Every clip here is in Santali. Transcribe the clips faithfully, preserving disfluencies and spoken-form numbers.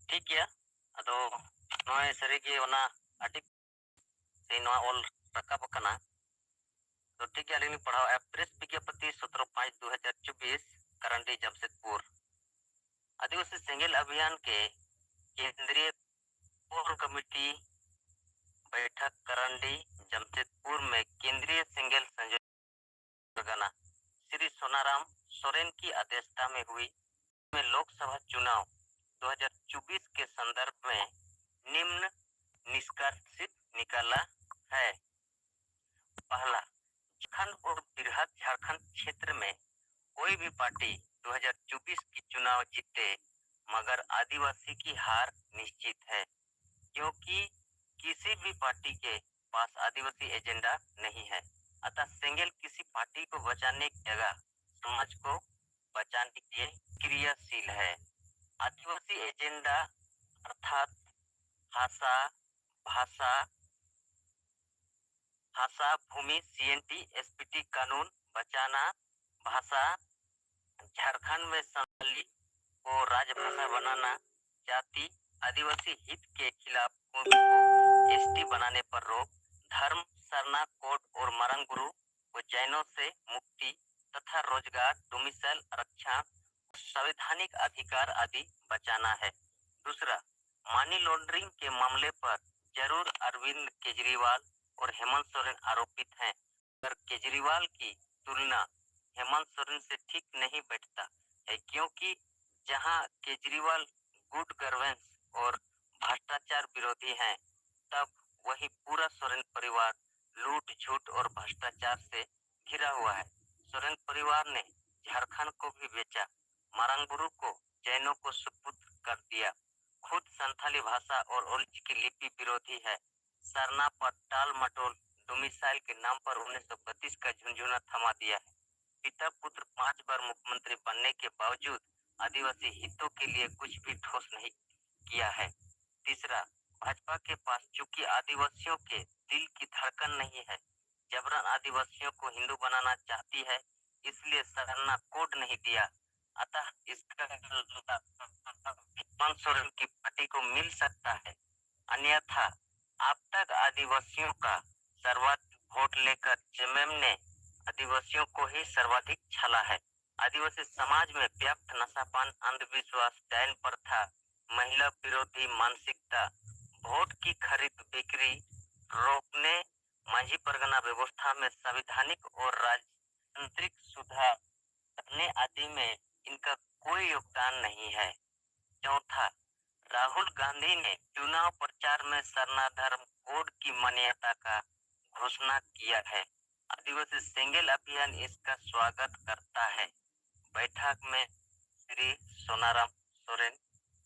ᱴᱷᱤᱠ ᱜᱮᱭᱟ᱾ ᱟᱫᱚ ᱱᱚᱜᱼᱚᱭ ᱥᱟᱹᱨᱤᱜᱮ ᱚᱱᱟ ᱟᱹᱰᱤ ᱥᱮ ᱱᱚᱣᱟ ᱚᱞ ᱨᱟᱠᱟᱵ ᱟᱠᱟᱱᱟ᱾ ᱛᱚ ᱴᱷᱤᱠ ᱜᱮᱭᱟ, ᱟᱹᱞᱤᱧ ᱞᱤᱧ ᱯᱟᱲᱦᱟᱣᱮᱫᱼᱟ᱾ ᱯᱨᱮᱥ ᱵᱤᱜᱽᱭᱟᱯᱚᱛᱤ ᱥᱚᱛᱨᱚ ᱯᱟᱸᱪ ᱫᱩ ᱦᱟᱡᱟᱨ ᱪᱚᱵᱵᱤᱥ, ᱠᱟᱨᱟᱱᱰᱤ ᱡᱟᱢᱥᱮᱫᱽᱯᱩᱨ᱾ ᱟᱹᱫᱤᱵᱟᱹᱥᱤ ᱥᱮᱸᱜᱮᱞ ᱟᱵᱷᱤᱭᱟᱱ ᱠᱮ ᱠᱮᱱᱫᱨᱤᱭ ᱠᱳᱨ ᱠᱚᱢᱤᱴᱤ ᱵᱟᱭᱴᱷᱟᱠ ᱠᱟᱨᱟᱱᱰᱤ ᱡᱟᱢᱥᱮᱫᱽᱯᱩᱨ ᱢᱮ ᱠᱮᱱᱫᱨᱤᱭ ᱥᱮᱸᱜᱮᱞ ᱥᱮᱸᱜᱮᱞ ᱯᱟᱨᱜᱟᱱᱟ ᱥᱨᱤ ᱥᱳᱱᱟᱨᱟᱢ ᱥᱚᱨᱮᱱ ᱠᱤ ᱟᱫᱮᱥᱛᱟ ᱢᱮ ᱦᱩᱭ ᱢᱮ ᱞᱳᱠᱥᱚᱵᱷᱟ ᱪᱩᱱᱟᱣ ᱫᱩ ᱦᱟᱡᱟᱨ ᱪᱚᱵᱵᱤᱥ ᱠᱮ ᱥᱚᱱᱫᱚᱨᱵᱷ ᱢᱮ ᱱᱤᱢᱱ ᱱᱤᱥᱠᱟᱨᱥᱤᱛ ᱱᱤᱠᱟᱞᱟ ᱦᱟᱭ᱾ ᱯᱟᱦᱞᱟ, ᱡᱷᱟᱨᱠᱷᱚᱸᱰ ᱚᱨ ᱵᱤᱨᱦᱟᱴ ᱡᱷᱟᱨᱠᱷᱚᱸᱰ ᱠᱷᱮᱛᱨᱚ ᱢᱮ ᱠᱳᱭ ᱵᱷᱤ ᱯᱟᱨᱴᱤ ᱫᱩ ᱦᱟᱡᱟᱨ ᱪᱚᱵᱵᱤᱥ ᱠᱤ ᱪᱩᱱᱟᱣ ᱡᱤᱛᱮ ᱢᱟᱜᱟᱨ ᱟᱫᱤᱵᱟᱥᱤ ᱠᱤ ᱦᱟᱨ ᱱᱤᱥᱪᱤᱛ ᱦᱟᱭ, ᱠᱤᱭᱚᱸᱠᱤ ᱠᱤᱥᱤ ᱵᱷᱤ ᱯᱟᱨᱴᱤ ᱠᱮ ᱯᱟᱥ ᱟᱫᱤᱵᱟᱥᱤ ᱮᱡᱮᱱᱰᱟ ᱱᱟᱦᱤ ᱦᱟᱭ᱾ ᱟᱛᱟ ᱥᱮᱸᱜᱮᱞ ᱠᱤᱥᱤ ᱯᱟᱨᱴᱤ ᱠᱚ ᱵᱟᱪᱟᱱᱮ ᱠᱤ ᱡᱟᱜᱟ ᱥᱚᱢᱟᱡᱽ ᱠᱚ ᱵᱟᱪᱟᱱᱮ ᱠᱤ ᱞᱤᱭᱮ ᱠᱤᱨᱤᱭᱟᱥᱤᱞ ᱦᱟᱭ᱾ ᱟᱫᱤᱵᱟᱥᱤ ᱮᱡᱮᱱᱰᱟ ᱚᱨᱛᱷᱟᱛ ᱦᱟᱥᱟ ᱵᱷᱟᱥᱟ ᱦᱟᱥᱟ ᱵᱷᱩᱢᱤ ᱥᱤᱭᱮᱱᱴᱤ ᱮᱥᱯᱤᱴᱤ ᱠᱟᱱᱩᱱ ᱵᱟᱪᱟᱱᱟ ᱵᱷᱟᱥᱟ ᱡᱷᱟᱨᱠᱷᱚᱸᱰ ᱢᱮ ᱥᱟᱱᱛᱟᱞᱤ ᱠᱚ ᱨᱟᱡᱽ ᱵᱷᱟᱥᱟ ᱵᱟᱱᱟᱱᱟ ᱡᱟᱛᱤ ᱟᱫᱤᱵᱟᱥᱤ ᱦᱤᱛ ᱠᱮ ᱠᱷᱤᱞᱟᱯ ᱠᱚ ᱮᱥᱴᱤ ᱵᱟᱱᱟᱱᱮ ᱯᱟᱨ ᱨᱳᱠ ᱫᱷᱟᱨᱢ ᱥᱟᱨᱱᱟ ᱠᱳᱰ ᱚᱨ ᱢᱟᱨᱟᱝ ᱵᱩᱨᱩ ᱠᱚ ᱡᱟᱭᱱᱚ ᱥᱮ ᱢᱩᱠᱛᱤ ᱛᱟᱛᱷᱟ ᱨᱳᱡᱽᱜᱟᱨ ᱰᱳᱢᱤᱥᱟᱭᱤᱞ ᱟᱨᱟᱠᱪᱷᱟᱱ ᱥᱟᱝᱵᱤᱫᱷᱟᱱᱤᱠ ᱟᱫᱷᱤᱠᱟᱨ ᱟᱫᱤ ᱵᱟᱪᱟᱱᱟ ᱦᱟᱭ᱾ ᱫᱩᱥᱨᱟ, ᱢᱟᱱᱤ ᱞᱚᱱᱰᱨᱤᱝ ᱠᱮ ᱢᱟᱢᱞᱮ ᱯᱟᱨ ᱡᱟᱨᱩᱨ ᱟᱨᱵᱤᱱᱫ ᱠᱮᱡᱨᱤᱣᱟᱞ ᱚᱨ ᱦᱮᱢᱚᱱᱛ ᱥᱚᱨᱮᱱ ᱟᱨᱳᱯᱤᱛ ᱦᱟᱭ᱾ ᱟᱨ ᱠᱮᱡᱨᱤᱣᱟᱞ ᱠᱤ ᱛᱩᱞᱱᱟ ᱦᱮᱢᱚᱱᱛ ᱥᱚᱨᱮᱱ ᱥᱮ ᱴᱷᱤᱠ ᱱᱟᱦᱤ ᱵᱮᱴᱷᱛᱟ ᱦᱟᱭ ᱠᱤᱭᱚᱸᱠᱤ ᱡᱟᱦᱟᱸ ᱠᱮᱡᱨᱤᱣᱟᱞ ᱜᱩᱰ ᱜᱟᱨᱵᱮᱱᱥ ᱚᱨ ᱵᱷᱨᱟᱥᱴᱟᱪᱟᱨ ᱵᱤᱨᱳᱫᱷᱤ ᱦᱟᱭ ᱛᱟᱵ ᱣᱟᱦᱤ ᱯᱩᱨᱟ ᱥᱚᱨᱮᱱ ᱯᱚᱨᱤᱣᱟᱨ ᱞᱩᱴ ᱡᱷᱩᱴ ᱚᱨ ᱵᱷᱨᱟᱥᱴᱟᱪᱟᱨ ᱥᱮ ᱜᱷᱤᱨᱟ ᱦᱩᱣᱟ ᱦᱟᱭ᱾ ᱥᱚᱨᱮᱱ ᱯᱚᱨᱤᱣᱟᱨ ᱱᱮ ᱡᱷᱟᱨᱠᱷᱚᱸᱰ ᱠᱚ ᱵᱷᱤ ᱵᱮᱪᱟ ᱢᱟᱨᱟᱝ ᱵᱩᱨᱩ ᱠᱚ ᱡᱟᱭᱱᱚ ᱠᱚ ᱥᱩᱯᱩᱛ ᱠᱟᱨ ᱫᱤᱭᱟ᱾ ᱠᱷᱩᱫ ᱥᱟᱱᱛᱷᱟᱞᱤ ᱵᱷᱟᱥᱟ ᱚᱨ ᱚᱞᱪᱤᱠᱤ ᱞᱤᱯᱤ ᱵᱤᱨᱳᱫᱷᱤ ᱦᱟᱭ᱾ ᱥᱟᱨᱱᱟ ᱯᱟᱨ ᱴᱟᱞ ᱢᱟᱴᱳᱞ ᱰᱳᱢᱤᱥᱟᱭᱤᱞ ᱠᱮ ᱱᱟᱢ ᱯᱟᱨ ᱩᱱᱤᱥ ᱥᱚ ᱵᱟᱛᱤᱥ ᱠᱟ ᱡᱷᱩᱱᱡᱷᱩᱱᱟ ᱛᱷᱟᱢᱟ ᱫᱤᱭᱟ ᱦᱟᱭ᱾ ᱯᱤᱛᱟ ᱯᱩᱛᱨ ᱯᱟᱸᱪ ᱵᱟᱨ ᱢᱩᱠᱷᱭᱚᱢᱚᱱᱛᱨᱤ ᱵᱟᱱᱱᱮ ᱠᱮ ᱵᱟᱣᱡᱩᱫ ᱟᱫᱤᱵᱟᱥᱤ ᱦᱤᱛᱳ ᱠᱮ ᱞᱤᱭᱮ ᱠᱩᱪᱷ ᱵᱷᱤ ᱴᱷᱳᱥ ᱱᱟᱦᱤ ᱠᱤᱭᱟ ᱦᱟᱭ᱾ ᱛᱤᱥᱨᱟ, ᱵᱷᱟᱡᱽᱯᱟ ᱠᱮ ᱯᱟᱥ ᱪᱩᱸᱠᱤ ᱟᱫᱤᱵᱟᱥᱤᱭᱳ ᱠᱮ ᱫᱤᱞ ᱠᱤ ᱫᱷᱟᱨᱠᱟᱱ ᱱᱟᱦᱤ ᱦᱟᱭ, ᱡᱟᱵᱨᱟᱱ ᱟᱫᱤᱵᱟᱥᱤᱭᱳ ᱠᱳ ᱦᱤᱱᱫᱩ ᱵᱟᱱᱟᱱᱟ ᱪᱟᱦᱛᱤ ᱦᱟᱭ, ᱤᱥᱞᱤᱭᱮ ᱥᱟᱨᱱᱟ ᱠᱳᱰ ᱱᱟᱦᱤ ᱫᱤᱭᱟ᱾ ᱟᱛᱟ ᱤᱥᱠᱟ ᱦᱮᱢᱚᱱᱛ ᱥᱚᱨᱮᱱ ᱠᱤ पार्टी को मिल सकता है, अन्यथा अब तक आदिवासियों का सर्वाधिक वोट लेकर जेएमएम ने आदिवासियों को ही सर्वाधिक छला है। आदिवासी समाज में व्याप्त नशापान, अंधविश्वास, डायन प्रथा, महिला विरोधी मानसिकता, वोट की खरीद बिक्री रोकने, मांझी परगना व्यवस्था में संवैधानिक और राजतांत्रिक सुधार करने आदि में इनका कोई योगदान नहीं है। चौथा, राहुल गांधी ने चुनाव प्रचार में सरना धर्म कोड की मान्यता का घोषणा किया है। आदिवासी सेंगेल अभियान इसका स्वागत करता है। बैठक में श्री सोनाराम सोरेन,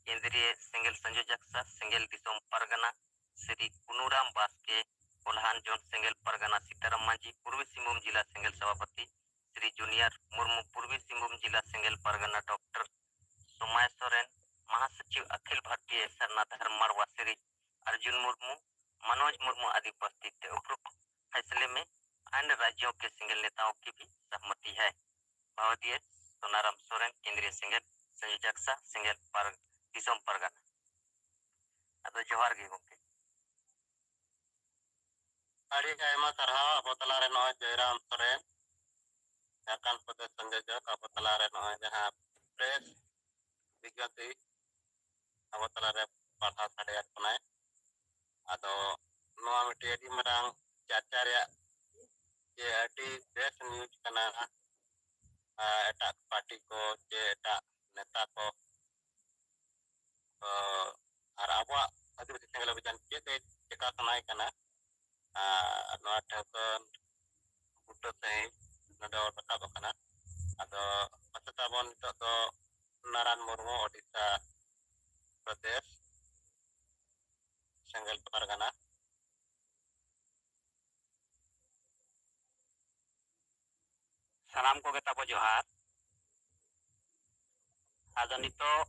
केंद्रीय सेंगेल संयोजक सह सेंगेल दिसोम परगना, श्री कुनूराम बास्के, कोल्हान जोन सेंगेल परगना, सीताराम मांझी, पूर्वी सिंहभूम जिला सेंगेल सभापति, श्री जूनियर मुर्मू, पूर्वी सिंहभूम जिला सेंगेल परगना, डॉक्टर सोमाय सोरेन, महासचिव अखिल भारतीय सरना धर्म मड़वा, श्री अर्जुन मुर्मू, मनोज मुर्मू आदि उपस्थित थे। उपरोक्त फैसले में अन्य राज्यों के सेंगेल नेताओं की भी सहमति है। ᱵᱷᱟᱣᱫᱤᱭᱟᱹ ᱥᱳᱱᱟᱨᱟᱢ ᱥᱚᱨᱮᱱ, ᱠᱮᱱᱫᱨᱤᱭᱚ ᱥᱮᱸᱜᱮᱞ ᱥᱚᱸᱡᱚᱭ ᱡᱟᱠᱥᱟ, ᱥᱮᱸᱜᱮᱞ ᱯᱟᱨ-, ᱫᱤᱥᱚᱢ ᱯᱟᱨᱜᱟᱱᱟ᱾ ᱟᱫᱚ ᱡᱚᱦᱟᱨ ᱜᱮ ᱜᱚᱢᱠᱮ᱾ ᱟᱹᱰᱤ ᱟᱭᱢᱟ ᱥᱟᱨᱦᱟᱣ᱾ ᱟᱵᱚ ᱛᱟᱞᱟᱨᱮ ᱱᱚᱜᱼᱚᱭ ᱡᱚᱭᱨᱟᱢ ᱥᱚᱨᱮᱱ, ᱡᱷᱟᱲᱠᱷᱚᱸᱰ ᱯᱨᱚᱫᱮᱥ ᱥᱚᱸᱡᱚᱭ ᱡᱚᱠ, ᱟᱵᱚ ᱛᱟᱞᱟᱨᱮ ᱱᱚᱜᱼᱚᱭ ᱡᱟᱦᱟᱸ ᱯᱨᱮᱥ ᱵᱤᱜᱽᱜᱟᱛᱤ ᱟᱵᱚ ᱛᱟᱞᱟᱨᱮ ᱯᱟᱲᱦᱟᱣ ᱥᱟᱰᱮᱭᱟᱫ ᱵᱚᱱᱟᱭ᱾ ᱟᱫᱚ ᱱᱚᱣᱟ ᱢᱤᱫᱴᱮᱡ ᱟᱹᱰᱤ ᱢᱟᱨᱟᱝ ᱪᱟᱨᱪᱟ ᱨᱮᱭᱟᱜ ᱡᱮ ᱟᱹᱰᱤ ᱵᱮᱥ ᱱᱤᱭᱩᱡᱽ ᱠᱟᱱᱟ᱾ ᱟᱨ ᱮᱴᱟᱜ ᱯᱟᱨᱴᱤ ᱠᱚ ᱪᱮ ᱮᱴᱟᱜ ᱱᱮᱛᱟ ᱠᱚ, ᱚ, ᱟᱨ ᱟᱵᱚᱣᱟᱜ ᱟᱹᱫᱤᱵᱟᱹᱥᱤ ᱥᱮᱸᱜᱮᱞ ᱚᱵᱷᱤᱡᱟᱱ ᱪᱮᱫ ᱮ ᱪᱮᱠᱟ ᱥᱟᱱᱟᱭᱮ ᱠᱟᱱᱟ, ᱟᱨ ᱱᱚᱣᱟ ᱴᱷᱟᱹᱣᱠᱟᱹ ᱵᱩᱴᱟᱹ ᱥᱟᱺᱦᱤᱡ ᱱᱚᱰᱮ ᱚᱞ ᱨᱟᱠᱟᱵ ᱟᱠᱟᱱᱟ᱾ ᱟᱫᱚ ᱢᱟᱪᱮᱛᱟ ᱵᱚᱱ ᱱᱤᱛᱚᱜ ᱫᱚ ᱱᱟᱨᱟᱱ ᱢᱩᱨᱢᱩ, ᱳᱰᱤᱥᱟ ᱯᱨᱚᱫᱮᱥ, ᱥᱮᱸᱜᱮᱞ ᱯᱟᱨᱜᱟᱱᱟ᱾ ᱥᱟᱱᱟᱢ ᱠᱚᱜᱮ ᱛᱟᱵᱚ ᱡᱚᱦᱟᱨ᱾ ᱟᱫᱚ ᱱᱤᱛᱚᱜ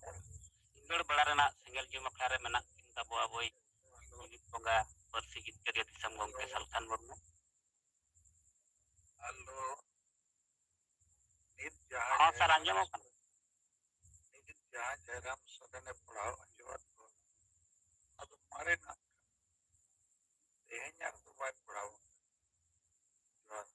ᱥᱤᱸᱜᱟᱹᱲ ᱵᱮᱲᱟ ᱨᱮᱱᱟᱜ ᱥᱮᱸᱜᱮᱞ ᱡᱩᱢ ᱟᱠᱷᱲᱟ ᱨᱮ ᱢᱮᱱᱟᱜ ᱠᱤᱱ ᱛᱟᱵᱚ ᱟᱵᱚᱭᱤᱡ ᱡᱩᱢᱤᱫ ᱵᱚᱸᱜᱟ, ᱯᱟᱹᱨᱥᱤ ᱡᱤᱛᱠᱟᱹᱨᱤᱭᱟᱹ ᱫᱤᱥᱚᱢ ᱜᱚᱢᱠᱮ ᱥᱟᱞᱠᱷᱟᱱ ᱢᱩᱨᱢᱩ᱾ ᱦᱮᱞᱳ, ᱱᱤᱛ ᱡᱟᱦᱟᱸ ᱦᱚᱸ, ᱥᱟᱨ, ᱡᱟᱭᱜᱟ ᱟᱸᱡᱚᱢᱚᱜ ᱠᱟᱱᱟ᱾ ᱱᱤᱛ ᱡᱟᱦᱟᱸ ᱡᱟᱭᱜᱟᱢ ᱥᱚᱫᱚᱱᱮ ᱯᱟᱲᱦᱟᱣ ᱟᱸᱡᱚᱢᱟᱫ ᱵᱚᱱ, ᱢᱟᱨᱮᱱᱟᱜ ᱛᱮᱦᱮᱧᱟᱜ ᱫᱚ ᱵᱟᱭ ᱯᱟᱲᱦᱟᱣ᱾ ᱡᱚᱦᱟᱨ᱾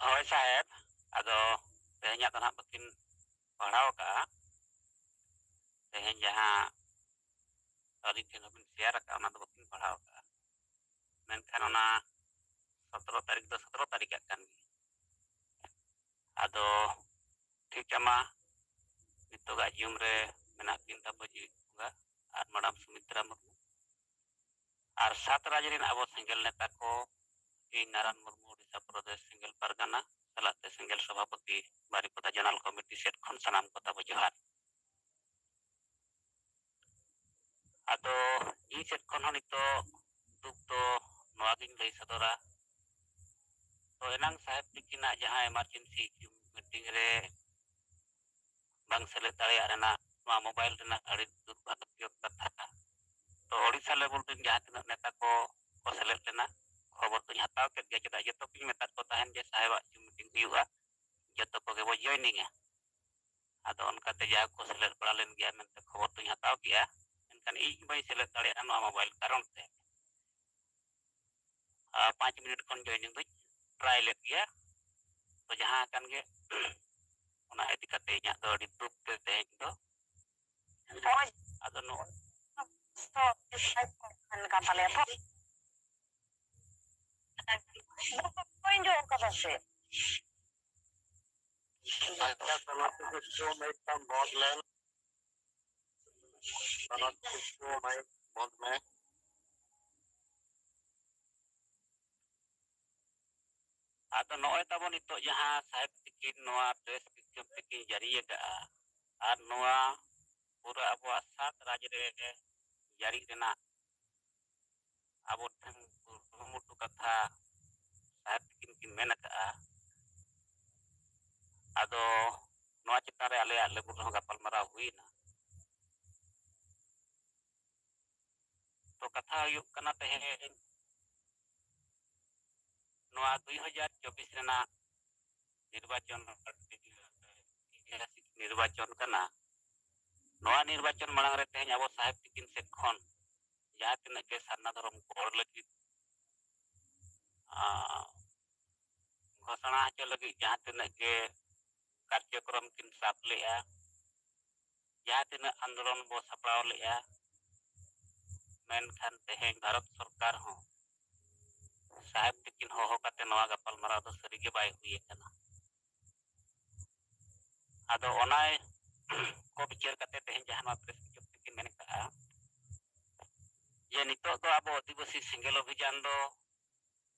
ᱦᱳᱭ ᱥᱟᱦᱮᱵᱽ, ᱟᱫᱚ ᱛᱮᱦᱮᱧᱟᱜ ᱫᱚ ᱱᱟᱦᱟᱜ ᱵᱟᱹᱠᱤᱱ ᱯᱟᱲᱦᱟᱣ ᱟᱠᱟᱫᱼᱟ᱾ ᱛᱮᱦᱮᱧ ᱡᱟᱦᱟᱸ ᱟᱹᱞᱤᱧ ᱴᱷᱮᱱ ᱦᱚᱸᱵᱤᱱ ᱥᱮᱭᱟᱨ ᱟᱠᱟᱫᱼᱟ, ᱚᱱᱟ ᱫᱚ ᱵᱟᱹᱠᱤᱱ ᱯᱟᱲᱦᱟᱣ ᱟᱠᱟᱫᱼᱟ᱾ ᱢᱮᱱᱠᱷᱟᱱ ᱚᱱᱟ ᱥᱚᱛᱨᱚ ᱛᱟᱹᱨᱤᱠᱷ ᱫᱚ ᱥᱚᱛᱨᱚ ᱛᱟᱹᱨᱤᱠᱷ ᱟᱜ ᱠᱟᱱ ᱜᱮᱭᱟ᱾ ᱟᱫᱚ ᱴᱷᱤᱠ ᱟᱢᱟ, ᱱᱤᱛᱚᱜᱟᱜ ᱡᱩᱢ ᱨᱮ ᱢᱮᱱᱟᱜ ᱠᱤᱱ ᱛᱟᱵᱚ ᱡᱤᱣᱤ ᱵᱚᱸᱜᱟ ᱟᱨ ᱢᱟᱰᱟᱢ ᱥᱩᱢᱤᱛᱨᱟ ᱢᱩᱨᱢᱩ᱾ ᱟᱨ ᱥᱟᱛ ᱨᱟᱡᱽ ᱨᱮᱱ ᱟᱵᱚ ᱥᱮᱸᱜᱮᱞ ᱱᱮᱛᱟ ᱠᱚ, ᱤᱧ ᱱᱟᱨᱟᱱ ᱢᱩᱨᱢᱩ, ᱩᱰᱤᱥᱟ ᱯᱨᱚᱫᱮᱥ ᱥᱮᱸᱜᱮᱞ ᱯᱟᱨᱜᱟᱱᱟ, ᱥᱟᱞᱟᱜ ᱛᱮ ᱥᱮᱸᱜᱮᱞ ᱥᱚᱵᱷᱟᱯᱚᱛᱤ ᱵᱟᱨᱤᱯᱚᱫᱟ ᱡᱚᱱᱟᱞ ᱠᱚᱢᱤᱴᱤ ᱥᱮᱫ ᱠᱷᱚᱱ ᱥᱟᱱᱟᱢ ᱠᱚ ᱛᱟᱵᱚ ᱡᱚᱦᱟᱨ᱾ ᱟᱫᱚ ᱤᱧ ᱥᱮᱫ ᱠᱷᱚᱱ ᱦᱚᱸ ᱱᱤᱛᱚᱜ ᱫᱩᱠ ᱫᱚ ᱱᱚᱣᱟ ᱜᱤᱧ ᱞᱟᱹᱭ ᱥᱚᱫᱚᱨᱟ᱾ ᱛᱚ ᱮᱱᱟᱝ ᱥᱟᱦᱮᱵᱽ ᱛᱤᱠᱤᱱᱟᱜ ᱡᱟᱦᱟᱸ emergency ᱢᱤᱴᱤᱝ ᱨᱮ ᱵᱟᱝ ᱥᱮᱞᱮᱫ ᱫᱟᱲᱮᱭᱟᱜ ᱨᱮᱱᱟᱜ ᱱᱚᱣᱟ ᱢᱳᱵᱟᱭᱤᱞ ᱨᱮᱱᱟᱜ ᱟᱹᱰᱤ ᱫᱩᱨᱵᱷᱟᱜᱽᱭᱚ ᱠᱟᱛᱷᱟ᱾ ᱛᱚ ᱳᱰᱤᱥᱟ ᱞᱮᱵᱮᱞ ᱨᱮᱱ ᱡᱟᱦᱟᱸ ᱛᱤᱱᱟᱹᱜ ᱱᱮᱛᱟ ᱠᱚ ᱠᱚ ᱥᱮᱞᱮᱫ ᱞᱮᱱᱟ, ᱠᱷᱚᱵᱚᱨ ᱫᱚᱧ ᱦᱟᱛᱟᱣ ᱠᱮᱫ ᱜᱮᱭᱟ, ᱪᱮᱫᱟᱜ ᱡᱚᱛᱚ ᱠᱚᱧ ᱢᱮᱛᱟᱫ ᱠᱚ ᱛᱟᱦᱮᱱ ᱡᱮ ᱥᱟᱦᱮᱵᱟᱜ ᱡᱩᱢ ᱢᱤᱴᱤᱝ ᱦᱩᱭᱩᱜᱼᱟ, ᱡᱚᱛᱚ ᱠᱚᱜᱮ ᱵᱚ ᱡᱚᱭᱱᱤᱝᱟ᱾ ᱟᱫᱚ ᱚᱱᱠᱟᱛᱮ ᱡᱟᱦᱟᱸ ᱠᱚ ᱥᱮᱞᱮᱫ ᱵᱟᱲᱟ ᱞᱮᱱ ᱜᱮᱭᱟ ᱢᱮᱱᱛᱮ ᱠᱷᱚᱵᱚᱨ ᱫᱚᱧ ᱦᱟᱛᱟᱣ ᱠᱮᱜᱼᱟ, ᱢᱮᱱᱠᱷᱟᱱ ᱤᱧ ᱵᱟᱹᱧ ᱥᱮᱞᱮᱫ ᱫᱟᱲᱮᱭᱟᱜᱼᱟ ᱱᱚᱣᱟ ᱢᱳᱵᱟᱭᱤᱞ ᱠᱟᱨᱚᱱ ᱛᱮ᱾ ᱟᱨ ᱯᱟᱸᱪ ᱢᱤᱱᱤᱴ ᱠᱷᱚᱱ ᱡᱚᱭᱱᱤᱝ ᱫᱚᱧ ᱴᱨᱟᱭ ᱞᱮᱫ ᱜᱮᱭᱟ᱾ ᱛᱚ ᱡᱟᱦᱟᱸ ᱠᱟᱱ ᱜᱮ, ᱚᱱᱟ ᱤᱫᱤ ᱠᱟᱛᱮ ᱤᱧᱟᱹᱜ ᱫᱚ ᱟᱹᱰᱤ ᱫᱩᱠ ᱛᱮ ᱛᱮᱦᱮᱧ ᱫᱚ᱾ ᱦᱳᱭ᱾ ᱟᱫᱚ ᱱᱚᱜᱼᱚᱭ ᱠᱟᱱ ᱛᱟᱞᱮᱭᱟ ᱛᱚ᱾ ᱵᱟᱹᱧ ᱡᱚᱢ ᱠᱟᱫᱟ ᱥᱮ᱾ ᱟᱪᱪᱷᱟ, ᱛᱟᱦᱞᱮ ᱛᱮᱜᱮ ᱥᱤᱛᱩᱝ ᱢᱮ, ᱢᱤᱫᱴᱟᱝ ᱵᱚᱱᱫ ᱞᱮᱱ᱾ ᱛᱟᱦᱞᱮ ᱛᱮᱜᱮ ᱥᱤᱛᱩᱝ ᱢᱮ, ᱵᱚᱱᱫ ᱢᱮ᱾ ᱟᱫᱚ ᱱᱚᱜᱼᱚᱭ ᱛᱟᱵᱚᱱ ᱱᱤᱛᱚᱜ ᱡᱟᱦᱟᱸ ᱥᱟᱦᱮᱵᱽ ᱛᱤᱠᱤᱱ ᱱᱚᱣᱟ ᱯᱨᱮᱥ ᱵᱤᱡᱽᱧᱚᱯᱛᱤ ᱠᱤᱱ ᱡᱟᱹᱨᱤ ᱟᱠᱟᱫᱼᱟ, ᱟᱨ ᱱᱚᱣᱟ ᱯᱩᱨᱟᱹ ᱟᱵᱚᱣᱟᱜ ᱥᱟᱛ ᱨᱟᱡᱽ ᱨᱮ ᱡᱟᱹᱨᱤ ᱨᱮᱱᱟᱜ ᱟᱵᱚ ᱴᱷᱮᱱ ᱠᱩᱨᱩᱢᱩᱴᱩ ᱠᱟᱛᱷᱟ ᱥᱟᱦᱮᱵᱽ ᱛᱤᱠᱤᱱ ᱠᱤᱱ ᱢᱮᱱ ᱟᱠᱟᱫᱼᱟ᱾ ᱟᱫᱚ ᱱᱚᱣᱟ ᱪᱮᱛᱟᱱ ᱨᱮ ᱟᱞᱮᱭᱟᱜ ᱞᱮᱵᱩᱞ ᱨᱮᱦᱚᱸ ᱜᱟᱯᱟᱞᱢᱟᱨᱟᱣ ᱦᱩᱭᱱᱟ᱾ ᱛᱚ ᱠᱟᱛᱷᱟ ᱦᱩᱭᱩᱜ ᱠᱟᱱᱟ, ᱛᱮᱦᱮᱧ ᱱᱚᱣᱟ ᱫᱩᱭ ᱦᱟᱡᱟᱨ ᱪᱚᱵᱵᱤᱥ ᱨᱮᱱᱟᱜ ᱱᱤᱨᱵᱟᱪᱚᱱ ᱱᱤᱨᱵᱟᱪᱚᱱ ᱠᱟᱱᱟ᱾ ᱱᱚᱣᱟ ᱱᱤᱨᱵᱟᱪᱚᱱ ᱢᱟᱲᱟᱝ ᱨᱮ ᱛᱮᱦᱮᱧ ᱟᱵᱚ ᱥᱟᱦᱮᱵ ᱛᱤᱠᱤᱱ ᱥᱮᱫ ᱠᱷᱚᱱ ᱡᱟᱦᱟᱸ ᱛᱤᱱᱟᱹᱜ ᱜᱮ ᱥᱟᱨᱱᱟ ᱫᱷᱚᱨᱚᱢ ᱜᱚᱲ ᱞᱟᱹᱜᱤᱫ, ᱟᱸ, ᱜᱷᱳᱥᱚᱱᱟ ᱦᱚᱪᱚ ᱞᱟᱹᱜᱤᱫ ᱡᱟᱦᱟᱸ ᱛᱤᱱᱟᱹᱜ ᱜᱮ ᱠᱟᱨᱡᱚᱠᱨᱚᱢ ᱠᱤᱱ ᱥᱟᱵ ᱞᱮᱜᱼᱟ, ᱡᱟᱦᱟᱸ ᱛᱤᱱᱟᱹᱜ ᱟᱱᱫᱳᱞᱚᱱ ᱵᱚ ᱥᱟᱯᱲᱟᱣ ᱞᱮᱜᱼᱟ, ᱢᱮᱱᱠᱷᱟᱱ ᱛᱮᱦᱮᱧ ᱵᱷᱟᱨᱚᱛ ᱥᱚᱨᱠᱟᱨ ᱦᱚᱸ ᱥᱟᱦᱮᱵ ᱛᱤᱠᱤᱱ ᱦᱚᱦᱚ ᱠᱟᱛᱮ ᱱᱚᱣᱟ ᱜᱟᱯᱟᱞᱢᱟᱨᱟᱣ ᱫᱚ ᱥᱟᱹᱨᱤᱜᱮ ᱵᱟᱭ ᱦᱩᱭ ᱟᱠᱟᱱᱟ᱾ ᱟᱫᱚ ᱚᱱᱟ ᱠᱚ ᱵᱤᱪᱟᱹᱨ ᱠᱟᱛᱮ ᱛᱮᱦᱮᱧ ᱡᱟᱦᱟᱸ ᱱᱚᱣᱟ ᱯᱨᱮᱥ ᱵᱤᱡᱽᱧᱚᱯᱛᱤ ᱠᱤᱱ ᱢᱮᱱ ᱠᱟᱜᱼᱟ ᱡᱮ ᱱᱤᱛᱚᱜ ᱫᱚ ᱟᱵᱚ ᱟᱹᱫᱤᱵᱟᱹᱥᱤ ᱥᱮᱸᱜᱮᱞ ᱚᱵᱷᱤᱡᱟᱱ ᱫᱚ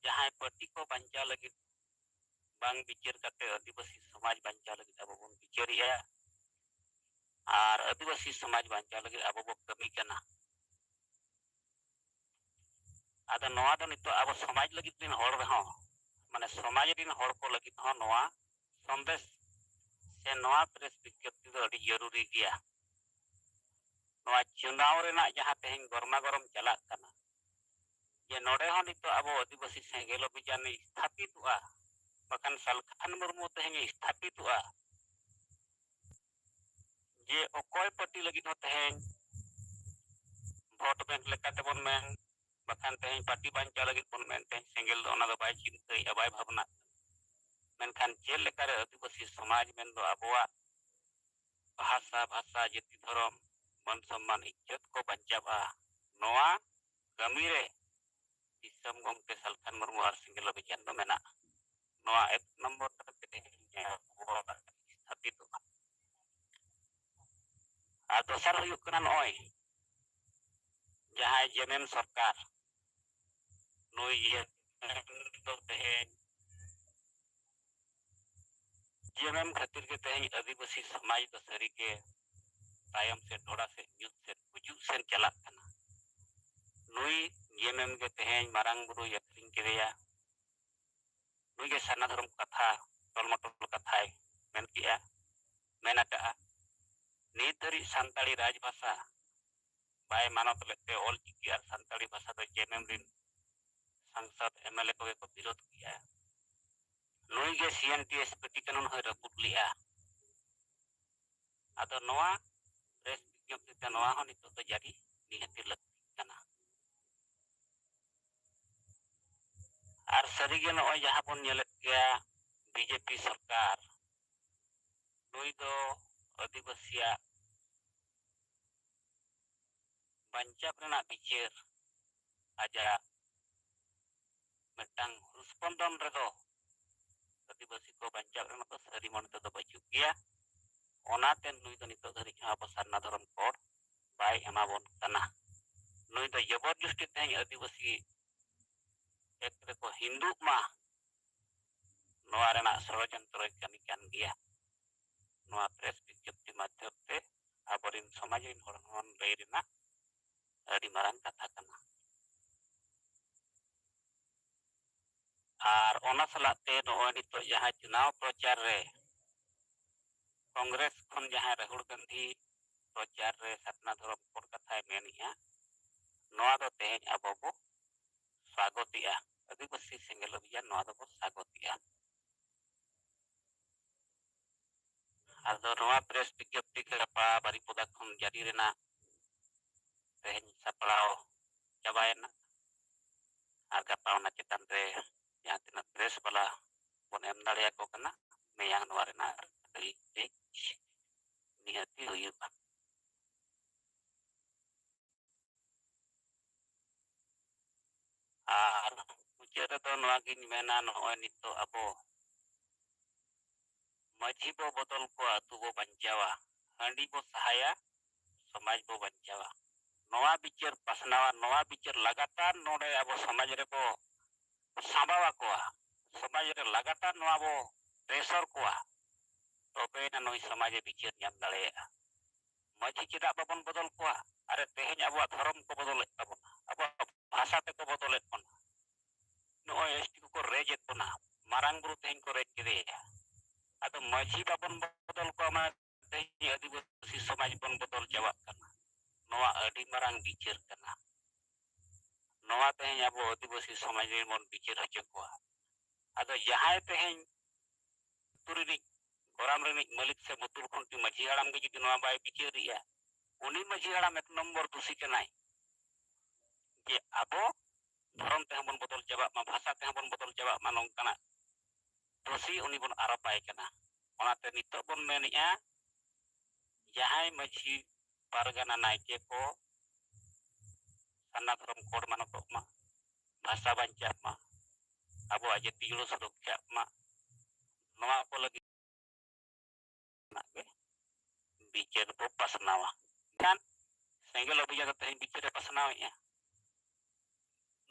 ᱡᱟᱦᱟᱸᱭ ᱯᱟᱹᱴᱤ ᱠᱚ ᱵᱟᱧᱪᱟᱣ ᱞᱟᱹᱜᱤᱫ ᱵᱟᱝ ᱵᱤᱪᱟᱹᱨ ᱠᱟᱛᱮ ᱟᱹᱫᱤᱵᱟᱹᱥᱤ ᱥᱚᱢᱟᱡᱽ ᱵᱟᱧᱪᱟᱣ ᱞᱟᱹᱜᱤᱫ ᱟᱵᱚ ᱵᱚᱱ ᱵᱤᱪᱟᱹᱨᱮᱜᱼᱟ ᱟᱨ ᱟᱹᱫᱤᱵᱟᱹᱥᱤ ᱥᱚᱢᱟᱡᱽ ᱵᱟᱧᱪᱟᱣ ᱞᱟᱹᱜᱤᱫ ᱟᱵᱚ ᱵᱚ ᱠᱟᱹᱢᱤ ᱠᱟᱱᱟ᱾ ᱟᱫᱚ ᱱᱚᱣᱟ ᱫᱚ ᱱᱤᱛᱚᱜ ᱟᱵᱚ ᱥᱚᱢᱟᱡᱽ ᱞᱟᱹᱜᱤᱫ ᱨᱤᱱ ᱦᱚᱲ ᱨᱮᱦᱚᱸ, ᱢᱟᱱᱮ ᱥᱚᱢᱟᱡᱽ ᱨᱤᱱ ᱦᱚᱲ ᱠᱚ ᱞᱟᱹᱜᱤᱫ ᱦᱚᱸ ᱱᱚᱣᱟ ᱥᱚᱱᱫᱮᱥ ᱥᱮ ᱱᱚᱣᱟ ᱯᱨᱮᱥ ᱵᱤᱡᱽᱧᱚᱯᱛᱤ ᱫᱚ ᱟᱹᱰᱤ ᱡᱟᱹᱨᱩᱨᱤ ᱜᱮᱭᱟ᱾ ᱱᱚᱣᱟ ᱪᱩᱱᱟᱣ ᱨᱮᱱᱟᱜ ᱡᱟᱦᱟᱸ ᱛᱮᱦᱮᱧ ᱜᱚᱨᱢᱟ ᱜᱚᱨᱚᱢ ᱪᱟᱞᱟᱜ ᱠᱟᱱᱟ, ᱡᱮ ᱱᱚᱰᱮ ᱦᱚᱸ ᱱᱤᱛᱚᱜ ᱟᱵᱚ ᱟᱹᱫᱤᱵᱟᱹᱥᱤ ᱥᱮᱸᱜᱮᱞ ᱚᱵᱷᱤᱡᱟᱱ ᱮ ᱥᱛᱷᱟᱯᱤᱛᱚᱜᱼᱟ, ᱵᱟᱠᱷᱟᱱ ᱥᱟᱞᱠᱷᱟᱱ ᱢᱩᱨᱢᱩ ᱛᱮᱦᱮᱧ ᱮ ᱥᱛᱷᱟᱯᱤᱛᱚᱜᱼᱟ, ᱡᱮ ᱚᱠᱚᱭ ᱯᱟᱹᱴᱤ ᱞᱟᱹᱜᱤᱫ ᱦᱚᱸ ᱛᱮᱦᱮᱧ ᱵᱷᱳᱴ ᱵᱮᱝᱠ ᱞᱮᱠᱟᱛᱮᱵᱚᱱ ᱢᱮᱱ, ᱵᱟᱠᱷᱟᱱ ᱛᱮᱦᱮᱧ ᱯᱟᱹᱴᱤ ᱵᱟᱧᱪᱟᱣ ᱞᱟᱹᱜᱤᱫ ᱵᱚᱱ ᱢᱮᱱ, ᱛᱮᱦᱮᱧ ᱥᱮᱸᱜᱮᱞ ᱫᱚ ᱚᱱᱟ ᱫᱚ ᱵᱟᱭ ᱪᱤᱱᱛᱟᱹᱭᱮᱫᱼᱟ, ᱵᱟᱭ ᱵᱷᱟᱵᱽᱱᱟᱜ ᱠᱟᱱᱟ᱾ ᱢᱮᱱᱠᱷᱟᱱ ᱪᱮᱫ ᱞᱮᱠᱟᱨᱮ ᱟᱹᱫᱤᱵᱟᱹᱥᱤ ᱥᱚᱢᱟᱡᱽ ᱢᱮᱱᱫᱚ ᱟᱵᱚᱣᱟᱜ ᱵᱷᱟᱥᱟ, ᱵᱷᱟᱥᱟ, ᱡᱟᱹᱛᱤ, ᱫᱷᱚᱨᱚᱢ, ᱢᱟᱹᱱ ᱥᱚᱱᱢᱟᱱ, ᱤᱡᱽᱡᱚᱛ ᱠᱚ ᱵᱟᱧᱪᱟᱜᱼᱟ, ᱱᱚᱣᱟ ᱠᱟᱹᱢᱤ ᱨᱮ ᱫᱤᱥᱚᱢ ᱜᱚᱢᱠᱮ ᱥᱟᱞᱠᱷᱟᱱ ᱢᱩᱨᱢᱩ ᱟᱨ ᱥᱮᱸᱜᱮᱞ ᱚᱵᱷᱤᱡᱟᱱ ᱫᱚ ᱢᱮᱱᱟᱜᱼᱟ᱾ ᱱᱚᱣᱟ ᱮᱠ ᱱᱚᱢᱵᱚᱨ ᱨᱮ ᱛᱮᱦᱮᱧ ᱟᱵᱚᱣᱟᱜ ᱥᱛᱷᱟᱯᱤᱛᱚᱜᱼᱟ᱾ ᱟᱨ ᱫᱚᱥᱟᱨ ᱦᱩᱭᱩᱜ ᱠᱟᱱᱟ, ᱱᱚᱜᱼᱚᱭ ᱡᱟᱦᱟᱸᱭ ᱡᱮᱢᱮᱢ ᱥᱚᱨᱠᱟᱨ, ᱱᱩᱭ ᱡᱮᱢᱮᱢ ᱫᱚ ᱛᱮᱦᱮᱧ, ᱡᱮᱢᱮᱢ ᱠᱷᱟᱹᱛᱤᱨ ᱜᱮ ᱛᱮᱦᱮᱧ ᱟᱹᱫᱤᱵᱟᱹᱥᱤ ᱥᱚᱢᱟᱡᱽ ᱫᱚ ᱥᱟᱹᱨᱤᱜᱮ ᱛᱟᱭᱚᱢ ᱥᱮᱫ, ᱰᱷᱚᱲᱟ ᱥᱮᱫ, ᱧᱩᱛ ᱥᱮᱫ, ᱜᱩᱡᱩᱜ ᱥᱮᱫ ᱪᱟᱞᱟᱜ ᱠᱟᱱᱟ᱾ ᱱᱩᱭ ᱡᱮᱢᱮᱢ ᱜᱮ ᱛᱮᱦᱮᱧ ᱢᱟᱨᱟᱝ ᱵᱩᱨᱩᱭ ᱟᱹᱠᱷᱨᱤᱧ ᱠᱮᱫᱮᱭᱟ᱾ ᱱᱩᱭ ᱜᱮ ᱥᱟᱨᱱᱟ ᱫᱷᱚᱨᱚᱢ ᱠᱟᱛᱷᱟ, ᱴᱚᱞᱢᱚᱴᱚᱞ ᱠᱟᱛᱷᱟᱭ ᱢᱮᱱ ᱠᱮᱜᱼᱟ᱾ ᱢᱮᱱ ᱟᱠᱟᱫᱼᱟ, ᱱᱤᱛ ᱫᱷᱟᱹᱨᱤᱡ ᱥᱟᱱᱛᱟᱲᱤ ᱨᱟᱡᱽᱵᱷᱟᱥᱟ ᱵᱟᱭ ᱢᱟᱱᱚᱛ ᱞᱮᱫ ᱛᱮ ᱚᱞ ᱪᱤᱠᱤ ᱟᱨ ᱥᱟᱱᱛᱟᱲᱤ ᱵᱷᱟᱥᱟ ᱫᱚ ᱡᱮ ᱮᱢ ᱮᱢ ᱨᱤᱱ ᱥᱟᱝᱥᱚᱫᱽ ᱮᱢ ᱮᱞ ᱮ ᱠᱚᱜᱮ ᱠᱚ ᱵᱤᱨᱳᱫ ᱠᱮᱜᱼᱟ᱾ ᱱᱩᱭ ᱜᱮ ᱥᱤ ᱮᱱ ᱴᱤ ᱮᱥ ᱯᱮᱴᱤ ᱠᱟᱹᱱᱩᱱ ᱦᱚᱸᱭ ᱨᱟᱹᱯᱩᱫ ᱞᱮᱜᱼᱟ᱾ ᱟᱫᱚ ᱱᱚᱣᱟ ᱯᱨᱮᱥ ᱵᱤᱡᱽᱧᱚᱯᱛᱤ ᱛᱮ ᱱᱚᱣᱟ ᱦᱚᱸ ᱱᱤᱛᱚᱜ ᱫᱚ ᱡᱟᱹᱨᱤ ᱱᱤᱦᱟᱹᱛᱤ ᱞᱟᱹᱠᱛᱤ ᱠᱟᱱᱟ᱾ ᱟᱨ ᱥᱟᱹᱨᱤᱜᱮ ᱱᱚᱜᱼᱚᱭ ᱡᱟᱦᱟᱸ ᱵᱚᱱ ᱧᱮᱞᱮᱫ ᱜᱮᱭᱟ, ᱵᱤ ᱡᱮ ᱯᱤ ᱥᱚᱨᱠᱟᱨ, ᱱᱩᱭ ᱫᱚ ᱟᱹᱫᱤᱵᱟᱹᱥᱤᱭᱟᱜ ᱵᱟᱧᱪᱟᱣ ᱨᱮᱱᱟᱜ ᱵᱤᱪᱟᱹᱨ ᱟᱡᱟᱜ ᱢᱤᱫᱴᱟᱝ ᱦᱩᱥᱯᱚᱱᱫᱚᱱ ᱨᱮᱫᱚ ᱟᱹᱫᱤᱵᱟᱹᱥᱤ ᱠᱚ ᱵᱟᱧᱪᱟᱣ ᱨᱮᱱᱟᱜ ᱫᱚ ᱥᱟᱹᱨᱤ ᱢᱚᱱᱮ ᱛᱮᱫᱚ ᱵᱟᱹᱪᱩᱜ ᱜᱮᱭᱟ᱾ ᱚᱱᱟᱛᱮ ᱱᱩᱭ ᱫᱚ ᱱᱤᱛᱚᱜ ᱫᱷᱟᱹᱨᱤᱡ ᱦᱚᱸ ᱟᱵᱚ ᱥᱟᱨᱱᱟ ᱫᱷᱚᱨᱚᱢ ᱠᱳᱰ ᱵᱟᱭ ᱮᱢᱟᱵᱚᱱ ᱠᱟᱱᱟ᱾ ᱱᱩᱭ ᱫᱚ ᱡᱚᱵᱚᱨ ᱡᱚᱥᱛᱤ ᱛᱮᱦᱮᱧ ᱟᱹᱫᱤᱵᱟᱹᱥᱤ ᱮᱠ ᱨᱮᱠᱚ ᱦᱤᱱᱫᱩᱜ ᱢᱟ, ᱱᱚᱣᱟ ᱨᱮᱱᱟᱜ ᱥᱚᱲᱚᱡᱚᱱᱛᱨᱚᱭ ᱠᱟᱹᱢᱤ ᱠᱟᱱ ᱜᱮᱭᱟ᱾ ᱱᱚᱣᱟ ᱯᱨᱮᱥ ᱵᱤᱡᱽᱧᱚᱯᱛᱤ ᱢᱟᱫᱽᱫᱷᱚᱢ ᱛᱮ ᱟᱵᱚᱨᱮᱱ ᱥᱚᱢᱟᱡᱽ ᱨᱮᱱ ᱦᱚᱲ ᱦᱚᱸ ᱞᱟᱹᱭ ᱨᱮᱱᱟᱜ ᱟᱹᱰᱤ ᱢᱟᱨᱟᱝ ᱠᱟᱛᱷᱟ ᱠᱟᱱᱟ᱾ ᱟᱨ ᱚᱱᱟ ᱥᱟᱞᱟᱜ ᱛᱮ ᱱᱚᱜᱼᱚᱭ ᱱᱤᱛᱚᱜ ᱡᱟᱦᱟᱸ ᱪᱩᱱᱟᱣ ᱯᱨᱚᱪᱟᱨ ᱨᱮ ᱠᱚᱝᱜᱨᱮᱥ ᱠᱷᱚᱱ ᱡᱟᱦᱟᱸᱭ ᱨᱟᱦᱩᱞ ᱜᱟᱱᱫᱷᱤ ᱯᱨᱚᱪᱟᱨ ᱨᱮ ᱥᱟᱨᱱᱟ ᱫᱷᱚᱨᱚᱢ ᱠᱳᱰ ᱠᱟᱛᱷᱟᱭ ᱢᱮᱱᱮᱜᱼᱟ, ᱱᱚᱣᱟ ᱫᱚ ᱛᱮᱦᱮᱧ ᱟᱵᱚ ᱵᱚ ᱥᱟᱜᱚᱛᱮᱜᱼᱟ᱾ ᱟᱹᱫᱤᱵᱟᱹᱥᱤ ᱥᱮᱸᱜᱮᱞ ᱚᱵᱷᱤᱡᱟᱱ ᱱᱚᱣᱟ ᱫᱚᱵᱚ ᱥᱟᱜᱚᱛᱮᱜᱼᱟ᱾ ᱟᱫᱚ ᱱᱚᱣᱟ ᱯᱨᱮᱥ ᱵᱤᱡᱽᱧᱚᱯᱛᱤ ᱜᱟᱯᱟ ᱵᱟᱨᱤᱯᱚᱫᱟ ᱠᱷᱚᱱ ᱡᱟᱹᱨᱤ ᱨᱮᱱᱟᱜ ᱛᱮᱦᱮᱧ ᱥᱟᱯᱲᱟᱣ ᱪᱟᱵᱟᱭᱮᱱᱟ᱾ ᱟᱨ ᱜᱟᱯᱟ ᱚᱱᱟ ᱪᱮᱛᱟᱱ ᱨᱮ ᱡᱟᱦᱟᱸ ᱛᱤᱱᱟᱹᱜ ᱯᱨᱮᱥ ᱵᱟᱞᱟ ᱵᱚᱱ ᱮᱢ ᱫᱟᱲᱮᱭᱟᱠᱚ ᱠᱟᱱᱟ, ᱢᱮᱭᱟᱝ ᱱᱚᱣᱟ ᱨᱮᱱᱟᱜ ᱨᱤᱞᱤᱡᱽ ᱱᱤᱦᱟᱹᱛᱤ ᱦᱩᱭᱩᱜᱼᱟ᱾ ᱟᱨ ᱢᱩᱪᱟᱹᱫ ᱨᱮᱫᱚ ᱱᱚᱣᱟ ᱜᱤᱧ ᱢᱮᱱᱟ, ᱱᱚᱜᱼᱚᱭ ᱱᱤᱛᱚᱜ ᱟᱵᱚ ᱢᱟᱹᱡᱷᱤ ᱵᱚ ᱵᱚᱫᱚᱞ ᱠᱚᱣᱟ, ᱟᱹᱛᱩ ᱵᱚ ᱵᱟᱧᱪᱟᱣᱟ, ᱦᱟᱺᱰᱤ ᱵᱚ ᱥᱟᱦᱟᱭᱟ, ᱥᱚᱢᱟᱡᱽ ᱵᱚ ᱵᱟᱧᱪᱟᱣᱟ᱾ ᱱᱚᱣᱟ ᱵᱤᱪᱟᱹᱨ ᱯᱟᱥᱱᱟᱣᱟ, ᱱᱚᱣᱟ ᱵᱤᱪᱟᱹᱨ ᱞᱟᱜᱟᱛᱟᱨ ᱱᱚᱰᱮ ᱟᱵᱚ ᱥᱚᱢᱟᱡᱽ ᱨᱮᱵᱚ ᱥᱟᱸᱵᱟᱣ ᱟᱠᱚᱣᱟ, ᱥᱚᱢᱟᱡᱽ ᱨᱮ ᱞᱟᱜᱟᱛᱟᱨ ᱱᱚᱣᱟ ᱵᱚ ᱯᱨᱮᱥᱚᱨ ᱠᱚᱣᱟ, ᱛᱚᱵᱮᱭᱮᱱᱟ ᱱᱩᱭ ᱥᱚᱢᱟᱡᱽ ᱮ ᱵᱤᱪᱟᱹᱨ ᱧᱟᱢ ᱫᱟᱲᱮᱭᱟᱜᱼᱟ᱾ ᱢᱟᱹᱡᱷᱤ ᱪᱮᱫᱟᱜ ᱵᱟᱵᱚᱱ ᱵᱚᱫᱚᱞ ᱠᱚᱣᱟ? ᱟᱨᱮ, ᱛᱮᱦᱮᱧ ᱟᱵᱚᱣᱟᱜ ᱫᱷᱚᱨᱚᱢ ᱠᱚ ᱵᱚᱫᱚᱞᱮᱫ ᱛᱟᱵᱚᱱᱟ, ᱟᱵᱚᱣᱟᱜ ᱵᱷᱟᱥᱟ ᱛᱮᱠᱚ ᱵᱚᱫᱚᱞᱮᱫ ᱵᱚᱱᱟ, ᱱᱚᱜᱼᱚᱭ ᱮᱥ ᱴᱤ ᱠᱚᱠᱚ ᱨᱮᱡᱮᱫ ᱵᱚᱱᱟ, ᱢᱟᱨᱟᱝ ᱵᱩᱨᱩ ᱛᱮᱦᱮᱧ ᱠᱚ ᱨᱮᱡ ᱠᱮᱫᱮᱭᱟ᱾ ᱟᱫᱚ ᱢᱟᱹᱡᱷᱤ ᱵᱟᱵᱚᱱ ᱵᱚᱫᱚᱞ ᱠᱚᱣᱟ, ᱢᱟᱱᱮ ᱛᱮᱦᱮᱧ ᱟᱹᱫᱤᱵᱟᱹᱥᱤ ᱥᱚᱢᱟᱡᱽ ᱵᱚᱱ ᱵᱚᱫᱚᱞ ᱪᱟᱵᱟᱜ ᱠᱟᱱᱟ᱾ ᱱᱚᱣᱟ ᱟᱹᱰᱤ ᱢᱟᱨᱟᱝ ᱵᱤᱪᱟᱹᱨ ᱠᱟᱱᱟ᱾ ᱱᱚᱣᱟ ᱛᱮᱦᱮᱧ ᱟᱵᱚ ᱟᱹᱫᱤᱵᱟᱹᱥᱤ ᱥᱚᱢᱟᱡᱽ ᱨᱮᱱ ᱵᱚᱱ ᱵᱤᱪᱟᱹᱨ ᱦᱚᱪᱚ ᱠᱚᱣᱟ᱾ ᱟᱫᱚ ᱡᱟᱦᱟᱸᱭ ᱛᱮᱦᱮᱧ ᱟᱹᱛᱩ ᱨᱤᱱᱤᱡ, ᱜᱚᱨᱟᱢ ᱨᱤᱱᱤᱡ ᱢᱟᱹᱞᱤᱠ ᱥᱮ ᱢᱩᱛᱩᱞ ᱠᱷᱩᱱᱴᱤ ᱢᱟᱹᱡᱷᱤ ᱦᱟᱲᱟᱢ ᱜᱮ ᱡᱩᱫᱤ ᱱᱚᱣᱟ ᱵᱟᱭ ᱵᱤᱪᱟᱹᱨᱮᱜᱼᱟ, ᱩᱱᱤ ᱢᱟᱹᱡᱷᱤ ᱦᱟᱲᱟᱢ ᱮᱠ ᱱᱚᱢᱵᱚᱨ ᱫᱩᱥᱤ ᱠᱟᱱᱟᱭ᱾ ᱡᱮ ᱟᱵᱚ ᱫᱷᱚᱨᱚᱢ ᱛᱮᱦᱚᱸ ᱵᱚᱱ ᱵᱚᱫᱚᱞ ᱪᱟᱵᱟᱜ ᱢᱟ, ᱵᱷᱟᱥᱟ ᱛᱮᱦᱚᱸ ᱵᱚᱱ ᱵᱚᱫᱚᱞ ᱪᱟᱵᱟᱜ ᱢᱟ, ᱱᱚᱝᱠᱟᱱᱟᱜ ᱫᱩᱥᱤ ᱩᱱᱤ ᱵᱚᱱ ᱟᱨᱚᱯᱟᱭ ᱠᱟᱱᱟ᱾ ᱚᱱᱟᱛᱮ ᱱᱤᱛᱚᱜ ᱵᱚᱱ ᱢᱮᱱᱮᱜᱼᱟ, ᱡᱟᱦᱟᱸᱭ ᱢᱟᱹᱡᱷᱤ ᱯᱟᱨᱜᱟᱱᱟ ᱱᱟᱭᱠᱮ ᱠᱚ ᱥᱟᱨᱱᱟ ᱫᱷᱚᱨᱚᱢ ᱠᱳᱰ ᱢᱟᱱᱚᱛᱚᱜ ᱢᱟ, ᱵᱷᱟᱥᱟ ᱵᱟᱧᱪᱟᱜ ᱢᱟ, ᱟᱵᱚᱣᱟᱜ ᱡᱟᱹᱛᱤ ᱡᱩᱲᱟᱹ ᱥᱩᱨᱚᱠᱷᱟᱜ ᱢᱟ, ᱱᱚᱣᱟ ᱠᱚ ᱞᱟᱹᱜᱤᱫ ᱜᱮ ᱵᱤᱪᱟᱹᱨ ᱵᱚ ᱯᱟᱥᱱᱟᱣᱟ᱾ ᱮᱱᱠᱷᱟᱱ ᱥᱮᱸᱜᱮᱞ ᱚᱵᱷᱤᱡᱟᱱ ᱫᱚ ᱛᱮᱦᱮᱧ ᱵᱤᱪᱟᱹᱨ ᱮ ᱯᱟᱥᱱᱟᱣᱮᱫᱼᱟ᱾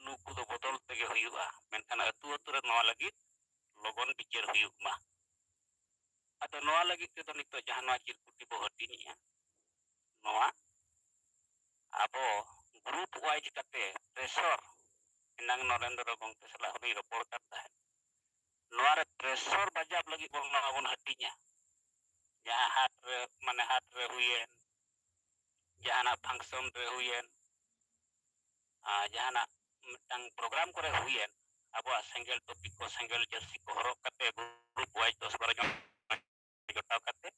ᱱᱩᱠᱩ ᱫᱚ ᱵᱚᱫᱚᱞ ᱛᱮᱜᱮ ᱦᱩᱭᱩᱜᱼᱟ, ᱢᱮᱱᱠᱷᱟᱱ ᱟᱹᱛᱩ ᱟᱹᱛᱩ ᱨᱮ ᱱᱚᱣᱟ ᱞᱟᱹᱜᱤᱫ ᱞᱚᱜᱚᱱ ᱵᱤᱪᱟᱹᱨ ᱦᱩᱭᱩᱜ ᱢᱟ᱾ ᱟᱫᱚ ᱱᱚᱣᱟ ᱞᱟᱹᱜᱤᱫ ᱛᱮᱫᱚ ᱱᱤᱛᱚᱜ ᱡᱟᱦᱟᱸ ᱱᱚᱣᱟ ᱪᱤᱨᱠᱩᱴᱤ ᱵᱚ ᱦᱟᱹᱴᱤᱧᱮᱜᱼᱟ, ᱱᱚᱣᱟ ᱟᱵᱚ ᱜᱨᱩᱯ ᱣᱟᱭᱤᱡ ᱠᱟᱛᱮ ᱯᱨᱮᱥᱚᱨ, ᱮᱱᱟᱝ ᱱᱚᱨᱮᱱᱫᱨᱚ ᱜᱚᱢᱠᱮ ᱥᱟᱞᱟᱜ ᱦᱚᱸᱞᱤᱧ ᱨᱚᱯᱚᱲ ᱠᱟᱱ ᱛᱟᱦᱮᱸᱫ, ᱱᱚᱣᱟ ᱨᱮ ᱯᱨᱮᱥᱚᱨ ᱵᱟᱡᱟᱣ ᱞᱟᱹᱜᱤᱫ ᱵᱚᱱ ᱱᱚᱣᱟ ᱵᱚᱱ ᱦᱟᱹᱴᱤᱧᱟ᱾ ᱡᱟᱦᱟᱸ ᱦᱟᱴ ᱨᱮ, ᱢᱟᱱᱮ ᱦᱟᱴ ᱨᱮ ᱦᱩᱭᱮᱱ, ᱡᱟᱦᱟᱱᱟᱜ ᱯᱷᱟᱝᱥᱚᱱ ᱨᱮ ᱦᱩᱭᱮᱱ, ᱟᱨ ᱡᱟᱦᱟᱱᱟᱜ ᱢᱤᱫᱴᱟᱝ ᱯᱨᱳᱜᱨᱟᱢ ᱠᱚᱨᱮ ᱦᱩᱭᱮᱱ, ᱟᱵᱚᱣᱟᱜ ᱥᱮᱸᱜᱮᱞ ᱴᱩᱯᱤ ᱠᱚ, ᱥᱮᱸᱜᱮᱞ ᱡᱟᱹᱨᱥᱤ ᱠᱚ ᱦᱚᱨᱚᱜ ᱠᱟᱛᱮ ᱜᱨᱩᱯ ᱣᱟᱭᱤᱡ ᱫᱚᱥ ᱵᱟᱨᱚ ᱡᱚᱱ ᱡᱚᱴᱟᱣ ᱠᱟᱛᱮ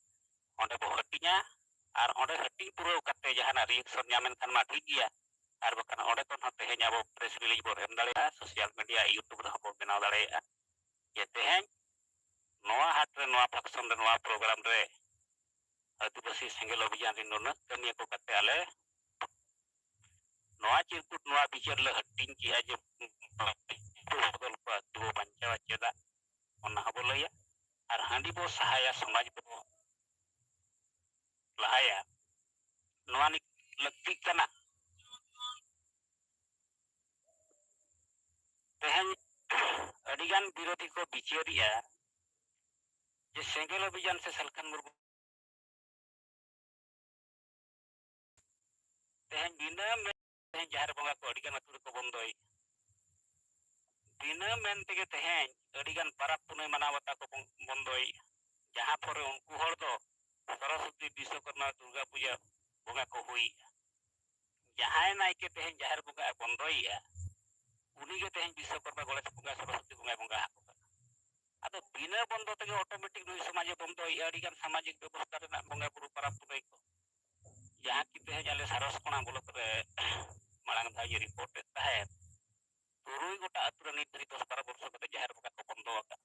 ᱚᱸᱰᱮ ᱵᱚ ᱦᱟᱹᱴᱤᱧᱟ᱾ ᱟᱨ ᱚᱸᱰᱮ ᱦᱟᱹᱴᱤᱧ ᱯᱩᱨᱟᱹᱣ ᱠᱟᱛᱮ ᱡᱟᱦᱟᱱᱟᱜ ᱨᱤᱭᱮᱠᱥᱚᱱ ᱧᱟᱢ ᱮᱱ ᱠᱷᱟᱱ ᱢᱟ ᱴᱷᱤᱠ ᱜᱮᱭᱟ, ᱟᱨ ᱵᱟᱠᱷᱟᱱ ᱚᱸᱰᱮ ᱠᱷᱚᱱ ᱦᱚᱸ ᱛᱮᱦᱮᱧ ᱟᱵᱚ ᱯᱨᱮᱥ ᱨᱤᱞᱤᱡᱽ ᱵᱚᱱ ᱮᱢ ᱫᱟᱲᱮᱭᱟᱜᱼᱟ, ᱥᱳᱥᱟᱞ ᱢᱤᱰᱤᱭᱟ, ᱭᱩᱴᱩᱵᱽ ᱨᱮᱦᱚᱸ ᱵᱚ ᱵᱮᱱᱟᱣ ᱫᱟᱲᱮᱭᱟᱜᱼᱟ ᱡᱮ ᱛᱮᱦᱮᱧ ᱱᱚᱣᱟ ᱦᱟᱴ ᱨᱮ, ᱱᱚᱣᱟ ᱯᱷᱟᱝᱥᱚᱱ ᱨᱮ, ᱱᱚᱣᱟ ᱯᱨᱳᱜᱨᱟᱢ ᱨᱮ ᱟᱹᱫᱤᱵᱟᱹᱥᱤ ᱥᱮᱸᱜᱮᱞ ᱚᱵᱷᱤᱡᱟᱱ ᱨᱮ ᱱᱩᱱᱟᱹᱜ ᱠᱟᱹᱢᱤᱭᱟᱹ ᱠᱚ ᱠᱟᱛᱮ ᱟᱞᱮ ᱱᱚᱣᱟ ᱪᱤᱨᱠᱩᱴ, ᱱᱚᱣᱟ ᱵᱤᱪᱟᱹᱨ ᱞᱮ ᱦᱟᱹᱴᱤᱧ ᱠᱮᱜᱼᱟ ᱡᱮ ᱵᱚᱫᱚᱞ ᱠᱚᱣᱟ, ᱟᱹᱛᱩ ᱵᱚ ᱵᱟᱧᱪᱟᱣᱟ ᱪᱮᱫᱟᱜ, ᱚᱱᱟ ᱦᱚᱸᱵᱚ ᱞᱟᱹᱭᱟ᱾ ᱟᱨ ᱦᱟᱺᱰᱤ ᱵᱚ ᱥᱟᱦᱟᱭᱟ, ᱥᱚᱢᱟᱡᱽ ᱵᱚ ᱞᱟᱦᱟᱭᱟ, ᱱᱚᱣᱟ ᱱᱤ-, ᱞᱟᱹᱠᱛᱤᱜ ᱠᱟᱱᱟ᱾ ᱛᱮᱦᱮᱧ ᱟᱹᱰᱤᱜᱟᱱ ᱵᱤᱨᱳᱫᱷᱤ ᱠᱚ ᱵᱤᱪᱟᱹᱨᱮᱜᱼᱟ ᱡᱮ ᱥᱮᱸᱜᱮᱞ ᱚᱵᱷᱤᱡᱟᱱ ᱥᱮ ᱥᱟᱞᱠᱷᱟᱱ ᱢᱩᱨᱢᱩ ᱛᱮᱦᱮᱧ ᱵᱤᱱᱟᱹ ᱢᱮᱱ, ᱛᱮᱦᱮᱧ ᱡᱟᱦᱮᱨ ᱵᱚᱸᱜᱟ ᱠᱚ ᱟᱹᱰᱤᱜᱟᱱ ᱟᱹᱛᱩ ᱨᱮᱠᱚ ᱵᱚᱱᱫᱚᱭᱮᱫᱼᱟ᱾ ᱵᱤᱱᱟᱹ ᱢᱮᱱ ᱛᱮᱜᱮ ᱛᱮᱦᱮᱧ ᱟᱹᱰᱤᱜᱟᱱ ᱯᱟᱨᱟᱵᱽ ᱯᱩᱱᱟᱹᱭ ᱢᱟᱱᱟᱣ ᱵᱟᱛᱟᱣ ᱠᱚ ᱵᱚᱱ-, ᱵᱚᱱᱫᱚᱭᱮᱫᱼᱟ᱾ ᱡᱟᱦᱟᱸ ᱯᱚᱨᱮ ᱩᱱᱠᱩ ᱦᱚᱲ ᱫᱚ ᱥᱚᱨᱚᱥᱚᱛᱤ, ᱵᱤᱥᱥᱚᱠᱚᱨᱢᱟ, ᱫᱩᱨᱜᱟ ᱯᱩᱡᱟᱹ ᱵᱚᱸᱜᱟ ᱠᱚ ᱦᱩᱭᱮᱜᱼᱟ᱾ ᱡᱟᱦᱟᱸᱭ ᱱᱟᱭᱠᱮ ᱛᱮᱦᱮᱧ ᱡᱟᱦᱮᱨ ᱵᱚᱸᱜᱟ ᱮ ᱵᱚᱱᱫᱚᱭᱮᱜᱼᱟ, ᱩᱱᱤᱜᱮ ᱛᱮᱦᱮᱧ ᱵᱤᱥᱥᱚᱠᱚᱨᱢᱟ, ᱜᱚᱬᱮᱥ ᱵᱚᱸᱜᱟ, ᱥᱚᱨᱚᱥᱚᱛᱤ ᱵᱚᱸᱜᱟᱭ ᱵᱚᱸᱜᱟ ᱟᱠᱚ ᱠᱟᱱᱟ᱾ ᱟᱫᱚ ᱵᱤᱱᱟᱹ ᱵᱚᱱᱫᱚ ᱛᱮᱜᱮ ᱚᱴᱳᱢᱮᱴᱤᱠ ᱱᱩᱭ ᱥᱚᱢᱟᱡᱽ ᱮ ᱵᱚᱱᱫᱚᱭᱮᱜᱼᱟ᱾ ᱟᱹᱰᱤᱜᱟᱱ ᱥᱟᱢᱟᱡᱤᱠ ᱵᱮᱵᱚᱥᱛᱷᱟ ᱨᱮᱱᱟᱜ ᱵᱚᱸᱜᱟ ᱵᱩᱨᱩ, ᱯᱟᱨᱟᱵᱽ ᱯᱩᱱᱟᱹᱭ ᱠᱚ, ᱡᱟᱦᱟᱸ ᱠᱤ ᱛᱮᱦᱮᱧ ᱟᱞᱮ ᱥᱟᱨᱚᱥᱠᱚᱬᱟ ᱵᱞᱚᱠ ᱨᱮ ᱢᱟᱲᱟᱝ ᱫᱷᱟᱣ ᱤᱧ ᱨᱤᱯᱳᱨᱴ ᱮᱫ ᱛᱟᱦᱮᱸᱫ, ᱛᱩᱨᱩᱭ ᱜᱚᱴᱟ ᱟᱹᱛᱩ ᱨᱮ ᱱᱤᱛ ᱫᱷᱟᱹᱨᱤᱡ ᱫᱚᱥ ᱵᱟᱨᱚ ᱵᱚᱨᱥᱚ ᱠᱟᱛᱮ ᱡᱟᱦᱮᱨ ᱵᱚᱸᱜᱟ ᱠᱚ ᱵᱚᱱᱫᱚ ᱟᱠᱟᱫ᱾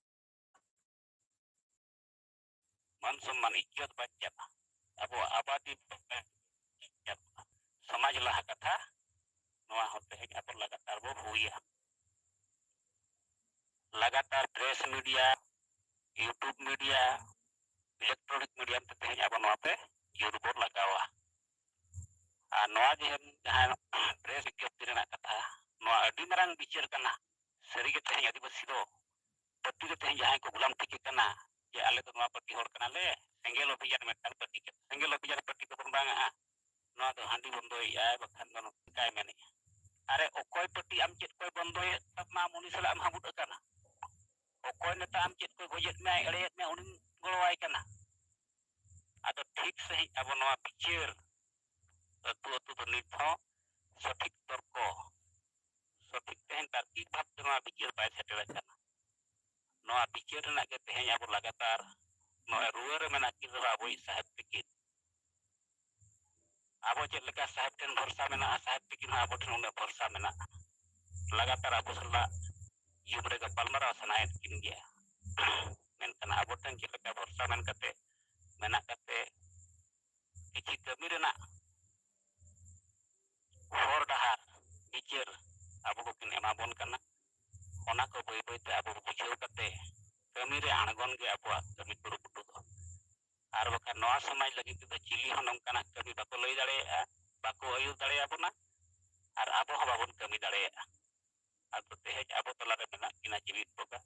ᱢᱟᱱ ᱥᱚᱢᱢᱟᱱ, ᱤᱡᱽᱡᱚᱛ ᱵᱟᱧᱪᱟᱜᱼᱟ, ᱟᱵᱚᱣᱟᱜ ᱟᱵᱟᱫᱤ ᱵᱟᱧᱪᱟᱜᱼᱟ, ᱥᱚᱢᱟᱡᱽ ᱞᱟᱦᱟ ᱠᱟᱛᱷᱟ, ᱱᱚᱣᱟ ᱦᱚᱸ ᱛᱮᱦᱮᱧ ᱟᱵᱚ ᱞᱟᱜᱟᱛᱟᱨ ᱵᱚ ᱦᱩᱭᱟ᱾ ᱞᱟᱜᱟᱛᱟᱨ press media, YouTube media, electronic media ᱛᱮ ᱛᱮᱦᱮᱧ ᱟᱵᱚ ᱱᱚᱣᱟ ᱛᱮ ᱡᱳᱨ ᱵᱚ ᱞᱟᱜᱟᱣᱟ᱾ ᱟᱨ ᱱᱚᱣᱟ ᱡᱮ ᱡᱟᱦᱟᱸ ᱯᱨᱮᱥ ᱵᱤᱡᱽᱧᱚᱯᱛᱤ ᱨᱮᱱᱟᱜ ᱠᱟᱛᱷᱟ, ᱱᱚᱣᱟ ᱟᱹᱰᱤ ᱢᱟᱨᱟᱝ ᱵᱤᱪᱟᱹᱨ ᱠᱟᱱᱟ᱾ ᱥᱟᱹᱨᱤᱜᱮ ᱛᱮᱦᱮᱧ ᱟᱹᱫᱤᱵᱟᱹᱥᱤ ᱫᱚ ᱯᱟᱹᱴᱤ ᱨᱮ ᱛᱮᱦᱮᱧ ᱡᱟᱦᱟᱸᱭ ᱠᱚ ᱜᱩᱞᱟᱢ ᱴᱷᱤᱠ ᱠᱟᱱᱟ ᱡᱮ ᱟᱞᱮ ᱫᱚ ᱱᱚᱣᱟ ᱯᱟᱹᱴᱤ ᱦᱚᱲ ᱠᱟᱱᱟᱞᱮ, ᱥᱮᱸᱜᱮᱞ ᱚᱵᱷᱤᱡᱟᱱ ᱢᱤᱫᱴᱟᱝ ᱯᱟᱹᱴᱤ ᱠᱟᱱᱟ, ᱥᱮᱸᱜᱮᱞ ᱚᱵᱷᱤᱡᱟᱱ ᱯᱟᱹᱴᱤ ᱫᱚᱵᱚᱱ ᱵᱟᱝᱟᱜᱼᱟ᱾ ᱱᱚᱣᱟ ᱫᱚ ᱦᱟᱺᱰᱤ ᱵᱚᱱᱫᱚᱭᱮᱫᱼᱟᱭ, ᱵᱟᱠᱷᱟᱱ ᱫᱚ ᱱᱚᱝᱠᱟᱭ ᱢᱮᱱᱮᱫᱼᱟ᱾ ᱟᱨᱮ, ᱚᱠᱚᱭ ᱯᱟᱹᱴᱤ ᱟᱢ ᱪᱮᱫ ᱠᱚᱭ ᱵᱚᱱᱫᱚᱭᱮᱫ ᱛᱟᱢᱟ, ᱟᱢ ᱩᱱᱤ ᱥᱟᱞᱟᱜ ᱮᱢ ᱦᱟᱹᱵᱩᱫ ᱟᱠᱟᱱᱟ? ᱚᱠᱚᱭ ᱱᱮᱛᱟ ᱟᱢ ᱪᱮᱫ ᱠᱚᱭ ᱜᱚᱡᱮᱫ ᱢᱮᱭᱟ, ᱮᱲᱮᱭᱮᱫ ᱢᱮᱭᱟ, ᱩᱱᱤᱢ ᱜᱚᱲᱚᱣᱟᱭ ᱠᱟᱱᱟ? ᱟᱫᱚ ᱴᱷᱤᱠ ᱥᱟᱺᱦᱤᱡ ᱟᱵᱚ ᱱᱚᱣᱟ ᱵᱤᱪᱟᱹᱨ ᱟᱹᱛᱩ ᱟᱹᱛᱩ ᱫᱚ ᱱᱤᱛ ᱦᱚᱸ ᱥᱚᱴᱷᱤᱠ ᱛᱚᱨᱠᱚ, ᱥᱚᱴᱷᱤᱠ ᱛᱮᱦᱮᱧ ᱛᱟᱨᱠᱤᱠ ᱵᱷᱟᱵᱽᱛᱮ ᱱᱚᱣᱟ ᱵᱤᱪᱟᱹᱨ ᱵᱟᱭ ᱥᱮᱴᱮᱨ ᱟᱠᱟᱱᱟ᱾ ᱱᱚᱣᱟ ᱵᱤᱪᱟᱹᱨ ᱨᱮᱱᱟᱜ ᱜᱮ ᱛᱮᱦᱮᱧ ᱟᱵᱚ ᱞᱟᱜᱟᱛᱟᱨ ᱱᱚᱜᱼᱚᱭ ᱨᱩᱣᱟᱹ ᱨᱮ ᱢᱮᱱᱟᱜ ᱠᱤᱱ ᱨᱮᱦᱚᱸ ᱟᱵᱚᱭᱤᱡ ᱥᱟᱦᱮᱵ ᱛᱤᱠᱤᱱ, ᱟᱵᱚ ᱪᱮᱫ ᱞᱮᱠᱟ ᱥᱟᱦᱮᱵ ᱴᱷᱮᱱ ᱵᱷᱚᱨᱥᱟ ᱢᱮᱱᱟᱜᱼᱟ, ᱥᱟᱦᱮᱵ ᱛᱤᱠᱤᱱ ᱦᱚᱸ ᱟᱵᱚ ᱴᱷᱮᱱ ᱩᱱᱟᱹᱜ ᱵᱷᱚᱨᱥᱟ ᱢᱮᱱᱟᱜᱼᱟ᱾ ᱞᱟᱜᱟᱛᱟᱨ ᱟᱵᱚ ᱥᱟᱞᱟᱜ ᱡᱩᱢ ᱨᱮ ᱜᱟᱯᱟᱞᱢᱟᱨᱟᱣ ᱥᱟᱱᱟᱭᱮᱫ ᱠᱤᱱ ᱜᱮᱭᱟ᱾ ᱢᱮᱱᱠᱷᱟᱱ ᱟᱵᱚ ᱴᱷᱮᱱ ᱪᱮᱫ ᱞᱮᱠᱟ ᱵᱷᱚᱨᱥᱟ ᱢᱮᱱ ᱠᱟᱛᱮ, ᱢᱮᱱᱟᱜ ᱠᱟᱛᱮ ᱠᱤᱪᱷᱤ ᱠᱟᱹᱢᱤ ᱨᱮᱱᱟᱜ ᱦᱚᱨ ᱰᱟᱦᱟᱨ ᱵᱤᱪᱟᱹᱨ ᱟᱵᱚ ᱠᱚᱠᱤᱱ ᱮᱢᱟ ᱵᱚᱱ ᱠᱟᱱᱟ᱾ ᱚᱱᱟ ᱠᱚ ᱵᱟᱹᱭ ᱵᱟᱹᱭ ᱛᱮ ᱟᱵᱚ ᱵᱩᱡᱷᱟᱹᱣ ᱠᱟᱛᱮ ᱠᱟᱹᱢᱤ ᱨᱮ ᱟᱬᱜᱚᱱ ᱜᱮ ᱟᱵᱚᱣᱟᱜ ᱠᱟᱹᱢᱤ ᱠᱩᱨᱩᱢᱩᱴᱩ ᱫᱚ᱾ ᱟᱨ ᱵᱟᱠᱷᱟᱱ ᱱᱚᱣᱟ ᱥᱚᱢᱟᱡᱽ ᱞᱟᱹᱜᱤᱫ ᱛᱮᱫᱚ ᱪᱤᱞᱤ ᱦᱚᱸ ᱱᱚᱝᱠᱟᱱᱟᱜ ᱠᱟᱹᱢᱤ ᱵᱟᱠᱚ ᱞᱟᱹᱭ ᱫᱟᱲᱮᱭᱟᱜᱼᱟ, ᱵᱟᱠᱚ ᱟᱹᱭᱩᱨ ᱫᱟᱲᱮᱭᱟᱵᱚᱱᱟ, ᱟᱨ ᱟᱵᱚ ᱦᱚᱸ ᱵᱟᱵᱚᱱ ᱠᱟᱹᱢᱤ ᱫᱟᱲᱮᱭᱟᱜᱼᱟ᱾ ᱟᱫᱚ ᱛᱮᱦᱮᱧ ᱟᱵᱚ ᱛᱟᱞᱟᱨᱮ ᱢᱮᱱᱟᱜ ᱠᱤᱱᱟ ᱡᱤᱣᱤᱫ ᱵᱚᱸᱜᱟ,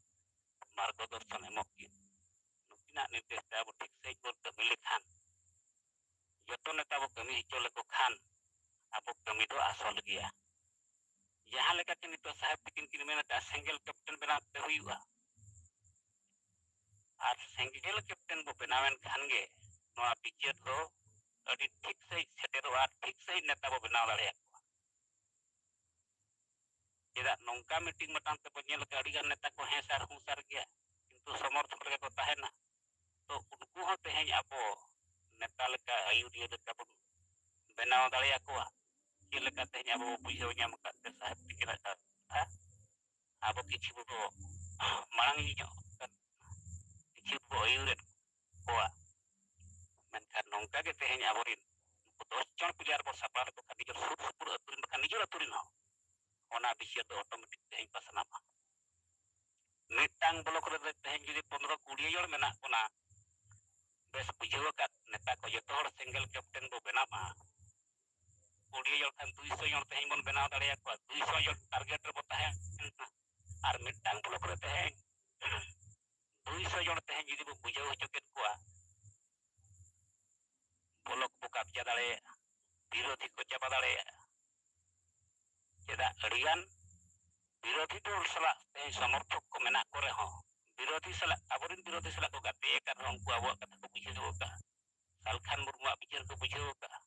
ᱢᱟᱨᱜᱚ ᱫᱚᱨᱥᱚᱱ ᱮᱢᱚᱜ ᱠᱤᱱ᱾ ᱱᱩᱠᱤᱱᱟᱜ ᱱᱤᱨᱫᱮᱥ ᱛᱮ ᱟᱵᱚ ᱴᱷᱤᱠ ᱥᱟᱺᱦᱤᱡ ᱵᱚᱱ ᱠᱟᱹᱢᱤ ᱞᱮᱠᱷᱟᱱ, ᱡᱚᱛᱚ ᱱᱮᱛᱟ ᱵᱚ ᱠᱟᱹᱢᱤ ᱦᱚᱪᱚ ᱞᱮᱠᱚ ᱠᱷᱟᱱ, ᱟᱵᱚ ᱠᱟᱹᱢᱤ ᱫᱚ ᱟᱥᱚᱞ ᱜᱮᱭᱟ᱾ ᱡᱟᱦᱟᱸ ᱞᱮᱠᱟ ᱠᱤ ᱱᱤᱛᱚᱜ ᱥᱟᱦᱮᱵ ᱛᱤᱠᱤᱱ ᱠᱤᱱ ᱢᱮᱱ ᱟᱠᱟᱫᱼᱟ, ᱥᱮᱸᱜᱮᱞ ᱠᱮᱯᱴᱮᱱ ᱵᱮᱱᱟᱣ ᱛᱮ ᱦᱩᱭᱩᱜᱼᱟ᱾ ᱟᱨ ᱥᱮᱸᱜᱮᱞ ᱠᱮᱯᱴᱮᱱ ᱵᱚ ᱵᱮᱱᱟᱣᱮᱱ ᱠᱷᱟᱱ ᱜᱮ ᱱᱚᱣᱟ ᱵᱤᱪᱟᱹᱨ ᱫᱚ ᱟᱹᱰᱤ ᱴᱷᱤᱠ ᱥᱟᱺᱦᱤᱡ ᱥᱮᱴᱮᱨᱚᱜᱼᱟ ᱟᱨ ᱴᱷᱤᱠ ᱥᱟᱺᱦᱤᱡ ᱱᱮᱛᱟ ᱵᱚ ᱵᱮᱱᱟᱣ ᱫᱟᱲᱮᱭᱟᱠᱚᱣᱟ᱾ ᱪᱮᱫᱟᱜ ᱱᱚᱝᱠᱟ ᱢᱤᱴᱤᱝ ᱢᱟᱴᱟᱝ ᱛᱮᱵᱚ ᱧᱮᱞ ᱟᱠᱟᱫ ᱟᱹᱰᱤ ᱜᱟᱱ ᱱᱮᱛᱟ ᱠᱚ ᱦᱮᱸ ᱥᱟᱨ ᱦᱩᱸ ᱥᱟᱨ ᱜᱮᱭᱟ, ᱠᱤᱱᱛᱩ ᱥᱚᱢᱚᱨᱛᱷᱚᱠ ᱨᱮᱜᱮ ᱠᱚ ᱛᱟᱦᱮᱱᱟ᱾ ᱛᱚ ᱩᱱᱠᱩ ᱦᱚᱸ ᱛᱮᱦᱮᱧ ᱟᱵᱚ ᱱᱮᱛᱟ ᱞᱮᱠᱟ ᱟᱹᱭᱩᱨᱤᱭᱟᱹ ᱞᱮᱠᱟ ᱵᱚᱱ ᱵᱮᱱᱟᱣ ᱫᱟᱲᱮᱭᱟᱠᱚᱣᱟ᱾ ᱪᱮᱫ ᱞᱮᱠᱟ ᱛᱮᱦᱮᱧ ᱟᱵᱚ ᱵᱚ ᱵᱩᱡᱷᱟᱹᱣ ᱧᱟᱢ ᱟᱠᱟᱫ ᱛᱮ ᱥᱟᱦᱮᱵ ᱛᱤᱠᱤᱱᱟᱜ ᱠᱟᱛᱷᱟ ᱟᱵᱚ ᱠᱤᱪᱷᱩ ᱵᱚ ᱢᱟᱲᱟᱝ ᱧᱚᱜ ᱠᱟᱱ, ᱠᱤᱪᱷᱩ ᱵᱚ ᱟᱹᱭᱩᱨᱮᱫ ᱠᱚᱣᱟ, ᱢᱮᱱᱠᱷᱟᱱ ᱱᱚᱝᱠᱟ ᱜᱮ ᱛᱮᱦᱮᱧ ᱟᱵᱚᱨᱮᱱ ᱩᱱᱠᱩ ᱫᱚᱥ ᱡᱚᱱ ᱯᱞᱮᱭᱟᱨ ᱵᱚ ᱥᱟᱯᱲᱟᱣ ᱞᱮᱠᱚ ᱠᱷᱟᱱ ᱱᱤᱡᱮᱨ ᱥᱩᱨ ᱥᱩᱯᱩᱨ ᱟᱹᱛᱩ ᱨᱮᱱ ᱵᱟᱠᱷᱟᱱ ᱱᱤᱡᱮᱨ ᱟᱹᱛᱩ ᱨᱮᱱ ᱦᱚᱸ ᱚᱱᱟ ᱵᱤᱪᱟᱹᱨ ᱫᱚ ᱚᱴᱳᱢᱮᱴᱤᱠ ᱛᱮᱦᱮᱧ ᱯᱟᱥᱱᱟᱣᱟ᱾ ᱢᱤᱫᱴᱟᱝ ᱵᱞᱚᱠ ᱨᱮ ᱛᱮᱦᱮᱧ ᱡᱩᱫᱤ ᱯᱚᱱᱨᱚ ᱠᱩᱲᱤ ᱡᱚᱱ ᱢᱮᱱᱟᱜ ᱵᱚᱱᱟ, ᱵᱮᱥ ᱵᱩᱡᱷᱟᱹᱣ ᱟᱠᱟᱫ ᱱᱮᱛᱟ ᱠᱚ ᱡᱚᱛᱚ ᱦᱚᱲ ᱥᱮᱸᱜᱮᱞ ᱠᱮᱯᱴᱮᱱ ᱵᱚ ᱵᱮᱱᱟᱣᱟ᱾ ᱠᱩᱲᱤ ᱡᱚᱱ ᱠᱷᱟᱱ ᱫᱩᱭᱥᱚ ᱡᱚᱱ ᱛᱮᱦᱮᱧ ᱵᱚᱱ ᱵᱮᱱᱟᱣ ᱫᱟᱲᱮᱭᱟᱠᱚᱣᱟ, ᱫᱩᱭᱥᱚ ᱡᱚᱱ ᱴᱟᱨᱜᱮᱴ ᱨᱮᱵᱚ ᱛᱟᱦᱮᱱᱟ᱾ ᱟᱨ ᱢᱤᱫᱴᱟᱝ ᱵᱞᱚᱠ ᱨᱮ ᱛᱮᱦᱮᱧ ᱫᱩᱭᱥᱚ ᱡᱚᱱ ᱛᱮᱦᱮᱧ ᱡᱩᱫᱤ ᱵᱚ ᱵᱩᱡᱷᱟᱹᱣ ᱦᱚᱪᱚ ᱠᱮᱫ ᱠᱚᱣᱟ, ᱵᱞᱚᱠ ᱵᱚ ᱠᱟᱵᱡᱟ ᱫᱟᱲᱮᱭᱟᱜᱼᱟ, ᱵᱤᱨᱳᱫᱷᱤ ᱠᱚ ᱪᱟᱵᱟ ᱫᱟᱲᱮᱭᱟᱜᱼᱟ᱾ ᱪᱮᱫᱟᱜ ᱟᱹᱰᱤᱜᱟᱱ ᱵᱤᱨᱳᱫᱷᱤ ᱫᱚᱞ ᱥᱟᱞᱟᱜ ᱛᱮᱦᱮᱧ ᱥᱚᱢᱚᱨᱛᱷᱚᱠ ᱠᱚ ᱢᱮᱱᱟᱜ ᱠᱚ ᱨᱮᱦᱚᱸ, ᱵᱤᱨᱳᱫᱷᱤ ᱥᱟᱞᱟᱜ, ᱟᱵᱚᱨᱮᱱ ᱵᱤᱨᱳᱫᱷᱤ ᱥᱟᱞᱟᱜ ᱠᱚ ᱜᱟᱛᱮ ᱟᱠᱟᱱ ᱨᱮᱦᱚᱸ ᱩᱱᱠᱩ ᱟᱵᱚᱣᱟᱜ ᱠᱟᱛᱷᱟ ᱠᱚ ᱵᱩᱡᱷᱟᱹᱣ ᱟᱠᱟᱫᱼᱟ, ᱥᱟᱞᱠᱷᱟᱱ ᱢᱩᱨᱢᱩᱣᱟᱜ ᱵᱤᱪᱟᱹᱨ ᱠᱚ ᱵᱩᱡᱷᱟᱹᱣ ᱟᱠᱟᱫᱼᱟ᱾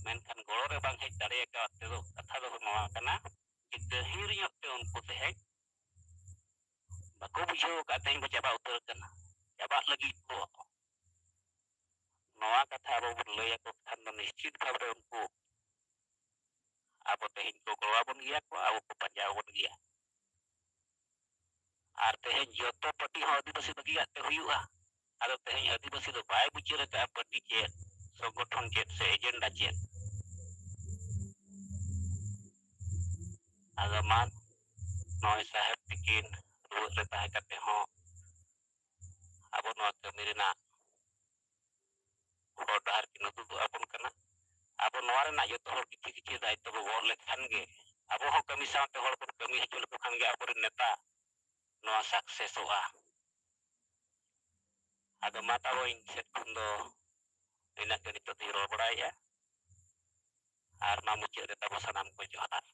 ᱢᱮᱱᱠᱷᱟᱱ ᱜᱚᱲᱚ ᱨᱮ ᱵᱟᱝ ᱦᱮᱡ ᱫᱟᱲᱮ ᱟᱠᱟᱫ ᱛᱮᱫᱚ ᱠᱟᱛᱷᱟ ᱫᱚ ᱱᱚᱣᱟ ᱠᱟᱱᱟ ᱡᱮ ᱜᱟᱹᱦᱤᱨ ᱧᱚᱜ ᱛᱮ ᱩᱱᱠᱩ ᱛᱮᱦᱮᱧ ᱵᱟᱠᱚ ᱵᱩᱡᱷᱟᱹᱣ ᱟᱠᱟᱫ ᱛᱮᱦᱮᱧ ᱵᱚ ᱪᱟᱵᱟ ᱩᱛᱟᱹᱨ ᱟᱠᱟᱱᱟ, ᱪᱟᱵᱟᱜ ᱞᱟᱹᱜᱤᱫ ᱠᱚ᱾ ᱱᱚᱣᱟ ᱠᱟᱛᱷᱟ ᱟᱵᱚ ᱵᱚᱱ ᱞᱟᱹᱭ ᱟᱠᱚ ᱠᱷᱟᱱ ᱫᱚ ᱱᱤᱥᱪᱤᱛ ᱵᱷᱟᱵᱽ ᱨᱮ ᱩᱱᱠᱩ ᱟᱵᱚ ᱛᱮᱦᱮᱧ ᱠᱚ ᱜᱚᱲᱚ ᱟᱵᱚᱱ ᱜᱮᱭᱟ ᱠᱚ, ᱟᱵᱚ ᱠᱚ ᱯᱟᱸᱡᱟ ᱟᱵᱚᱱ ᱜᱮᱭᱟ᱾ ᱟᱨ ᱛᱮᱦᱮᱧ ᱡᱚᱛᱚ ᱯᱟᱹᱴᱤ ᱦᱚᱸ ᱟᱹᱫᱤᱵᱟᱹᱥᱤ ᱵᱟᱹᱜᱤᱭᱟᱜ ᱛᱮ ᱦᱩᱭᱩᱜᱼᱟ᱾ ᱟᱫᱚ ᱛᱮᱦᱮᱧ ᱟᱹᱫᱤᱵᱟᱹᱥᱤ ᱫᱚ ᱵᱟᱭ ᱵᱩᱡᱷᱟᱹᱣ ᱟᱠᱟᱫᱼᱟ ᱯᱟᱹᱴᱤ ᱪᱮᱫ, ᱥᱚᱝᱜᱚᱴᱷᱚᱱ ᱪᱮᱫ ᱥᱮ ᱮᱡᱮᱱᱰᱟ ᱪᱮᱫ᱾ ᱟᱫᱚ ᱢᱟ ᱱᱚᱜᱼᱚᱭ ᱥᱟᱦᱮᱵ ᱛᱤᱠᱤᱱ ᱨᱩᱣᱟᱹᱜ ᱨᱮ ᱛᱟᱦᱮᱸ ᱠᱟᱛᱮ ᱦᱚᱸ ᱟᱵᱚ ᱱᱚᱣᱟ ᱠᱟᱹᱢᱤ ᱨᱮᱱᱟᱜ ᱦᱚᱨ ᱰᱟᱦᱟᱨ ᱠᱤᱱ ᱩᱫᱩᱜ ᱟᱵᱚᱱ ᱠᱟᱱᱟ᱾ ᱟᱵᱚ ᱱᱚᱣᱟ ᱨᱮᱱᱟᱜ ᱡᱚᱛᱚ ᱦᱚᱲ ᱠᱤᱪᱷᱤ ᱠᱤᱪᱷᱤ ᱫᱟᱭᱤᱛᱛᱚ ᱵᱚ ᱜᱚᱜ ᱞᱮᱠᱷᱟᱱ ᱜᱮ, ᱟᱵᱚ ᱦᱚᱸ ᱠᱟᱹᱢᱤ ᱥᱟᱶᱛᱮ ᱦᱚᱲ ᱵᱚᱱ ᱠᱟᱹᱢᱤ ᱦᱚᱪᱚ ᱞᱮᱠᱚ ᱠᱷᱟᱱ ᱜᱮ ᱟᱵᱚᱨᱮᱱ ᱱᱮᱛᱟ ᱱᱚᱣᱟ ᱥᱟᱠᱥᱮᱥᱚᱜᱼᱟ᱾ ᱟᱫᱚ ᱢᱟ ᱛᱟᱵᱚ ᱤᱧ ᱥᱮᱫ ᱠᱷᱚᱱ ᱫᱚ ᱱᱤᱱᱟᱹᱜ ᱜᱮ ᱱᱤᱛᱚᱜ ᱫᱚᱧ ᱨᱚᱲ ᱵᱟᱲᱟᱭᱮᱫᱼᱟ᱾ ᱟᱨ ᱢᱟ ᱢᱩᱪᱟᱹᱫ ᱨᱮ ᱛᱟᱵᱚ ᱥᱟᱱᱟᱢ ᱠᱚ ᱡᱚᱦᱟᱨ᱾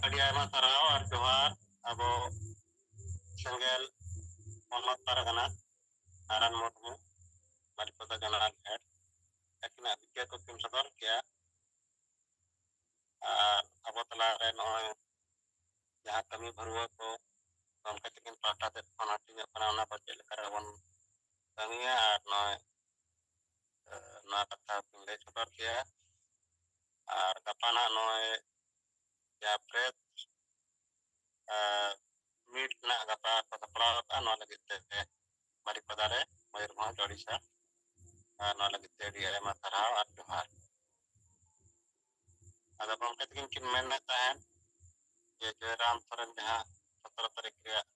ᱟᱹᱰᱤ ᱟᱭᱢᱟ ᱥᱟᱨᱦᱟᱣ ᱟᱨ ᱡᱚᱦᱟᱨ᱾ ᱟᱵᱚ ᱥᱮᱸᱜᱮᱞ ᱯᱚᱱᱚᱛ ᱯᱟᱨᱜᱟᱱᱟ ᱱᱟᱨᱟᱭᱚᱱ ᱢᱩᱨᱢᱩ, ᱵᱟᱨᱤᱯᱟᱫᱟ ᱡᱚᱱᱟᱨᱟᱞ ᱦᱮᱰ, ᱟᱹᱠᱤᱱᱟᱜ ᱵᱤᱪᱟᱹᱨ ᱠᱚᱠᱤᱱ ᱥᱚᱫᱚᱨ ᱠᱮᱭᱟ᱾ ᱟᱨ ᱟᱵᱚ ᱛᱟᱞᱟᱨᱮ ᱱᱚᱜᱼᱚᱭ ᱡᱟᱦᱟᱸ ᱠᱟᱹᱢᱤ ᱵᱷᱟᱹᱨᱣᱟᱹ ᱠᱚ ᱜᱚᱢᱠᱮ ᱛᱟᱹᱠᱤᱱ ᱯᱟᱦᱴᱟ ᱥᱮᱫ ᱠᱷᱚᱱ ᱦᱟᱹᱴᱤᱧᱚᱜ ᱠᱟᱱᱟ, ᱚᱱᱟ ᱠᱚ ᱪᱮᱫ ᱞᱮᱠᱟ ᱨᱮᱵᱚᱱ ᱠᱟᱹᱢᱤᱭᱟ, ᱟᱨ ᱱᱚᱜᱼᱚᱭ, ᱮ, ᱱᱚᱣᱟ ᱠᱟᱛᱷᱟ ᱠᱤᱱ ᱞᱟᱹᱭ ᱥᱚᱫᱚᱨ ᱠᱮᱭᱟ᱾ ᱟᱨ ᱜᱟᱯᱟ ᱱᱟᱜ ᱱᱚᱜᱼᱚᱭ ᱡᱟᱦᱟᱸ ᱯᱨᱮᱥ, ᱮ, ᱢᱤᱴ ᱨᱮᱱᱟᱜ ᱜᱟᱯᱟ ᱠᱚ ᱥᱟᱯᱲᱟᱣ ᱟᱠᱟᱫᱼᱟ, ᱱᱚᱣᱟ ᱞᱟᱹᱜᱤᱫ ᱛᱮ ᱵᱟᱨᱤᱯᱟᱫᱟ ᱨᱮ, ᱢᱚᱭᱩᱨᱵᱷᱚᱸᱡᱽ, ᱳᱰᱤᱥᱟ᱾ ᱟᱨ ᱱᱚᱣᱟ ᱞᱟᱹᱜᱤᱫ ᱛᱮ ᱟᱹᱰᱤ ᱟᱭᱢᱟ ᱥᱟᱨᱦᱟᱣ ᱟᱨ ᱡᱚᱦᱟᱨ᱾ ᱟᱫᱚ ᱜᱚᱢᱠᱮ ᱛᱟᱹᱠᱤᱱ ᱠᱤᱱ ᱢᱮᱱᱮᱫ ᱛᱟᱦᱮᱸᱫ ᱡᱮ ᱡᱚᱭᱨᱟᱢ ᱥᱚᱨᱮᱱ ᱡᱟᱦᱟᱸ ᱥᱚᱛᱨᱚ ᱛᱟᱹᱨᱤᱠᱷ ᱨᱮᱭᱟᱜ,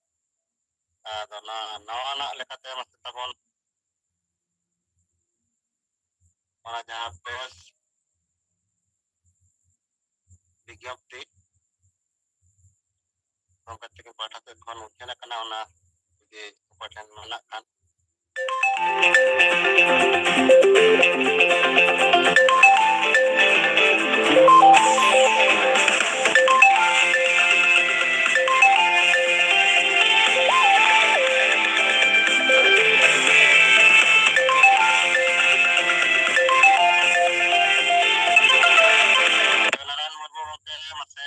ᱟᱫᱚ ᱚᱱᱟ ᱱᱟᱣᱟᱱᱟᱜ ᱞᱮᱠᱟᱛᱮ ᱢᱟᱥᱮ ᱛᱟᱵᱚᱱ ᱚᱱᱟ ᱡᱟᱦᱟᱸ ᱯᱨᱮᱥ ᱵᱤᱜᱽᱜᱟᱯᱛᱤ ᱜᱚᱢᱠᱮ ᱛᱟᱹᱠᱤᱱ ᱯᱟᱦᱴᱟ ᱥᱮᱫ ᱠᱷᱚᱱ ᱩᱪᱷᱟᱹᱱ ᱟᱠᱟᱱᱟ, ᱚᱱᱟ ᱡᱩᱫᱤ ᱚᱠᱚᱭ ᱴᱷᱮᱱ ᱢᱮᱱᱟᱜ ᱠᱷᱟᱱ᱾ ᱱᱟᱨᱟᱭᱚᱱ ᱢᱩᱨᱢᱩ ᱜᱚᱢᱠᱮ, ᱢᱟᱥᱮ᱾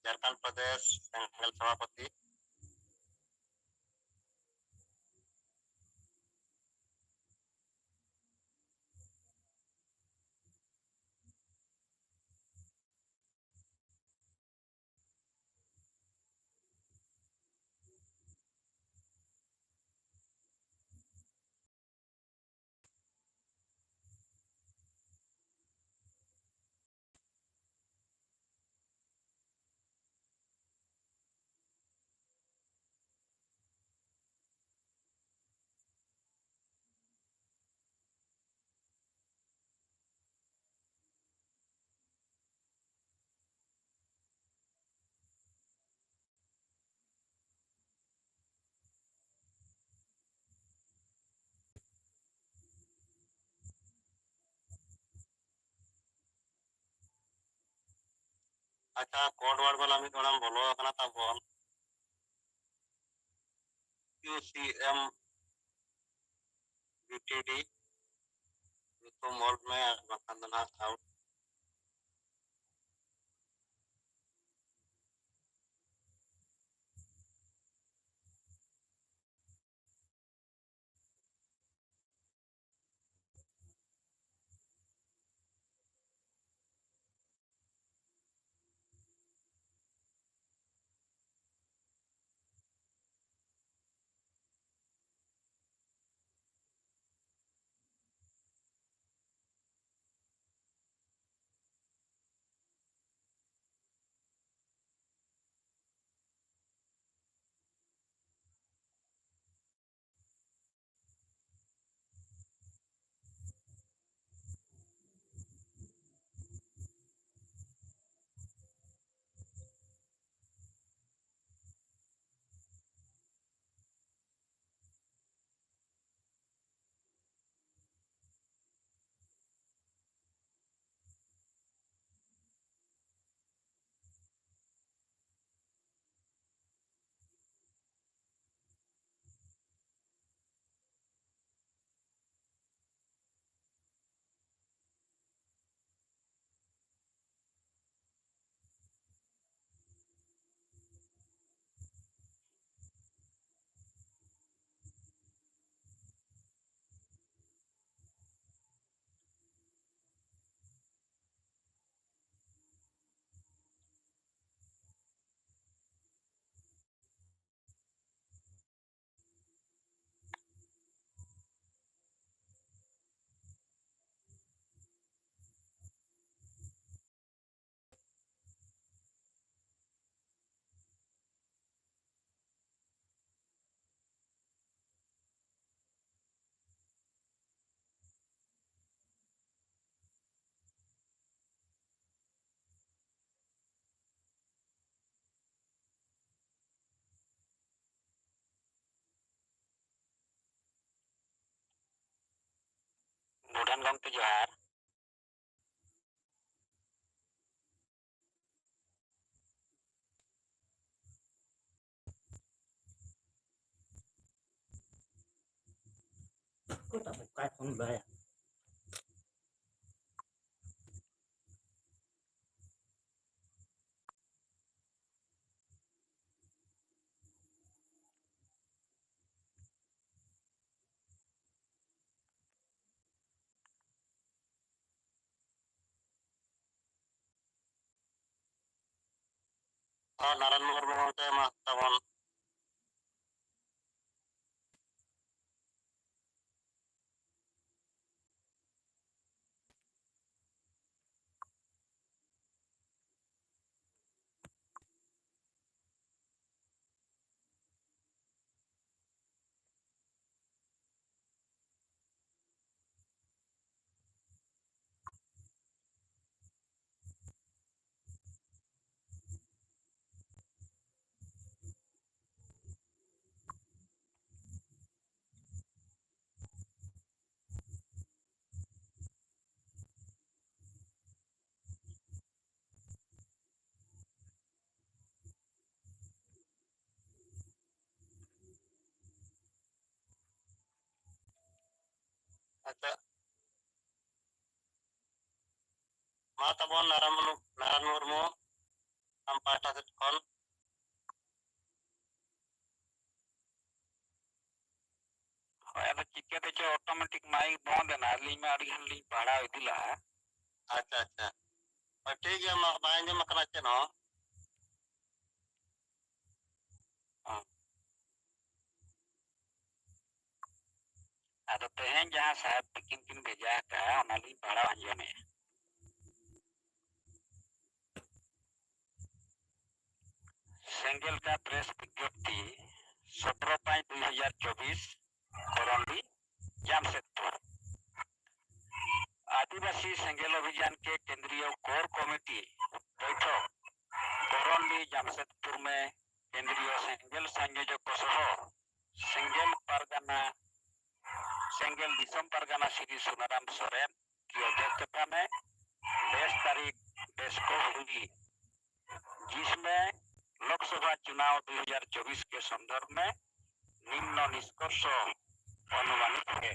ᱡᱷᱟᱲᱠᱷᱚᱸᱰ ᱯᱨᱚᱫᱮᱥ ᱥᱮᱸᱜᱮᱞ ᱥᱚᱵᱷᱟᱯᱚᱛᱤ᱾ ᱟᱪᱪᱷᱟ, ᱠᱳᱰ ᱣᱟᱨᱰ ᱵᱟᱞᱟ ᱢᱤᱫ ᱦᱚᱲᱮᱢ ᱵᱚᱞᱚ ᱟᱠᱟᱱᱟ ᱛᱟᱵᱚᱱ᱾ ᱠᱤᱭᱩ ᱥᱤ ᱮᱢ ᱵᱤ ᱴᱤ ᱰᱤ, ᱧᱩᱛᱩᱢ ᱚᱞ ᱢᱮ, ᱟᱨ ᱵᱟᱝᱠᱷᱟᱱ ᱫᱚ ᱱᱟᱦᱟᱜ ᱟᱣᱩᱴ᱾ ᱵᱩᱰᱷᱟᱹᱱ ᱜᱚᱢᱠᱮ ᱡᱚᱦᱟᱨ᱾ ᱚᱠᱚᱭᱴᱟᱜ ᱵᱚᱠᱟᱭ ᱯᱷᱳᱱ ᱵᱟᱲᱟᱭᱟ? ᱦᱚᱸ, ᱱᱟᱨᱟᱭᱚᱱ ᱢᱩᱨᱢᱩ ᱜᱚᱢᱠᱮ ᱢᱟ ᱛᱟᱵᱚᱱ᱾ ᱟᱪᱪᱷᱟ, ᱢᱟ ᱛᱟᱵᱚᱱ ᱱᱟᱨᱟᱭᱚᱱ ᱢᱩᱨᱢᱩ, ᱱᱟᱨᱟᱭᱚᱱ ᱢᱩᱨᱢᱩ, ᱟᱢ ᱯᱟᱦᱴᱟ ᱥᱮᱫ ᱠᱷᱚᱱ᱾ ᱦᱳᱭ, ᱟᱫᱚ ᱪᱤᱠᱟᱹ ᱛᱮᱪᱚ automatic mic ᱵᱚᱱᱫ ᱮᱱᱟ, ᱟᱹᱞᱤᱧ ᱢᱟ ᱟᱹᱰᱤ ᱜᱷᱟᱹᱲᱤᱡ ᱞᱤᱧ ᱯᱟᱲᱦᱟᱣ ᱤᱫᱤ ᱞᱟᱦᱟ᱾ ᱟᱪᱪᱷᱟ, ᱟᱪᱪᱷᱟ, ᱦᱳᱭ, ᱴᱷᱤᱠ ᱜᱮᱭᱟ, ᱢᱟ ᱵᱟᱭ ᱟᱸᱡᱚᱢ ᱟᱠᱟᱱᱟ ᱪᱮᱫ ᱦᱚᱸ᱾ ᱦᱚᱸ᱾ ᱟᱫᱚ ᱛᱮᱦᱮᱧ ᱡᱟᱦᱟᱸ ᱥᱟᱦᱮᱵᱽ ᱛᱤᱠᱤᱱ ᱠᱤᱱ ᱵᱷᱮᱡᱟ ᱟᱠᱟᱫᱼᱟ, ᱚᱱᱟᱞᱤᱧ ᱯᱟᱲᱦᱟᱣ ᱟᱸᱡᱚᱢᱮᱫᱼᱟ᱾ ᱥᱮᱸᱜᱮᱞ ᱠᱟ ᱯᱨᱮᱥ ᱵᱤᱡᱽᱧᱚᱯᱛᱤ, ᱥᱚᱛᱨᱚ ᱯᱟᱸᱪ ᱫᱩᱭ ᱦᱟᱡᱟᱨ ᱪᱚᱵᱵᱤᱥ, ᱠᱚᱨᱚᱱᱰᱤ, ᱡᱟᱢᱥᱮᱫᱽᱯᱩᱨ᱾ ᱟᱹᱫᱤᱵᱟᱹᱥᱤ ᱥᱮᱸᱜᱮᱞ ᱚᱵᱷᱤᱡᱟᱱ ᱠᱮ ᱠᱮᱱᱫᱨᱤᱭᱚ ᱠᱳᱨ ᱠᱚᱢᱤᱴᱤ ᱵᱳᱭᱴᱷᱚᱠ, ᱠᱚᱨᱚᱱᱰᱤ, ᱡᱟᱢᱥᱮᱫᱽᱯᱩᱨ ᱢᱮ᱾ ᱠᱮᱱᱫᱨᱤᱭᱚ ᱥᱮᱸᱜᱮᱞ ᱥᱚᱝᱭᱳᱡᱚᱠ ᱠᱚ ᱥᱚᱦᱚ ᱥᱮᱸᱜᱮᱞ ᱯᱟᱨᱜᱟᱱᱟ, ᱥᱮᱸᱜᱮᱞ ᱫᱤᱥᱚᱢ ᱯᱟᱨᱜᱟᱱᱟ ᱥᱨᱤ ᱥᱩᱱᱟᱨᱟᱢ ᱥᱚᱨᱮᱱ ᱠᱤ ᱚᱫᱷᱭᱚᱠᱷᱚᱛᱟ ᱢᱮ᱾ ᱵᱮᱥ ᱛᱟᱹᱨᱤᱠᱷ ᱵᱮᱥ ᱠᱚ ᱦᱩᱭ ᱡᱤᱥᱢᱮ ᱞᱳᱠᱥᱚᱵᱷᱟ ᱪᱩᱱᱟᱣ ᱫᱩᱭ ᱦᱟᱡᱟᱨ ᱪᱚᱵᱵᱤᱥ ᱠᱮ ᱥᱚᱱᱫᱚᱨᱵᱷ ᱢᱮ ᱱᱤᱢᱱᱚ ᱱᱤᱥᱠᱚᱨᱥᱚ ᱚᱱᱩᱢᱟᱱᱤᱛ ᱦᱮ᱾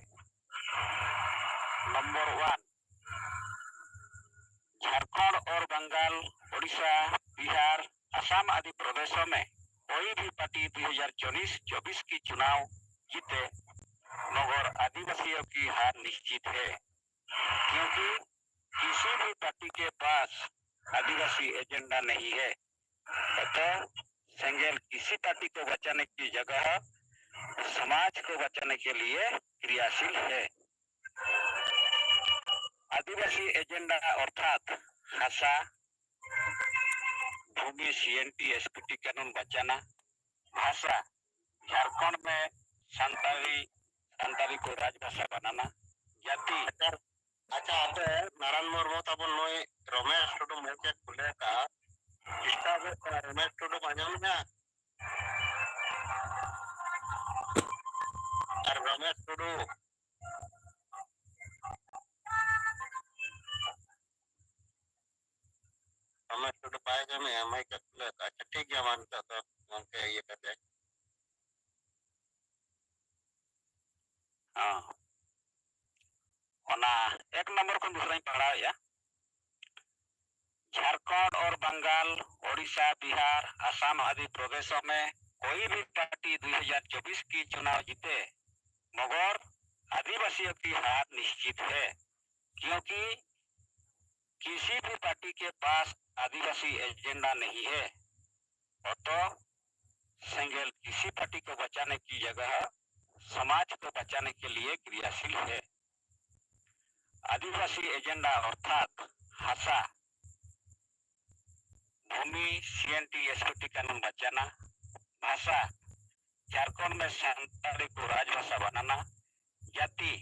नंबर वन, झारखंड और बंगाल, उड़ीसा, बिहार, असम आदि प्रदेशों में कोई भी पार्टी दो हज़ार चौबीस की चुनाव जीते, मगर आदिवासियों की हार निश्चित है, क्योंकि किसी भी पार्टी के पास आदिवासी एजेंडा नहीं है। अतः सेंगेल किसी पार्टी को बचाने की जगह समाज को बचाने के लिए क्रियाशील है। आदिवासी एजेंडा अर्थात ᱦᱟᱥᱟ, ᱵᱷᱩᱢᱤ, ᱥᱤ N T S P T ᱠᱟᱹᱱᱩᱱ ᱵᱟᱪᱟᱱᱟ, ᱵᱷᱟᱥᱟ, ᱡᱷᱟᱲᱠᱷᱚᱸᱰ ᱢᱮ ᱥᱟᱱᱛᱟᱲᱤ, ᱥᱟᱱᱛᱟᱲᱤ ᱠᱚ ᱨᱟᱡᱽᱵᱷᱟᱥᱟ ᱵᱟᱱᱟᱱᱟ, ᱡᱟᱹᱛᱤ᱾ ᱟᱪᱪᱷᱟ, ᱟᱯᱮ ᱱᱟᱨᱟᱱ ᱢᱩᱨᱢᱩ ᱛᱟᱵᱚᱱ ᱱᱩᱭ ᱨᱚᱢᱮᱥ ᱴᱩᱰᱩ ᱢᱟᱭᱤᱠ ᱮ ᱠᱷᱩᱞᱟᱹᱣ ᱠᱟᱜᱼᱟ, ᱰᱤᱥᱴᱟᱵᱮᱫ ᱠᱟᱱᱟ᱾ ᱨᱚᱢᱮᱥ ᱴᱩᱰᱩᱢ ᱟᱸᱡᱚᱢᱮᱫᱼᱟ? ᱟᱨ ᱨᱚᱢᱮᱥ ᱴᱩᱰᱩ, ᱨᱚᱢᱮᱥ ᱴᱩᱰᱩ ᱵᱟᱭ ᱟᱸᱡᱚᱢᱮᱫᱼᱟ, ᱢᱟᱭᱤᱠ ᱮ ᱠᱷᱩᱞᱟᱹᱣ ᱠᱟᱜᱼᱟ᱾ ᱟᱪᱪᱷᱟ, ᱴᱷᱤᱠ ᱜᱮᱭᱟ, ᱢᱟ ᱱᱤᱛᱚᱜ ᱫᱚ ᱜᱚᱢᱠᱮ ᱤᱭᱟᱹ ᱠᱟᱛᱮ᱾ ᱦᱚᱸ᱾ ᱚᱱᱟ ᱮᱠ ᱱᱚᱢᱵᱚᱨ ᱠᱷᱚᱱ ᱫᱚᱥᱨᱟᱧ ᱯᱟᱲᱦᱟᱣᱮᱫᱼᱟ᱾ झारखंड और बंगाल, ओडिशा, बिहार, असम आदि प्रदेशों में कोई भी पार्टी दो हज़ार चौबीस की चुनाव जीते, मगर आदिवासियों की हार निश्चित है, क्योंकि किसी भी पार्टी के पास आदिवासी एजेंडा नहीं है। अतः सेंगेल किसी पार्टी को बचाने की जगह समाज को बचाने के लिए क्रियाशील है। आदिवासी एजेंडा अर्थात ᱦᱟᱥᱟ, ᱵᱷᱩᱢᱤ, ᱥᱤ N T S P T ᱠᱟᱹᱱᱩᱱ ᱵᱟᱪᱟᱱᱟ, ᱵᱷᱟᱥᱟ, ᱡᱷᱟᱲᱠᱷᱚᱸᱰ ᱢᱮ ᱥᱟᱱᱛᱟᱲᱤ ᱠᱚ ᱨᱟᱡᱽᱵᱷᱟᱥᱟ ᱵᱟᱱᱟᱱᱟ, ᱡᱟᱹᱛᱤ,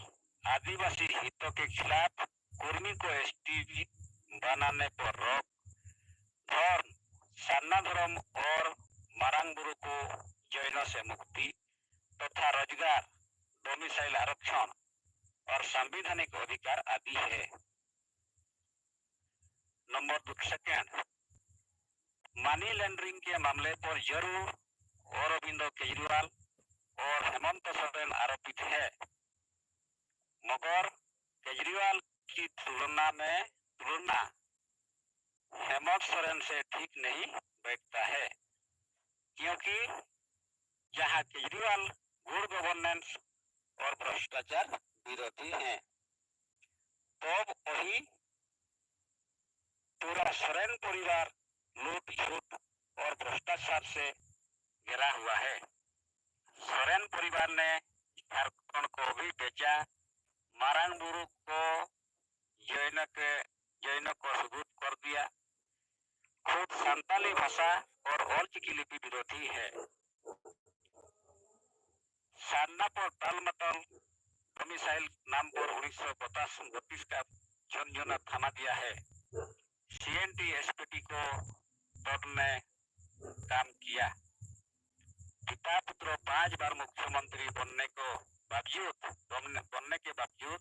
ᱟᱹᱫᱤᱵᱟᱹᱥᱤ ᱦᱤᱛᱚ ᱠᱮ ᱠᱷᱤᱞᱟᱯ, ᱠᱩᱨᱢᱤ ᱠᱚ ᱮᱥ ᱴᱤ ᱵᱟᱱᱟᱱᱮ ᱯᱚᱨ ᱨᱚᱠ, ᱫᱷᱚᱨᱢ, ᱥᱟᱨᱱᱟ ᱫᱷᱚᱨᱚᱢ ᱚᱨ ᱢᱟᱨᱟᱝ ᱵᱩᱨᱩ ᱠᱚ ᱡᱚᱭᱱᱚ ᱥᱮ ᱢᱩᱠᱛᱤ, ᱛᱚᱛᱷᱟ ᱨᱳᱡᱽᱜᱟᱨ, ᱰᱳᱢᱤᱥᱟᱭᱤᱞ ᱟᱨᱚᱠᱥᱚᱱ ᱚᱨ ᱥᱟᱝᱵᱤᱫᱷᱟᱱᱤᱠ ᱚᱫᱷᱤᱠᱟᱨ ᱟᱫᱤ ᱦᱮ᱾ नंबर दो, सेकंड, मनी लॉन्ड्रिंग के मामले पर जरूर अरविंदो केजरीवाल और हेमंत सोरेन आरोपित है, मगर केजरीवाल की तुलना में, तुलना हेमंत सोरेन से ठीक नहीं बैठता है, क्योंकि जहां केजरीवाल गुड गवर्नेंस और भ्रष्टाचार विरोधी हैं, तो वहीं पूरा सोरेन परिवार लूट, झूठ और भ्रष्टाचार से घिरा हुआ है। सोरेन परिवार ने झारखंड को भी बेचा, मारंग बुरु को जैन के, जैनों को सुगुत कर दिया, खुद संताली भाषा और ऑलचिकी लिपि विरोधी है। सारनाथ और तालमटल डोमिसाइल नाम पर उन्नीस सौ पचास बत्तीस का झुनझुना थाना दिया है। सीएनटी एसपीटी को तोड़ने काम किया। पिता पुत्र पांच बार मुख्यमंत्री बनने को बावजूद, बनने, बनने के बावजूद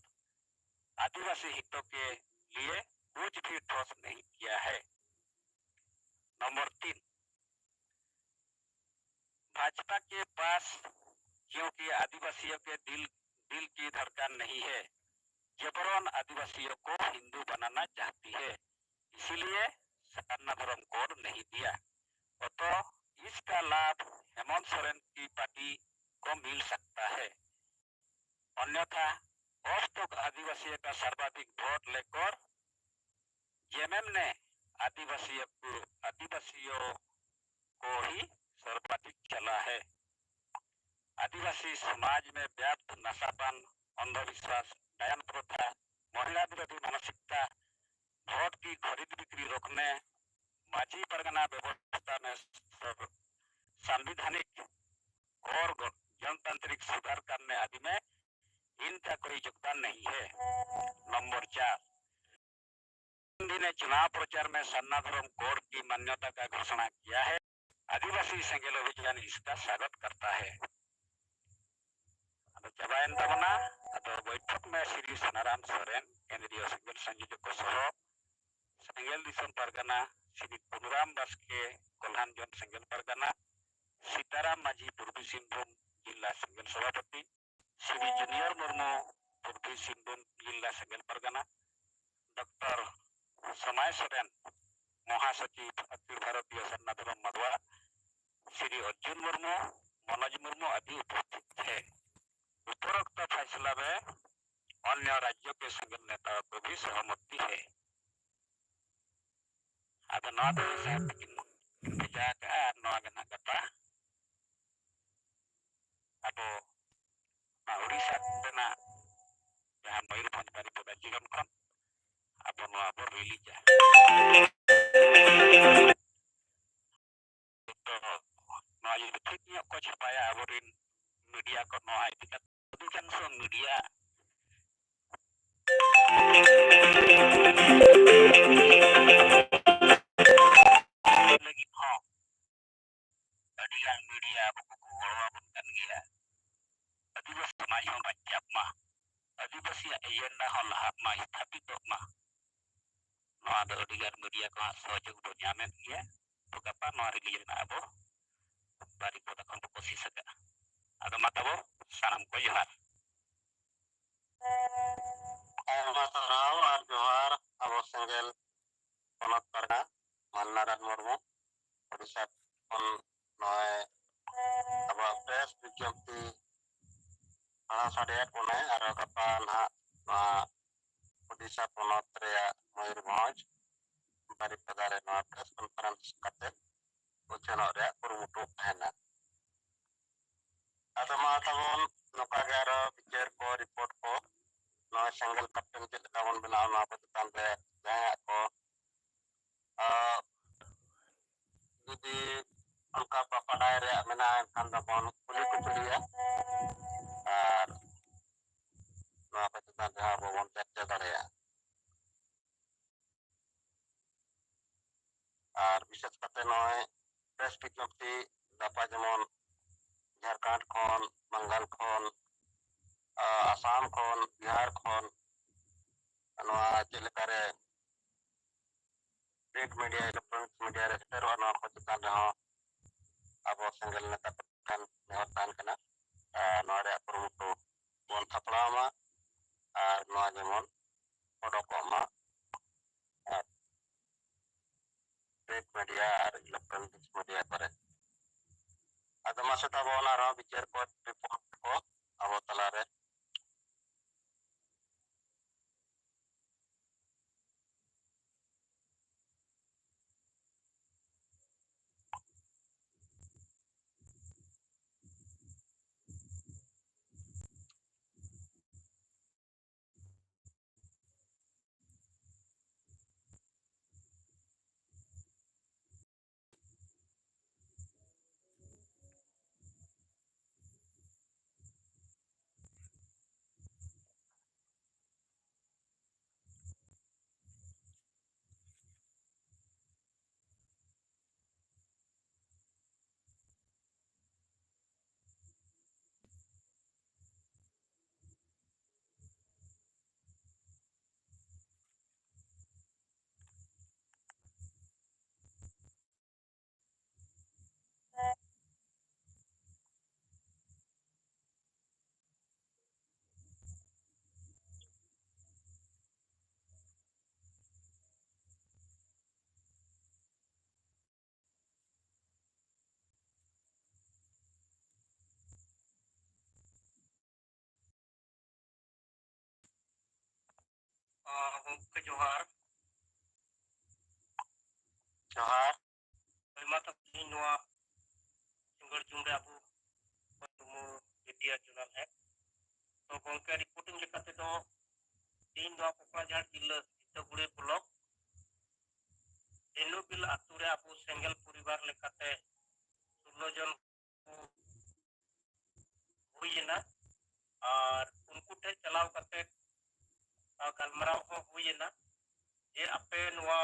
आदिवासी हितों के लिए कुछ भी ठोस नहीं किया है। नंबर तीन, भाजपा के पास क्योंकि आदिवासियों के दिल, दिल की धड़कन नहीं है, जबरन आदिवासियों को हिंदू बनाना चाहती है, इसीलिए सरना धर्म कोड नहीं दिया। तो इसका लाभ हेमंत सोरेन की पार्टी को मिल सकता है, अन्यथा अब तक आदिवासियों का सर्वाधिक वोट लेकर जेएमएम ने आदिवासियों को, आदिवासियों को ही सर्वाधिक चला है। आदिवासी समाज में व्याप्त नशापान, अंधविश्वास, डायन प्रथा, महिला विरोधी मानसिकता, वोट की खरीद बिक्री रोकने, माझी परगना व्यवस्था में सर-, संवैधानिक और ग-, जनतांत्रिक सुधार करने आदि में इनका कोई योगदान नहीं है। नंबर चार, गांधी ने चुनाव प्रचार में सरना धर्म कोड की मान्यता का घोषणा किया है। आदिवासी सेंगेल अभियान इसका स्वागत करता है। ᱟᱫᱚ ᱪᱟᱵᱟᱭᱮᱱ ᱛᱟᱵᱚᱱᱟ᱾ ᱟᱫᱚ ᱵᱳᱭᱴᱷᱚᱠ ᱢᱮ ᱥᱨᱤ ᱥᱳᱱᱟᱨᱟᱢ ᱥᱚᱨᱮᱱ, ᱠᱮᱱᱫᱨᱤᱭᱚ ᱥᱮᱸᱜᱮᱞ ᱥᱚᱝᱭᱳᱡᱚᱠ ᱠᱚ ᱥᱚᱦᱚ, ᱥᱮᱸᱜᱮᱞ ᱫᱤᱥᱚᱢ ᱯᱟᱨᱜᱟᱱᱟ ᱥᱨᱤ ᱯᱩᱱᱩᱨᱟᱢ ᱵᱟᱥᱠᱮ, ᱠᱚᱞᱦᱟᱱ ᱡᱚᱱ ᱥᱮᱸᱜᱮᱞ ᱯᱟᱨᱜᱟᱱᱟ, ᱥᱤᱛᱟᱨᱟᱢ ᱢᱟᱹᱡᱷᱤ, ᱯᱩᱨᱵᱤ ᱥᱤᱝᱵᱷᱩᱢ ᱡᱤᱞᱟ ᱥᱮᱸᱜᱮᱞ ᱥᱚᱵᱷᱟᱯᱚᱛᱤ, ᱥᱨᱤ ᱡᱩᱱᱤᱭᱚᱨ ᱢᱩᱨᱢᱩ, ᱯᱩᱨᱵᱤ ᱥᱤᱝᱵᱷᱩᱢ ᱡᱤᱞᱟ ᱥᱮᱸᱜᱮᱞ ᱯᱟᱨᱜᱟᱱᱟ, ᱰᱚᱠᱴᱚᱨ ᱥᱚᱢᱟᱭ ᱥᱚᱨᱮᱱ, ᱢᱚᱦᱟᱥᱚᱪᱤᱵᱽ ᱚᱠᱷᱤᱞ ᱵᱷᱟᱨᱚᱛᱤᱭᱚ ᱥᱟᱨᱱᱟ ᱫᱷᱚᱨᱚᱢ ᱢᱟᱰᱣᱟ, ᱥᱨᱤ ᱚᱨᱡᱩᱱ ᱢᱩᱨᱢᱩ, ᱢᱚᱱᱳᱡᱽ ᱢᱩᱨᱢᱩ ᱟᱫᱤ ᱩᱯᱚᱥᱛᱷᱤᱛ ᱛᱷᱮ᱾ ᱩᱯᱚᱨᱚᱠᱛᱚ ᱯᱷᱟᱭᱥᱞᱟ ᱢᱮ ᱚᱱᱭᱚ ᱨᱟᱡᱽᱭᱚ ᱠᱮ ᱥᱮᱸᱜᱮᱞ ᱱᱮᱛᱟᱣ ᱠᱚ ᱵᱷᱤ ᱥᱚᱦᱚᱢᱚᱛᱤ ᱦᱮ᱾ ᱟᱫᱚ ᱱᱚᱣᱟ ᱫᱚ ᱥᱟᱨ ᱛᱟᱹᱠᱤᱱ ᱵᱷᱮᱡᱟ ᱟᱠᱟᱫᱼᱟ ᱟᱨ ᱱᱚᱣᱟ ᱜᱮ ᱱᱟᱜ ᱜᱟᱯᱟ ᱟᱵᱚ ᱱᱚᱣᱟ ᱩᱲᱤᱥᱥᱟ ᱨᱮᱱᱟᱜ ᱡᱟᱦᱟᱸ ᱢᱚᱭᱩᱨᱵᱷᱚᱸᱡᱽ ᱵᱟᱨᱤᱯᱟᱫᱟ ᱡᱤᱞᱚᱱ ᱠᱷᱚᱱ ᱟᱵᱚ ᱱᱚᱣᱟ ᱵᱚ ᱨᱤᱞᱤᱡᱟ᱾ ᱛᱚ ᱱᱚᱣᱟ ᱡᱩᱫᱤ ᱴᱷᱤᱠ ᱧᱚᱜ ᱠᱚ ᱪᱷᱟᱯᱟᱭᱟ ᱟᱵᱚᱨᱮᱱ ᱢᱤᱰᱤᱭᱟ ᱠᱚ ᱱᱚᱣᱟ ᱤᱫᱤ ᱠᱟᱛᱮ ᱚᱫᱷᱤᱠᱟᱝᱥᱚ ᱢᱤᱰᱤᱭᱟ ᱞᱟᱹᱜᱤᱫ ᱦᱚᱸ ᱟᱹᱰᱤᱜᱟᱱ ᱢᱤᱰᱤᱭᱟ ᱟᱵᱚ ᱠᱚᱠᱚ ᱜᱚᱲᱚ ᱟᱵᱚᱱ ᱠᱟᱱ ᱜᱮᱭᱟ᱾ ᱟᱹᱫᱤᱵᱟᱹᱥᱤ ᱥᱚᱢᱟᱡᱽ ᱦᱚᱸ ᱵᱟᱧᱪᱟᱜ ᱢᱟ, ᱟᱹᱫᱤᱵᱟᱹᱥᱤᱭᱟᱜ ᱮᱡᱮᱱᱰᱟ ᱦᱚᱸ ᱞᱟᱦᱟᱜ ᱢᱟ, ᱥᱛᱷᱟᱯᱤᱛᱚᱜ ᱢᱟ᱾ ᱱᱚᱣᱟ ᱫᱚ ᱟᱹᱰᱤᱜᱟᱱ ᱢᱤᱰᱤᱭᱟ ᱠᱚᱣᱟᱜ ᱥᱚᱦᱚᱡᱳᱜᱽ ᱵᱚ ᱧᱟᱢᱮᱫ ᱜᱮᱭᱟ᱾ ᱛᱚ ᱜᱟᱯᱟ ᱱᱚᱣᱟ ᱨᱤᱞᱤᱡᱽ ᱨᱮᱱᱟᱜ ᱟᱵᱚ ᱵᱟᱨᱤᱯᱚᱫᱟ ᱠᱷᱚᱱ ᱵᱚ ᱠᱳᱥᱤᱥ ᱟᱠᱟᱫᱼᱟ᱾ ᱟᱫᱚ ᱢᱟ ᱛᱟᱵᱚ ᱥᱟᱱᱟᱢ ᱠᱚ ᱡᱚᱦᱟᱨ᱾ ᱟᱭᱢᱟ ᱥᱟᱨᱦᱟᱣ ᱟᱨ ᱡᱚᱦᱟᱨ ᱟᱵᱚ ᱥᱮᱸᱜᱮᱞ ᱯᱚᱱᱚᱛ ᱯᱟᱨᱜᱟᱱᱟ ᱢᱟᱱᱱᱟᱨᱟᱢ ᱢᱩᱨᱢᱩ, ᱳᱰᱤᱥᱟ ᱠᱷᱚᱱ ᱱᱚᱜᱼᱚᱭ ᱟᱵᱚᱣᱟᱜ ᱯᱨᱮᱥ ᱵᱤᱡᱽᱧᱚᱯᱛᱤ ᱯᱟᱲᱦᱟᱣ ᱥᱟᱰᱮᱭᱟᱫ ᱵᱚᱱᱟᱭ᱾ ᱟᱨ ᱜᱟᱯᱟ ᱱᱟᱦᱟᱜ ᱱᱚᱣᱟ ᱳᱰᱤᱥᱟ ᱯᱚᱱᱚᱛ ᱨᱮᱭᱟᱜ ᱢᱚᱭᱩᱨᱵᱷᱚᱸᱡᱽ ᱵᱟᱨᱤᱯᱟᱫᱟ ᱨᱮ ᱱᱚᱣᱟ ᱯᱨᱮᱥ ᱠᱚᱱᱯᱷᱟᱨᱮᱱᱥ ᱠᱟᱛᱮ ᱩᱪᱷᱟᱹᱱᱚᱜ ᱨᱮᱭᱟᱜ ᱠᱩᱨᱩᱢᱩᱴᱩ ᱛᱟᱦᱮᱱᱟ᱾ ᱟᱫᱚ ᱢᱟ ᱛᱟᱵᱚᱱ ᱱᱚᱝᱠᱟ ᱜᱮ ᱟᱨᱚ ᱵᱤᱪᱟᱹᱨ ᱠᱚ, ᱨᱤᱯᱳᱨᱴ ᱠᱚ, ᱱᱚᱜᱼᱚᱭ ᱥᱮᱸᱜᱮᱞ ᱠᱟᱯᱴᱮᱱ ᱪᱮᱫ ᱞᱮᱠᱟ ᱵᱚᱱ ᱵᱮᱱᱟᱣᱟ, ᱱᱚᱣᱟ ᱠᱚ ᱪᱮᱛᱟᱱ ᱨᱮ ᱡᱟᱦᱟᱸᱭᱟᱜ ᱠᱚ, ᱟᱸ, ᱡᱩᱫᱤ ᱚᱱᱠᱟ ᱵᱟ-, ᱵᱟᱰᱟᱭ ᱨᱮᱭᱟᱜ ᱢᱮᱱᱟᱜᱼᱟ, ᱮᱱᱠᱷᱟᱱ ᱫᱚᱵᱚᱱ ᱠᱩᱞᱤ ᱠᱩᱯᱞᱤᱭᱟ ᱟᱨ ᱱᱚᱣᱟ ᱠᱚ ᱪᱮᱛᱟᱱ ᱨᱮᱦᱚᱸ ᱟᱵᱚ ᱵᱚᱱ ᱪᱟᱨᱪᱟ ᱫᱟᱲᱮᱭᱟᱜᱼᱟ᱾ ᱟᱨ ᱵᱤᱥᱮᱥ ᱠᱟᱛᱮ ᱱᱚᱜᱼᱚᱭ ᱯᱨᱮᱥ ᱵᱤᱡᱽᱧᱚᱯᱛᱤ ᱜᱟᱯᱟ ᱡᱮᱢᱚᱱ ᱡᱷᱟᱲᱠᱷᱚᱸᱰ ᱠᱷᱚᱱ, ᱵᱟᱝᱜᱟᱞ ᱠᱷᱚᱱ, ᱟ, ᱟᱥᱟᱢ ᱠᱷᱚᱱ, ᱵᱤᱦᱟᱨ ᱠᱷᱚᱱ ᱱᱚᱣᱟ ᱪᱮᱫ ᱞᱮᱠᱟᱨᱮ ᱯᱨᱤᱱᱴ ᱢᱤᱰᱤᱭᱟ, ᱤᱞᱮᱠᱴᱨᱚᱱᱤᱠ ᱢᱤᱰᱤᱭᱟ ᱨᱮ ᱥᱮᱴᱮᱨᱚᱜᱼᱟ, ᱱᱚᱣᱟ ᱠᱚ ᱪᱮᱛᱟᱱ ᱨᱮᱦᱚᱸ ᱟᱵᱚ ᱥᱮᱸᱜᱮᱞ ᱱᱮᱛᱟ ᱠᱚ ᱴᱷᱮᱱ ᱱᱮᱦᱚᱨ ᱛᱟᱦᱮᱱ ᱠᱟᱱᱟ, ᱟ, ᱱᱚᱣᱟ ᱨᱮᱭᱟᱜ ᱠᱩᱨᱩᱢᱩᱴᱩ ᱵᱚᱱ ᱥᱟᱯᱲᱟᱣ ᱢᱟ᱾ ᱟᱨ ᱱᱚᱣᱟ ᱡᱮᱢᱚᱱ ᱚᱰᱚᱠᱚᱜ ᱢᱟ, ᱟᱨ print media ᱟᱨ electronics media ᱠᱚᱨᱮ᱾ ᱟᱫᱚ ᱢᱟᱥᱮ ᱛᱟᱵᱚ ᱚᱱᱟ ᱨᱮᱦᱚᱸ ᱵᱤᱪᱟᱹᱨ ᱠᱚ, report ᱠᱚ ᱟᱵᱚ ᱛᱟᱞᱟᱨᱮ᱾ ᱟᱸ, ᱜᱚᱢᱠᱮ ᱡᱚᱦᱟᱨ᱾ ᱡᱚᱦᱟᱨ᱾ ᱟᱭᱢᱟ ᱛᱟᱵᱚᱱ ᱱᱚᱣᱟ ᱥᱤᱸᱜᱟᱹᱲ ᱡᱩᱢ ᱨᱮ ᱟᱵᱚ ᱢᱩᱨᱢᱩ ᱢᱤᱰᱤᱭᱟ ᱪᱮᱱᱮᱞ ᱨᱮ᱾ ᱛᱚ ᱜᱚᱢᱠᱮ, reporting ᱞᱮᱠᱟ ᱛᱮᱫᱚ ᱛᱮᱦᱮᱧ ᱱᱚᱣᱟ ᱠᱚᱠᱲᱟᱡᱷᱟᱲ ᱡᱤᱞᱟᱹ ᱥᱤᱛᱟᱹᱜᱩᱲᱤ ᱵᱞᱚᱠ ᱫᱤᱱᱩᱵᱤᱞ ᱟᱛᱳ ᱨᱮ ᱟᱵᱚ ᱥᱮᱸᱜᱮᱞ ᱯᱚᱨᱤᱵᱟᱨ ᱞᱮᱠᱟᱛᱮ ᱥᱳᱞᱞᱳ ᱡᱚᱱ ᱠᱚ ᱦᱩᱭ ᱮᱱᱟ᱾ ᱟᱨ ᱩᱱᱠᱩ ᱴᱷᱮᱱ ᱪᱟᱞᱟᱣ ᱠᱟᱛᱮ, ᱟᱨ ᱜᱟᱞᱢᱟᱨᱟᱣ ᱦᱚᱸ ᱦᱩᱭ ᱮᱱᱟ ᱡᱮ ᱟᱯᱮ ᱱᱚᱣᱟ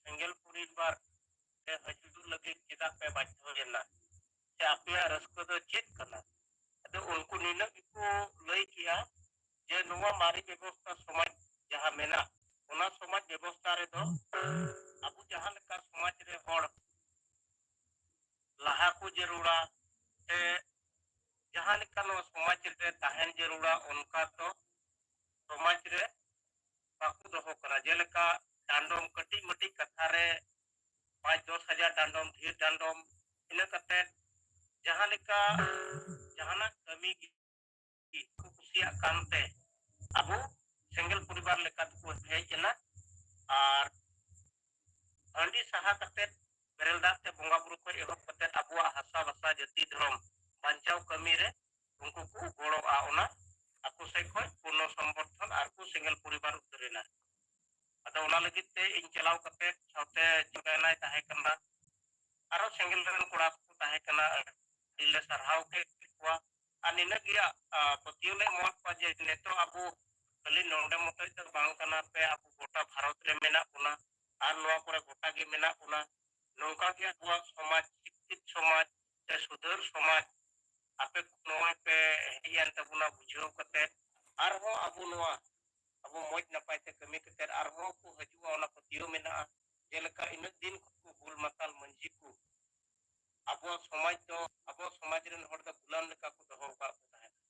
ᱥᱮᱸᱜᱮᱞ ᱯᱚᱨᱤᱵᱟᱨ ᱨᱮ ᱦᱤᱡᱩᱜ ᱞᱟᱹᱜᱤᱫ ᱪᱮᱫᱟᱜ ᱯᱮ ᱵᱟᱫᱽᱫᱷᱚᱭᱮᱱᱟ, ᱥᱮ ᱟᱯᱮᱭᱟᱜ ᱨᱟᱹᱥᱠᱟᱹ ᱫᱚ ᱪᱮᱫ ᱠᱟᱱᱟ? ᱟᱫᱚ ᱩᱱᱠᱩ ᱱᱤᱱᱟᱹᱜ ᱜᱮᱠᱚ ᱞᱟᱹᱭ ᱠᱮᱜᱼᱟ ᱡᱮ ᱱᱚᱣᱟ ᱢᱟᱨᱮ ᱵᱮᱵᱚᱥᱛᱷᱟ ᱥᱚᱢᱟᱡᱽ ᱡᱟᱦᱟᱸ ᱢᱮᱱᱟᱜ, ᱚᱱᱟ ᱥᱚᱢᱟᱡᱽ ᱵᱮᱵᱚᱥᱛᱷᱟ ᱨᱮᱫᱚ ᱟᱵᱚ ᱡᱟᱦᱟᱸ ᱞᱮᱠᱟ ᱥᱚᱢᱟᱡᱽ ᱨᱮ ᱦᱚᱲ ᱞᱟᱦᱟ ᱠᱚ ᱡᱟᱹᱨᱩᱲᱟ, ᱥᱮ ᱡᱟᱦᱟᱸ ᱞᱮᱠᱟ ᱱᱚᱣᱟ ᱥᱚᱢᱟᱡᱽ ᱨᱮ ᱛᱟᱦᱮᱱ ᱡᱟᱹᱨᱩᱲᱟ, ᱚᱱᱠᱟ ᱫᱚ ᱥᱚᱢᱟᱡᱽ ᱥᱚᱢᱟᱡᱽ ᱨᱮ ᱵᱟᱠᱚ ᱫᱚᱦᱚ ᱠᱟᱱᱟ᱾ ᱡᱮᱞᱮᱠᱟ ᱰᱟᱸᱰᱚᱢ, ᱠᱟᱹᱴᱤᱡ ᱢᱟᱹᱴᱤᱡ ᱠᱟᱛᱷᱟ ᱨᱮ ᱯᱟᱸᱪ ᱫᱚᱥ ᱦᱟᱡᱟᱨ ᱰᱟᱸᱰᱚᱢ, ᱰᱷᱮᱨ ᱰᱟᱸᱰᱚᱢ, ᱤᱱᱟᱹ ᱠᱟᱛᱮ ᱡᱟᱦᱟᱸ ᱞᱮᱠᱟ ᱡᱟᱦᱟᱱᱟᱜ ᱠᱟᱹᱢᱤ ᱜᱮ ᱠᱚ ᱠᱩᱥᱤᱭᱟᱜ ᱠᱟᱱᱛᱮ ᱟᱵᱚ ᱥᱮᱸᱜᱮᱞ ᱯᱚᱨᱤᱵᱟᱨ ᱞᱮᱠᱟ ᱛᱮᱠᱚ ᱦᱮᱡ ᱮᱱᱟ᱾ ᱟᱨ ᱦᱟᱺᱰᱤ ᱥᱟᱦᱟ ᱠᱟᱛᱮ, ᱵᱮᱨᱮᱞ ᱫᱟᱜ ᱛᱮ ᱵᱚᱸᱜᱟ ᱵᱩᱨᱩ ᱠᱷᱚᱱ ᱮᱦᱚᱵ ᱠᱟᱛᱮ ᱟᱵᱚᱣᱟᱜ ᱦᱟᱥᱟ ᱵᱷᱟᱥᱟ ᱡᱟᱹᱛᱤ ᱫᱷᱚᱨᱚᱢ ᱵᱟᱧᱪᱟᱣ ᱠᱟᱹᱢᱤ ᱨᱮ ᱩᱱᱠᱩ ᱠᱚ ᱜᱚᱲᱚᱜᱼᱟ᱾ ᱚᱱᱟ ᱟᱠᱚ ᱥᱮᱫ ᱠᱷᱚᱱ ᱯᱩᱨᱱᱚ ᱥᱚᱢᱚᱨᱛᱷᱚᱱ ᱟᱨ ᱠᱚ ᱥᱮᱸᱜᱮᱞ ᱯᱚᱨᱤᱵᱟᱨ ᱩᱛᱟᱹᱨ ᱮᱱᱟ᱾ ᱟᱫᱚ ᱚᱱᱟ ᱞᱟᱹᱜᱤᱫ ᱛᱮ ᱤᱧ ᱪᱟᱞᱟᱣ ᱠᱟᱛᱮ ᱥᱟᱶᱛᱮ ᱡᱚᱜᱟᱭᱱᱟᱭ ᱛᱟᱦᱮᱸ ᱠᱟᱱᱟ, ᱟᱨᱚ ᱥᱮᱸᱜᱮᱞ ᱨᱮᱱ ᱠᱚᱲᱟ ᱠᱚ ᱛᱟᱦᱮᱸ ᱠᱟᱱᱟ᱾ ᱟᱹᱰᱤ ᱞᱮ ᱥᱟᱨᱦᱟᱣ ᱠᱮᱫ ᱠᱚᱣᱟ᱾ ᱟᱨ ᱱᱤᱱᱟᱹᱜ ᱜᱮ, ᱟ, ᱯᱟᱹᱛᱭᱟᱹᱣ ᱞᱮ ᱮᱢᱟᱫ ᱠᱚᱣᱟ ᱡᱮ ᱱᱤᱛᱚᱜ ᱟᱵᱚ ᱠᱷᱟᱹᱞᱤ ᱱᱚᱰᱮ ᱢᱚᱛᱚᱡ ᱫᱚ ᱵᱟᱝ ᱠᱟᱱᱟ, ᱯᱮ ᱟᱵᱚ ᱜᱚᱴᱟ ᱵᱷᱟᱨᱚᱛ ᱨᱮ ᱢᱮᱱᱟᱜ ᱵᱚᱱᱟ ᱟᱨ ᱱᱚᱣᱟ ᱠᱚᱨᱮ ᱜᱚᱴᱟ ᱜᱮ ᱢᱮᱱᱟᱜ ᱵᱚᱱᱟ᱾ ᱱᱚᱝᱠᱟ ᱜᱮ ᱟᱵᱚᱣᱟᱜ ᱥᱚᱢᱟᱡᱽ, ᱥᱤᱠᱠᱷᱤᱛ ᱥᱚᱢᱟᱡᱽ ᱥᱮ ᱥᱩᱫᱷᱟᱹᱨ ᱥᱚᱢᱟᱡᱽ ᱟᱯᱮ ᱱᱚᱜᱼᱚᱭ ᱯᱮ ᱦᱮᱡ ᱮᱱ ᱛᱟᱵᱚᱱᱟ ᱵᱩᱡᱷᱟᱹᱣ ᱠᱟᱛᱮ, ᱟᱨᱦᱚᱸ ᱟᱵᱚ ᱱᱚᱣᱟ ᱟᱵᱚ ᱢᱚᱡᱽ ᱱᱟᱯᱟᱭ ᱛᱮ ᱠᱟᱹᱢᱤ ᱠᱟᱛᱮ ᱟᱨᱦᱚᱸ ᱠᱚ ᱦᱤᱡᱩᱜᱼᱟ, ᱚᱱᱟ ᱯᱟᱹᱛᱭᱟᱹᱣ ᱢᱮᱱᱟᱜᱼᱟ᱾ ᱡᱮᱞᱮᱠᱟ ᱤᱱᱟᱹᱜ ᱫᱤᱱ ᱠᱷᱚᱱ ᱠᱚ ᱵᱩᱞ ᱢᱟᱛᱟᱞ ᱢᱟᱹᱡᱷᱤ ᱠᱚ ᱟᱵᱚᱣᱟᱜ ᱥᱚᱢᱟᱡᱽ ᱫᱚ, ᱟᱵᱚᱣᱟᱜ ᱥᱚᱢᱟᱡᱽ ᱨᱮᱱ ᱦᱚᱲ ᱫᱚ ᱜᱩᱞᱟᱢ ᱞᱮᱠᱟ ᱠᱚ ᱫᱚᱦᱚ ᱟᱠᱟᱫ ᱠᱚ ᱛᱟᱦᱮᱸᱱᱟ᱾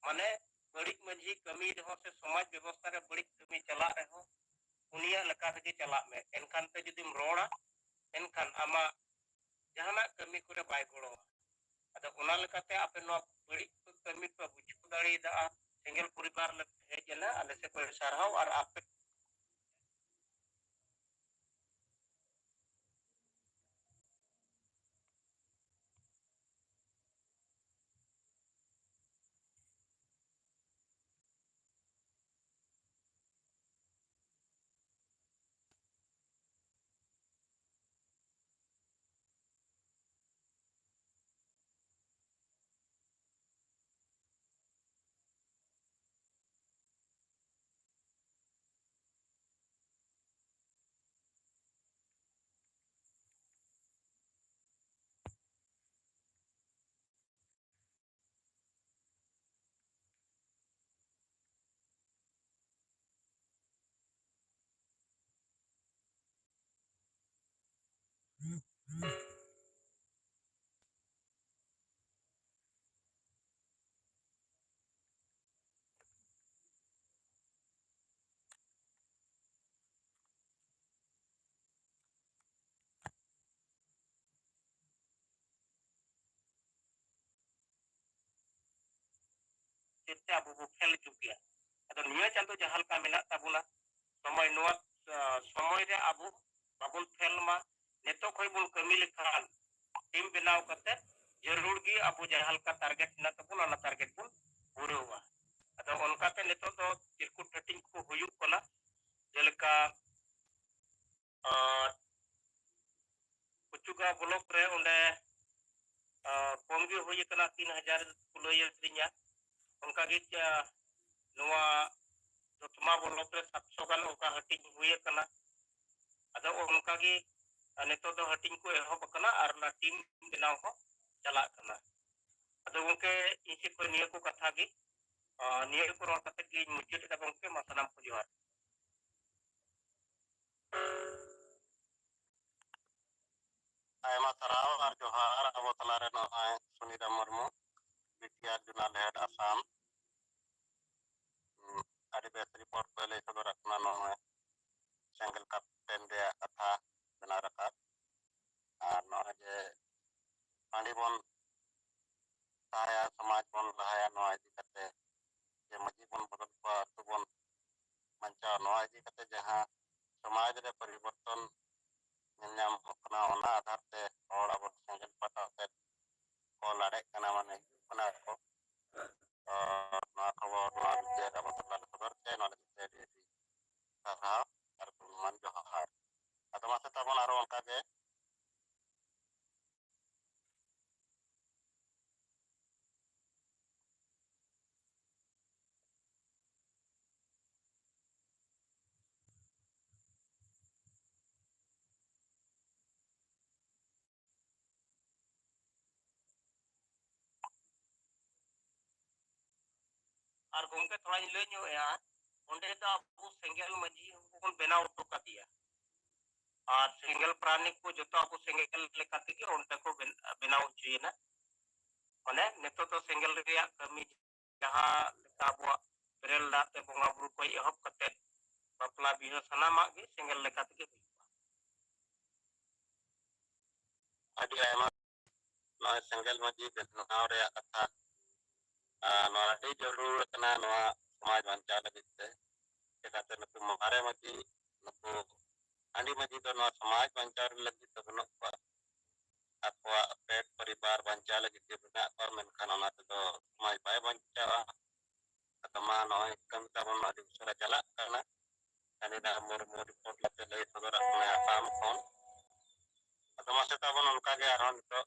ᱢᱟᱱᱮ ᱵᱟᱹᱲᱤᱡ ᱢᱟᱹᱡᱷᱤ ᱠᱟᱹᱢᱤ ᱨᱮᱦᱚᱸ ᱥᱮ ᱥᱚᱢᱟᱡᱽ ᱵᱮᱵᱚᱥᱛᱷᱟ ᱨᱮ ᱵᱟᱹᱲᱤᱡ ᱠᱟᱹᱢᱤ ᱪᱟᱞᱟᱜ ᱨᱮᱦᱚᱸ ᱩᱱᱤᱭᱟᱜ ᱞᱮᱠᱟ ᱨᱮᱜᱮ ᱪᱟᱞᱟᱜ ᱢᱮ, ᱮᱱᱠᱷᱟᱱ ᱛᱮ ᱡᱩᱫᱤᱢ ᱨᱚᱲᱟ, ᱮᱱᱠᱷᱟᱱ ᱟᱢᱟᱜ ᱡᱟᱦᱟᱱᱟᱜ ᱠᱟᱹᱢᱤ ᱠᱚᱨᱮ ᱵᱟᱭ ᱜᱚᱲᱚᱣᱟ᱾ ᱟᱫᱚ ᱚᱱᱟ ᱞᱮᱠᱟᱛᱮ ᱟᱯᱮ ᱱᱚᱣᱟ ᱵᱟᱹᱲᱤᱡ ᱠᱟᱹᱢᱤ ᱯᱮ ᱵᱩᱡᱷᱟᱹᱣ ᱫᱟᱲᱮᱭᱟᱫᱟ᱾ ᱥᱮᱸᱜᱮᱞ ᱯᱚᱨᱤᱵᱟᱨ ᱞᱮ ᱦᱮᱡ ᱮᱱᱟ, ᱟᱞᱮ ᱥᱮᱫ ᱠᱷᱚᱱ ᱥᱟᱨᱦᱟᱣ᱾ ᱟᱨ ᱟᱯᱮ ᱠᱷᱟᱹᱛᱤᱨ ᱛᱮ ᱟᱵᱚ ᱵᱚ ᱯᱷᱮᱞ ᱦᱚᱪᱚ ᱠᱮᱭᱟ᱾ ᱟᱫᱚ ᱱᱤᱭᱟᱹ ᱪᱟᱸᱫᱚ ᱡᱟᱦᱟᱸ ᱞᱮᱠᱟ ᱢᱮᱱᱟᱜ ᱛᱟᱵᱚᱱᱟ, ᱥᱚᱢᱚᱭ, ᱱᱚᱣᱟ, ᱟ, ᱥᱚᱢᱚᱭ ᱨᱮ ᱟᱵᱚ ᱵᱟᱵᱚᱱ ᱯᱷᱮᱞ ᱢᱟ᱾ ᱱᱤᱛᱚᱜ ᱠᱷᱚᱱ ᱵᱚᱱ ᱠᱟᱹᱢᱤ ᱞᱮᱠᱷᱟᱱ ᱴᱤᱢ ᱵᱮᱱᱟᱣ ᱠᱟᱛᱮ ᱡᱟᱹᱨᱩᱲ ᱜᱮ ᱟᱵᱚ ᱡᱟᱦᱟᱸ ᱞᱮᱠᱟ ᱴᱟᱨᱜᱮᱴ ᱢᱮᱱᱟᱜ ᱛᱟᱵᱚᱱᱟ, ᱚᱱᱟ ᱴᱟᱨᱜᱮᱴ ᱵᱚᱱ ᱯᱩᱨᱟᱹᱣᱟ᱾ ᱟᱫᱚ ᱚᱱᱠᱟᱛᱮ ᱱᱤᱛᱚᱜ ᱫᱚ ᱪᱤᱨᱠᱩᱴ ᱦᱟᱹᱴᱤᱧ ᱠᱚ ᱦᱩᱭᱩᱜ ᱠᱟᱱᱟ, ᱡᱮᱞᱮᱠᱟ ᱟᱨ ᱠᱩᱪᱩᱜᱟ ᱵᱞᱚᱠ ᱨᱮ ᱚᱸᱰᱮ, ᱟᱨ ᱠᱚᱢ ᱜᱮ ᱦᱩᱭ ᱟᱠᱟᱱᱟ, ᱛᱤᱱ ᱦᱟᱡᱟᱨ ᱠᱚ ᱞᱟᱹᱭ ᱟᱹᱫᱤᱧᱟ᱾ ᱚᱱᱠᱟᱜᱮ, ᱟᱨ ᱱᱚᱣᱟ ᱫᱚᱛᱢᱟ ᱵᱞᱚᱠ ᱨᱮ ᱥᱟᱛᱥᱚ ᱜᱟᱱ ᱚᱱᱠᱟ ᱦᱟᱹᱴᱤᱧ ᱦᱩᱭ ᱟᱠᱟᱱᱟ᱾ ᱟᱫᱚ ᱚᱱᱠᱟᱜᱮ, ᱟᱨ ᱱᱤᱛᱚᱜ ᱫᱚ ᱦᱟᱹᱴᱤᱧ ᱠᱚ ᱮᱦᱚᱵ ᱟᱠᱟᱱᱟ ᱟᱨ ᱚᱱᱟ ᱴᱤᱢ ᱵᱮᱱᱟᱣ ᱦᱚᱸ ᱪᱟᱞᱟᱜ ᱠᱟᱱᱟ᱾ ᱟᱫᱚ ᱜᱚᱢᱠᱮ, ᱤᱧ ᱥᱮᱫ ᱠᱷᱚᱱ ᱱᱤᱭᱟᱹ ᱠᱚ ᱠᱟᱛᱷᱟ ᱜᱮ, ᱟᱨ ᱱᱤᱭᱟᱹ ᱠᱚ ᱨᱚᱲ ᱠᱟᱛᱮ ᱜᱮᱧ ᱢᱩᱪᱟᱹᱫ ᱮᱫᱟ ᱜᱚᱢᱠᱮ, ᱢᱟ ᱥᱟᱱᱟᱢ ᱠᱚ ᱡᱚᱦᱟᱨ᱾ ᱟᱭᱢᱟ ᱥᱟᱨᱦᱟᱣ ᱟᱨ ᱡᱚᱦᱟᱨ᱾ ᱟᱵᱚ ᱛᱟᱞᱟᱨᱮ ᱱᱚᱜᱼᱚᱭ Suniram Murmu, BTR zonal head, Assam. ᱦᱩᱸ, ᱟᱹᱰᱤ ᱵᱮᱥ ᱨᱤᱯᱳᱨᱴ ᱠᱚ ᱞᱟᱹᱭ ᱥᱚᱫᱚᱨᱟᱜ ᱠᱟᱱᱟ, ᱱᱚᱜᱼᱚᱭ ᱥᱮᱸᱜᱮᱞ ᱠᱟᱯᱴᱮᱱ ᱨᱮᱭᱟᱜ ᱠᱟᱛᱷᱟ ᱵᱮᱱᱟᱣ ᱨᱟᱠᱟᱵ᱾ ᱟᱨ ᱱᱚᱜᱼᱚᱭ ᱡᱮ ᱦᱟᱺᱰᱤ ᱵᱚᱱ ᱞᱟᱦᱟᱭᱟ, ᱥᱚᱢᱟᱡᱽ ᱵᱚᱱ ᱞᱟᱦᱟᱭᱟ, ᱱᱚᱣᱟ ᱤᱫᱤ ᱠᱟᱛᱮ ᱡᱮ ᱢᱟᱹᱡᱷᱤ ᱵᱚᱱ ᱵᱚᱫᱚᱞ ᱠᱚᱣᱟ, ᱟᱹᱛᱩ ᱵᱚᱱ ᱵᱟᱧᱪᱟᱣᱟ, ᱱᱚᱣᱟ ᱤᱫᱤ ᱠᱟᱛᱮ ᱡᱟᱦᱟᱸ ᱥᱚᱢᱟᱡᱽ ᱨᱮ ᱯᱚᱨᱤᱵᱚᱨᱛᱚᱱ ᱧᱮᱞ ᱧᱟᱢᱚᱜ ᱠᱟᱱᱟ, ᱚᱱᱟ ᱟᱫᱷᱟᱨ ᱛᱮ ᱦᱚᱲ ᱟᱵᱚ ᱥᱮᱸᱜᱮᱞ ᱯᱟᱴᱟ ᱥᱮᱫ ᱠᱚ ᱞᱟᱲᱮᱜ ᱠᱟᱱᱟ, ᱢᱟᱱᱮ ᱦᱤᱡᱩᱜ ᱠᱟᱱᱟ ᱠᱚ᱾ ᱛᱚ ᱱᱚᱣᱟ ᱠᱷᱚᱵᱚᱨ, ᱱᱚᱣᱟ ᱵᱤᱪᱟᱹᱨ ᱟᱵᱚ ᱥᱟᱢᱟᱝ ᱨᱮ ᱥᱚᱫᱚᱨ ᱛᱮ, ᱱᱚᱣᱟ ᱞᱟᱹᱜᱤᱫ ᱛᱮ ᱟᱹᱰᱤ ᱟᱹᱰᱤ ᱥᱟᱨᱦᱟᱣ ᱟᱨ ᱜᱩᱱᱢᱟᱱ ᱡᱚᱦᱟᱨ᱾ ᱟᱫᱚ ᱢᱟᱥᱮ ᱛᱟᱵᱚᱱ ᱟᱨᱚ ᱚᱱᱠᱟ ᱜᱮ ᱟᱨ ᱜᱚᱢᱠᱮ, ᱛᱷᱚᱲᱟᱧ ᱞᱟᱹᱭ ᱧᱚᱜ ᱮᱜᱼᱟ, ᱚᱸᱰᱮ ᱫᱚ ᱟᱵᱚ ᱥᱮᱸᱜᱮᱞ ᱢᱟᱹᱡᱷᱤ ᱦᱚᱸᱵᱚᱱ ᱵᱮᱱᱟᱣ ᱦᱚᱴᱚ ᱠᱟᱫᱮᱭᱟ᱾ ᱟᱨ ᱥᱮᱸᱜᱮᱞ ᱯᱟᱨᱟᱱᱤᱠ ᱠᱚ ᱡᱚᱛᱚ ᱟᱵᱚ ᱥᱮᱸᱜᱮᱞ ᱞᱮᱠᱟ ᱛᱮᱜᱮ ᱚᱸᱰᱮ ᱠᱚ ᱵᱮᱱ-, ᱵᱮᱱᱟᱣ ᱦᱚᱪᱚᱭᱮᱱᱟ᱾ ᱢᱟᱱᱮ, ᱱᱤᱛᱚᱜ ᱫᱚ ᱥᱮᱸᱜᱮᱞ ᱨᱮᱭᱟᱜ ᱠᱟᱹᱢᱤ ᱡᱟᱦᱟᱸ ᱞᱮᱠᱟ ᱟᱵᱚᱣᱟᱜ ᱵᱮᱨᱮᱞ ᱫᱟᱜ ᱛᱮ ᱵᱚᱸᱜᱟ ᱵᱩᱨᱩ ᱠᱷᱚᱱ ᱮᱦᱚᱵ ᱠᱟᱛᱮ ᱵᱟᱯᱞᱟ ᱵᱤᱦᱟᱹ ᱥᱟᱱᱟᱢᱟᱜ ᱜᱮ ᱥᱮᱸᱜᱮᱞ ᱞᱮᱠᱟ ᱛᱮᱜᱮ ᱦᱩᱭᱩᱜᱼᱟ᱾ ᱟᱹᱰᱤ ᱟᱭᱢᱟ᱾ ᱱᱚᱜᱼᱚᱭ ᱥᱮᱸᱜᱮᱞ ᱢᱟᱹᱡᱷᱤ ᱵᱮᱱᱟᱣ ᱨᱮᱭᱟᱜ ᱠᱟᱛᱷᱟ ᱟᱨ ᱱᱚᱣᱟ ᱟᱹᱰᱤ ᱡᱟᱹᱨᱩᱲ ᱠᱟᱱᱟ ᱱᱚᱣᱟ ᱥᱚᱢᱟᱡᱽ ᱵᱟᱧᱪᱟᱣ ᱞᱟᱹᱜᱤᱫ ᱛᱮ᱾ ᱪᱮᱫᱟᱜ ᱥᱮ ᱱᱩᱠᱩ ᱢᱟᱨᱮ ᱢᱟᱹᱡᱷᱤ, ᱱᱩᱠᱩ ᱦᱟᱺᱰᱤ ᱢᱟᱹᱡᱷᱤ ᱫᱚ ᱱᱚᱣᱟ ᱥᱚᱢᱟᱡᱽ ᱵᱟᱧᱪᱟᱣ ᱞᱟᱹᱜᱤᱫ ᱫᱚ ᱵᱟᱹᱱᱩᱜ ᱠᱚᱣᱟ, ᱟᱠᱚᱣᱟᱜ ᱯᱮᱴ ᱯᱚᱨᱤᱵᱟᱨ ᱵᱟᱧᱪᱟᱣ ᱞᱟᱹᱜᱤᱫ ᱜᱮ ᱢᱮᱱᱟᱜ ᱠᱚᱣᱟ, ᱢᱮᱱᱠᱷᱟᱱ ᱚᱱᱟ ᱛᱮᱫᱚ ᱥᱚᱢᱟᱡᱽ ᱵᱟᱭ ᱵᱟᱧᱪᱟᱜᱼᱟ᱾ ᱟᱫᱚ ᱢᱟ ᱱᱚᱜᱼᱚᱭ ᱠᱟᱹᱢᱤ ᱛᱟᱵᱚᱱ ᱟᱹᱰᱤ ᱩᱥᱟᱹᱨᱟ ᱪᱟᱞᱟᱜ ᱠᱟᱱᱟ᱾ ᱠᱟᱹᱱᱤᱫᱟ ᱢᱩᱨᱢᱩ ᱨᱤᱯᱳᱨᱴ ᱞᱮᱠᱟᱛᱮ ᱞᱟᱹᱭ ᱥᱚᱫᱚᱨᱟᱜ ᱠᱟᱱᱟᱭ ᱟᱥᱟᱢ ᱠᱷᱚᱱ᱾ ᱟᱫᱚ ᱢᱟᱥᱮ ᱛᱟᱵᱚᱱ ᱚᱱᱠᱟ ᱜᱮ ᱟᱨᱦᱚᱸ ᱱᱤᱛᱚᱜ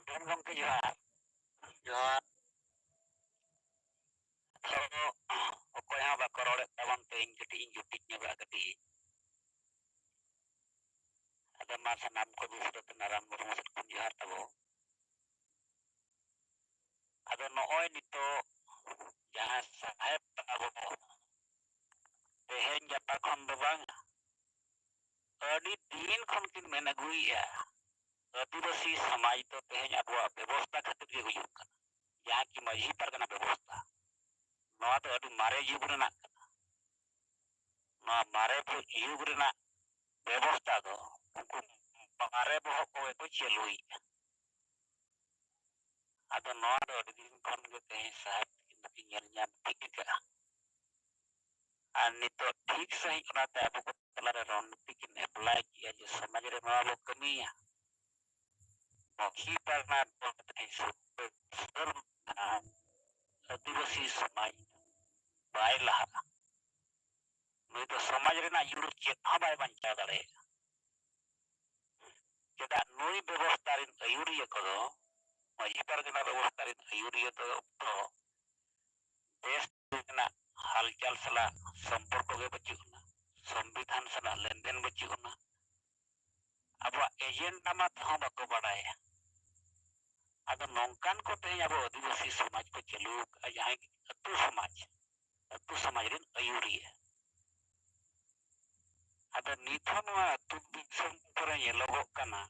ᱰᱚᱱ ᱜᱚᱢᱠᱮ ᱡᱚᱦᱟᱨ᱾ ᱡᱚᱦᱟᱨ᱾ ᱟᱫᱚ ᱚᱠᱚᱭ ᱦᱚᱸ ᱵᱟᱠᱚ ᱨᱚᱲᱮᱫ ᱛᱟᱵᱚᱱ ᱛᱮ ᱤᱧ ᱠᱟᱹᱴᱤᱡ ᱤᱧ ᱡᱩᱴᱤᱡ ᱧᱚᱜᱚᱜᱼᱟ ᱠᱟᱹᱴᱤᱡ᱾ ᱟᱫᱚ ᱢᱟ ᱥᱟᱱᱟᱢ ᱠᱚ ᱫᱩᱥᱨᱟᱹ ᱛᱮ ᱱᱟᱨᱟᱢ ᱢᱩᱨᱢᱩ ᱥᱮᱫ ᱠᱷᱚᱱ ᱡᱚᱦᱟᱨ ᱛᱟᱵᱚ᱾ ᱟᱫᱚ ᱱᱚᱜᱼᱚᱭ ᱱᱤᱛᱚᱜ ᱡᱟᱦᱟᱸ ᱥᱟᱦᱮᱵ ᱛᱟᱵᱚ ᱛᱮᱦᱮᱧ ᱜᱟᱯᱟ ᱠᱷᱚᱱ ᱫᱚ ᱵᱟᱝ, ᱟᱹᱰᱤ ᱫᱤᱱ ᱠᱷᱚᱱ ᱠᱤᱱ ᱢᱮᱱ ᱟᱹᱜᱩᱭᱮᱫᱼᱟ, ᱟᱹᱫᱤᱵᱟᱹᱥᱤ ᱥᱚᱢᱟᱡᱽ ᱫᱚ ᱛᱮᱦᱮᱧ ᱟᱵᱚᱣᱟᱜ ᱵᱮᱵᱚᱥᱛᱟ ᱠᱷᱟᱹᱛᱤᱨ ᱜᱮ ᱦᱩᱭᱩᱜ ᱠᱟᱱᱟ᱾ ᱡᱟᱦᱟᱸ ᱠᱤ ᱢᱟᱹᱡᱷᱤ ᱯᱟᱨᱜᱟᱱᱟ ᱵᱮᱵᱚᱥᱛᱟ, ᱱᱚᱣᱟ ᱫᱚ ᱟᱹᱰᱤ ᱢᱟᱨᱮ ᱡᱩᱜᱽ ᱨᱮᱱᱟᱜ ᱠᱟᱱᱟ᱾ ᱱᱚᱣᱟ ᱢᱟᱨᱮ ᱡᱩᱜᱽ ᱨᱮᱱᱟᱜ ᱵᱮᱵᱚᱥᱛᱟ ᱫᱚ ᱩᱱᱠᱩ ᱢᱟᱨᱮ ᱵᱚᱦᱚᱜ ᱠᱚᱜᱮ ᱠᱚ ᱪᱟᱹᱞᱩᱭᱮᱫᱼᱟ᱾ ᱟᱫᱚ ᱱᱚᱣᱟ ᱫᱚ ᱟᱹᱰᱤ ᱫᱤᱱ ᱠᱷᱚᱱ ᱜᱮ ᱛᱮᱦᱮᱧ ᱥᱟᱦᱮᱵ ᱛᱟᱹᱠᱤᱱ ᱫᱚᱠᱤᱱ ᱧᱮᱞ ᱧᱟᱢ ᱴᱷᱤᱠ ᱟᱠᱟᱫᱼᱟ᱾ ᱟᱨ ᱱᱤᱛᱚᱜ ᱴᱷᱤᱠ ᱥᱟᱺᱦᱤᱡ ᱚᱱᱟᱛᱮ ᱟᱵᱚ ᱠᱚ ᱛᱟᱞᱟᱨᱮ ᱨᱚᱱᱱᱤᱛᱤ ᱠᱤᱱ ᱮᱯᱞᱟᱭ ᱠᱮᱜᱼᱟ ᱡᱮ ᱥᱚᱢᱟᱡᱽ ᱨᱮ ᱱᱚᱣᱟ ᱵᱚ ᱠᱟᱹᱢᱤᱭᱟ᱾ ᱢᱟᱹᱡᱷᱤ ᱯᱟᱨᱜᱟᱱᱟ ᱫᱚ ᱛᱮᱦᱮᱧ ᱥᱩᱫᱷᱟᱹᱨ ᱟᱹᱫᱤᱵᱟᱹᱥᱤ ᱥᱚᱢᱟᱡᱽ ᱵᱟᱭ ᱞᱟᱦᱟᱜᱼᱟ᱾ ᱱᱩᱭ ᱫᱚ ᱥᱚᱢᱟᱡᱽ ᱨᱮᱱᱟᱜ ᱡᱩᱲᱩ ᱪᱮᱫ ᱦᱚᱸ ᱵᱟᱭ ᱵᱟᱧᱪᱟᱣ ᱫᱟᱲᱮᱭᱟᱜᱼᱟ᱾ ᱪᱮᱫᱟᱜ ᱱᱩᱭ ᱵᱮᱵᱚᱥᱛᱷᱟ ᱨᱮᱱ ᱟᱹᱭᱩᱨᱤᱭᱟᱹ ᱠᱚᱫᱚ, ᱢᱟᱹᱡᱷᱤ ᱯᱟᱨᱜᱟᱱᱟ ᱵᱮᱵᱚᱥᱛᱷᱟ ᱨᱮᱱ ᱟᱹᱭᱩᱨᱤᱭᱟᱹ ᱫᱚ, ᱫᱚ ᱫᱮᱥ ᱨᱮᱱᱟᱜ ᱦᱟᱞᱪᱟᱞ ᱥᱟᱞᱟᱜ ᱥᱚᱢᱯᱚᱨᱠᱚ ᱜᱮ ᱵᱟᱹᱪᱩᱜ ᱟᱱᱟ, ᱥᱚᱝᱵᱤᱫᱷᱟᱱ ᱥᱟᱞᱟᱜ ᱞᱮᱱᱫᱮᱱ ᱵᱟᱹᱪᱩᱜ ᱟᱱᱟ, ᱟᱵᱚᱣᱟᱜ ᱮᱡᱮᱱᱰᱟ ᱢᱟ ᱛᱮᱦᱚᱸ ᱵᱟᱠᱚ ᱵᱟᱲᱟᱭᱟ᱾ ᱟᱫᱚ ᱱᱚᱝᱠᱟᱱ ᱠᱚ ᱛᱮᱦᱮᱧ ᱟᱵᱚ ᱟᱹᱫᱤᱵᱟᱹᱥᱤ ᱥᱚᱢᱟᱡᱽ ᱠᱚ ᱪᱟᱹᱞᱩ ᱟᱠᱟᱫᱼᱟ, ᱡᱟᱦᱟᱸᱭ ᱟᱹᱛᱩ ᱥᱚᱢᱟᱡᱽ, ᱟᱹᱛᱩ ᱥᱚᱢᱟᱡᱽ ᱨᱮᱱ ᱟᱹᱭᱩᱨᱤᱭᱟᱹ᱾ ᱟᱫᱚ ᱱᱤᱛ ᱦᱚᱸ ᱱᱚᱣᱟ ᱟᱹᱛᱩ ᱫᱤᱥᱚᱢ ᱠᱚᱨᱮ ᱧᱮᱞᱚᱜᱚᱜ ᱠᱟᱱᱟ,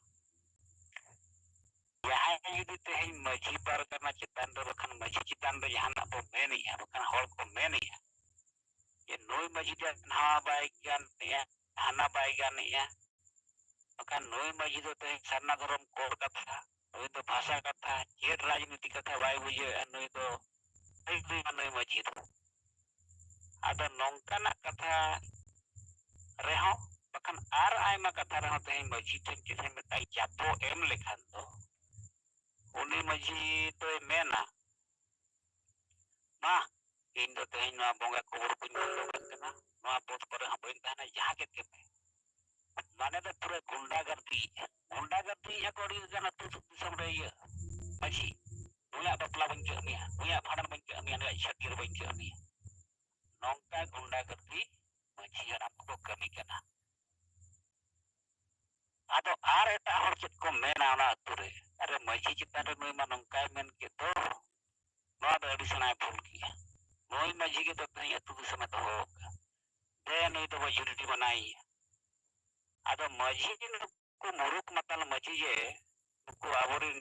ᱡᱟᱦᱟᱸᱭ ᱡᱩᱫᱤ ᱛᱮᱦᱮᱧ ᱢᱟᱹᱡᱷᱤ ᱯᱟᱨᱜᱟᱱᱟ ᱪᱮᱛᱟᱱ ᱨᱮ ᱵᱟᱠᱷᱟᱱ ᱢᱟᱹᱡᱷᱤ ᱪᱮᱛᱟᱱ ᱨᱮ ᱡᱟᱦᱟᱱᱟᱜ ᱵᱚ ᱢᱮᱱᱮᱜᱼᱟ, ᱵᱟᱠᱷᱟᱱ ᱦᱚᱲ ᱠᱚ ᱢᱮᱱᱮᱜᱼᱟ ᱡᱮ ᱱᱩᱭ ᱢᱟᱹᱡᱷᱤ ᱫᱚ ᱱᱚᱣᱟ ᱵᱟᱭ ᱜᱟᱱᱮᱜᱼᱟ, ᱦᱟᱱᱟ ᱵᱟᱭ ᱜᱟᱱᱮᱜᱼᱟ, ᱵᱟᱠᱷᱟᱱ ᱱᱩᱭ ᱢᱟᱹᱡᱷᱤ ᱫᱚ ᱛᱮᱦᱮᱧ ᱥᱟᱨᱱᱟ ᱫᱷᱚᱨᱚᱢ ᱠᱳᱰ ᱠᱟᱛᱷᱟ, ᱱᱩᱭ ᱫᱚ ᱵᱷᱟᱥᱟ ᱠᱟᱛᱷᱟ, ᱪᱮᱫ ᱨᱟᱡᱽᱱᱤᱛᱤ ᱠᱟᱛᱷᱟ ᱵᱟᱭ ᱵᱩᱡᱷᱟᱹᱣᱮᱜᱼᱟ ᱱᱩᱭ ᱫᱚ, ᱱᱩᱭ ᱫᱚ ᱱᱩᱭ ᱢᱟᱹᱡᱷᱤ ᱫᱚ᱾ ᱟᱫᱚ ᱱᱚᱝᱠᱟᱱᱟᱜ ᱠᱟᱛᱷᱟ ᱨᱮᱦᱚᱸ, ᱵᱟᱠᱷᱟᱱ ᱟᱨ ᱟᱭᱢᱟ ᱠᱟᱛᱷᱟ ᱨᱮᱦᱚᱸ ᱛᱮᱦᱮᱧ ᱢᱟᱹᱡᱷᱤ ᱴᱷᱮᱱ ᱪᱮᱫ ᱢᱤᱫᱴᱟᱝ ᱪᱟᱯᱚ ᱮᱢ ᱞᱮᱠᱷᱟᱱ ᱫᱚ ᱩᱱᱤ ᱢᱟᱹᱡᱷᱤ ᱫᱚᱭ ᱢᱮᱱᱟ, "ᱢᱟ, ᱤᱧ ᱫᱚ ᱛᱮᱦᱮᱧ ᱱᱚᱣᱟ ᱵᱚᱸᱜᱟ ᱠᱚ ᱵᱩᱨᱩ ᱠᱚᱧ ᱵᱚᱱᱫᱚ ᱠᱟᱜ ᱠᱟᱱᱟ, ᱱᱚᱣᱟ ᱯᱚᱫᱽ ᱠᱚᱨᱮ ᱦᱚᱸ ᱵᱟᱹᱧ ᱛᱟᱦᱮᱱᱟ, ᱡᱟᱦᱟᱸ ᱠᱮᱫ ᱜᱮᱯᱮ᱾" ᱢᱟᱱᱮ ᱫᱚ ᱯᱩᱨᱟᱹ ᱜᱩᱱᱰᱟ ᱜᱟᱨᱫᱤ, ᱜᱩᱱᱰᱟ ᱜᱟᱨᱫᱤ ᱟᱠᱚ ᱟᱹᱰᱤ ᱜᱟᱱ ᱟᱹᱛᱩ ᱫᱤᱥᱚᱢ ᱨᱮ ᱤᱭᱟᱹ ᱢᱟᱹᱡᱷᱤ, "ᱱᱩᱭᱟᱜ ᱵᱟᱯᱞᱟ ᱵᱟᱹᱧ ᱪᱟᱹᱜ ᱢᱮᱭᱟ, ᱱᱩᱭᱟᱜ ᱵᱷᱟᱸᱰᱟᱱ ᱵᱟᱹᱧ ᱪᱟᱹᱜ ᱢᱮᱭᱟ, ᱱᱩᱭᱟᱜ ᱪᱷᱟᱹᱴᱭᱟᱹᱨ ᱵᱟᱹᱧ ᱪᱟᱹᱜ ᱢᱮᱭᱟ᱾" ᱱᱚᱝᱠᱟ ᱜᱩᱱᱰᱟ ᱜᱟᱨᱫᱤ ᱢᱟᱹᱡᱷᱤ ᱦᱟᱲᱟᱢ ᱠᱚᱠᱚ ᱠᱟᱹᱢᱤ ᱠᱟᱱᱟ᱾ ᱟᱫᱚ ᱟᱨ ᱮᱴᱟᱜ ᱦᱚᱲ ᱪᱮᱫ ᱠᱚ ᱢᱮᱱᱟ ᱚᱱᱟ ᱟᱹᱛᱩ ᱨᱮ, "ᱟᱨᱮ ᱢᱟᱹᱡᱷᱤ ᱪᱮᱛᱟᱱ ᱨᱮ ᱱᱩᱭ ᱢᱟ ᱱᱚᱝᱠᱟᱭ ᱢᱮᱱ ᱠᱮᱫ ᱫᱚ, ᱱᱚᱣᱟ ᱫᱚ ᱟᱹᱰᱤ ᱥᱮᱬᱟᱭ ᱵᱷᱩᱞ ᱠᱮᱫ᱾" ᱢᱟᱹᱡᱷᱤ ᱜᱮ ᱛᱮᱦᱮᱧ ᱟᱹᱛᱩ ᱫᱤᱥᱚᱢᱮ ᱫᱚᱦᱚ ᱟᱠᱟᱫ᱾ ᱫᱮ ᱱᱩᱭ ᱫᱚᱵᱚ ᱡᱩᱨᱤ ᱢᱟᱱᱟᱭᱮᱭᱟ᱾ ᱟᱫᱚ ᱢᱟᱹᱡᱷᱤ ᱱᱩᱠᱩ ᱢᱩᱨᱩᱠ ᱢᱟᱛᱟᱞ ᱢᱟᱹᱡᱷᱤ ᱡᱮ ᱱᱩᱠᱩ ᱟᱵᱚᱨᱮᱱ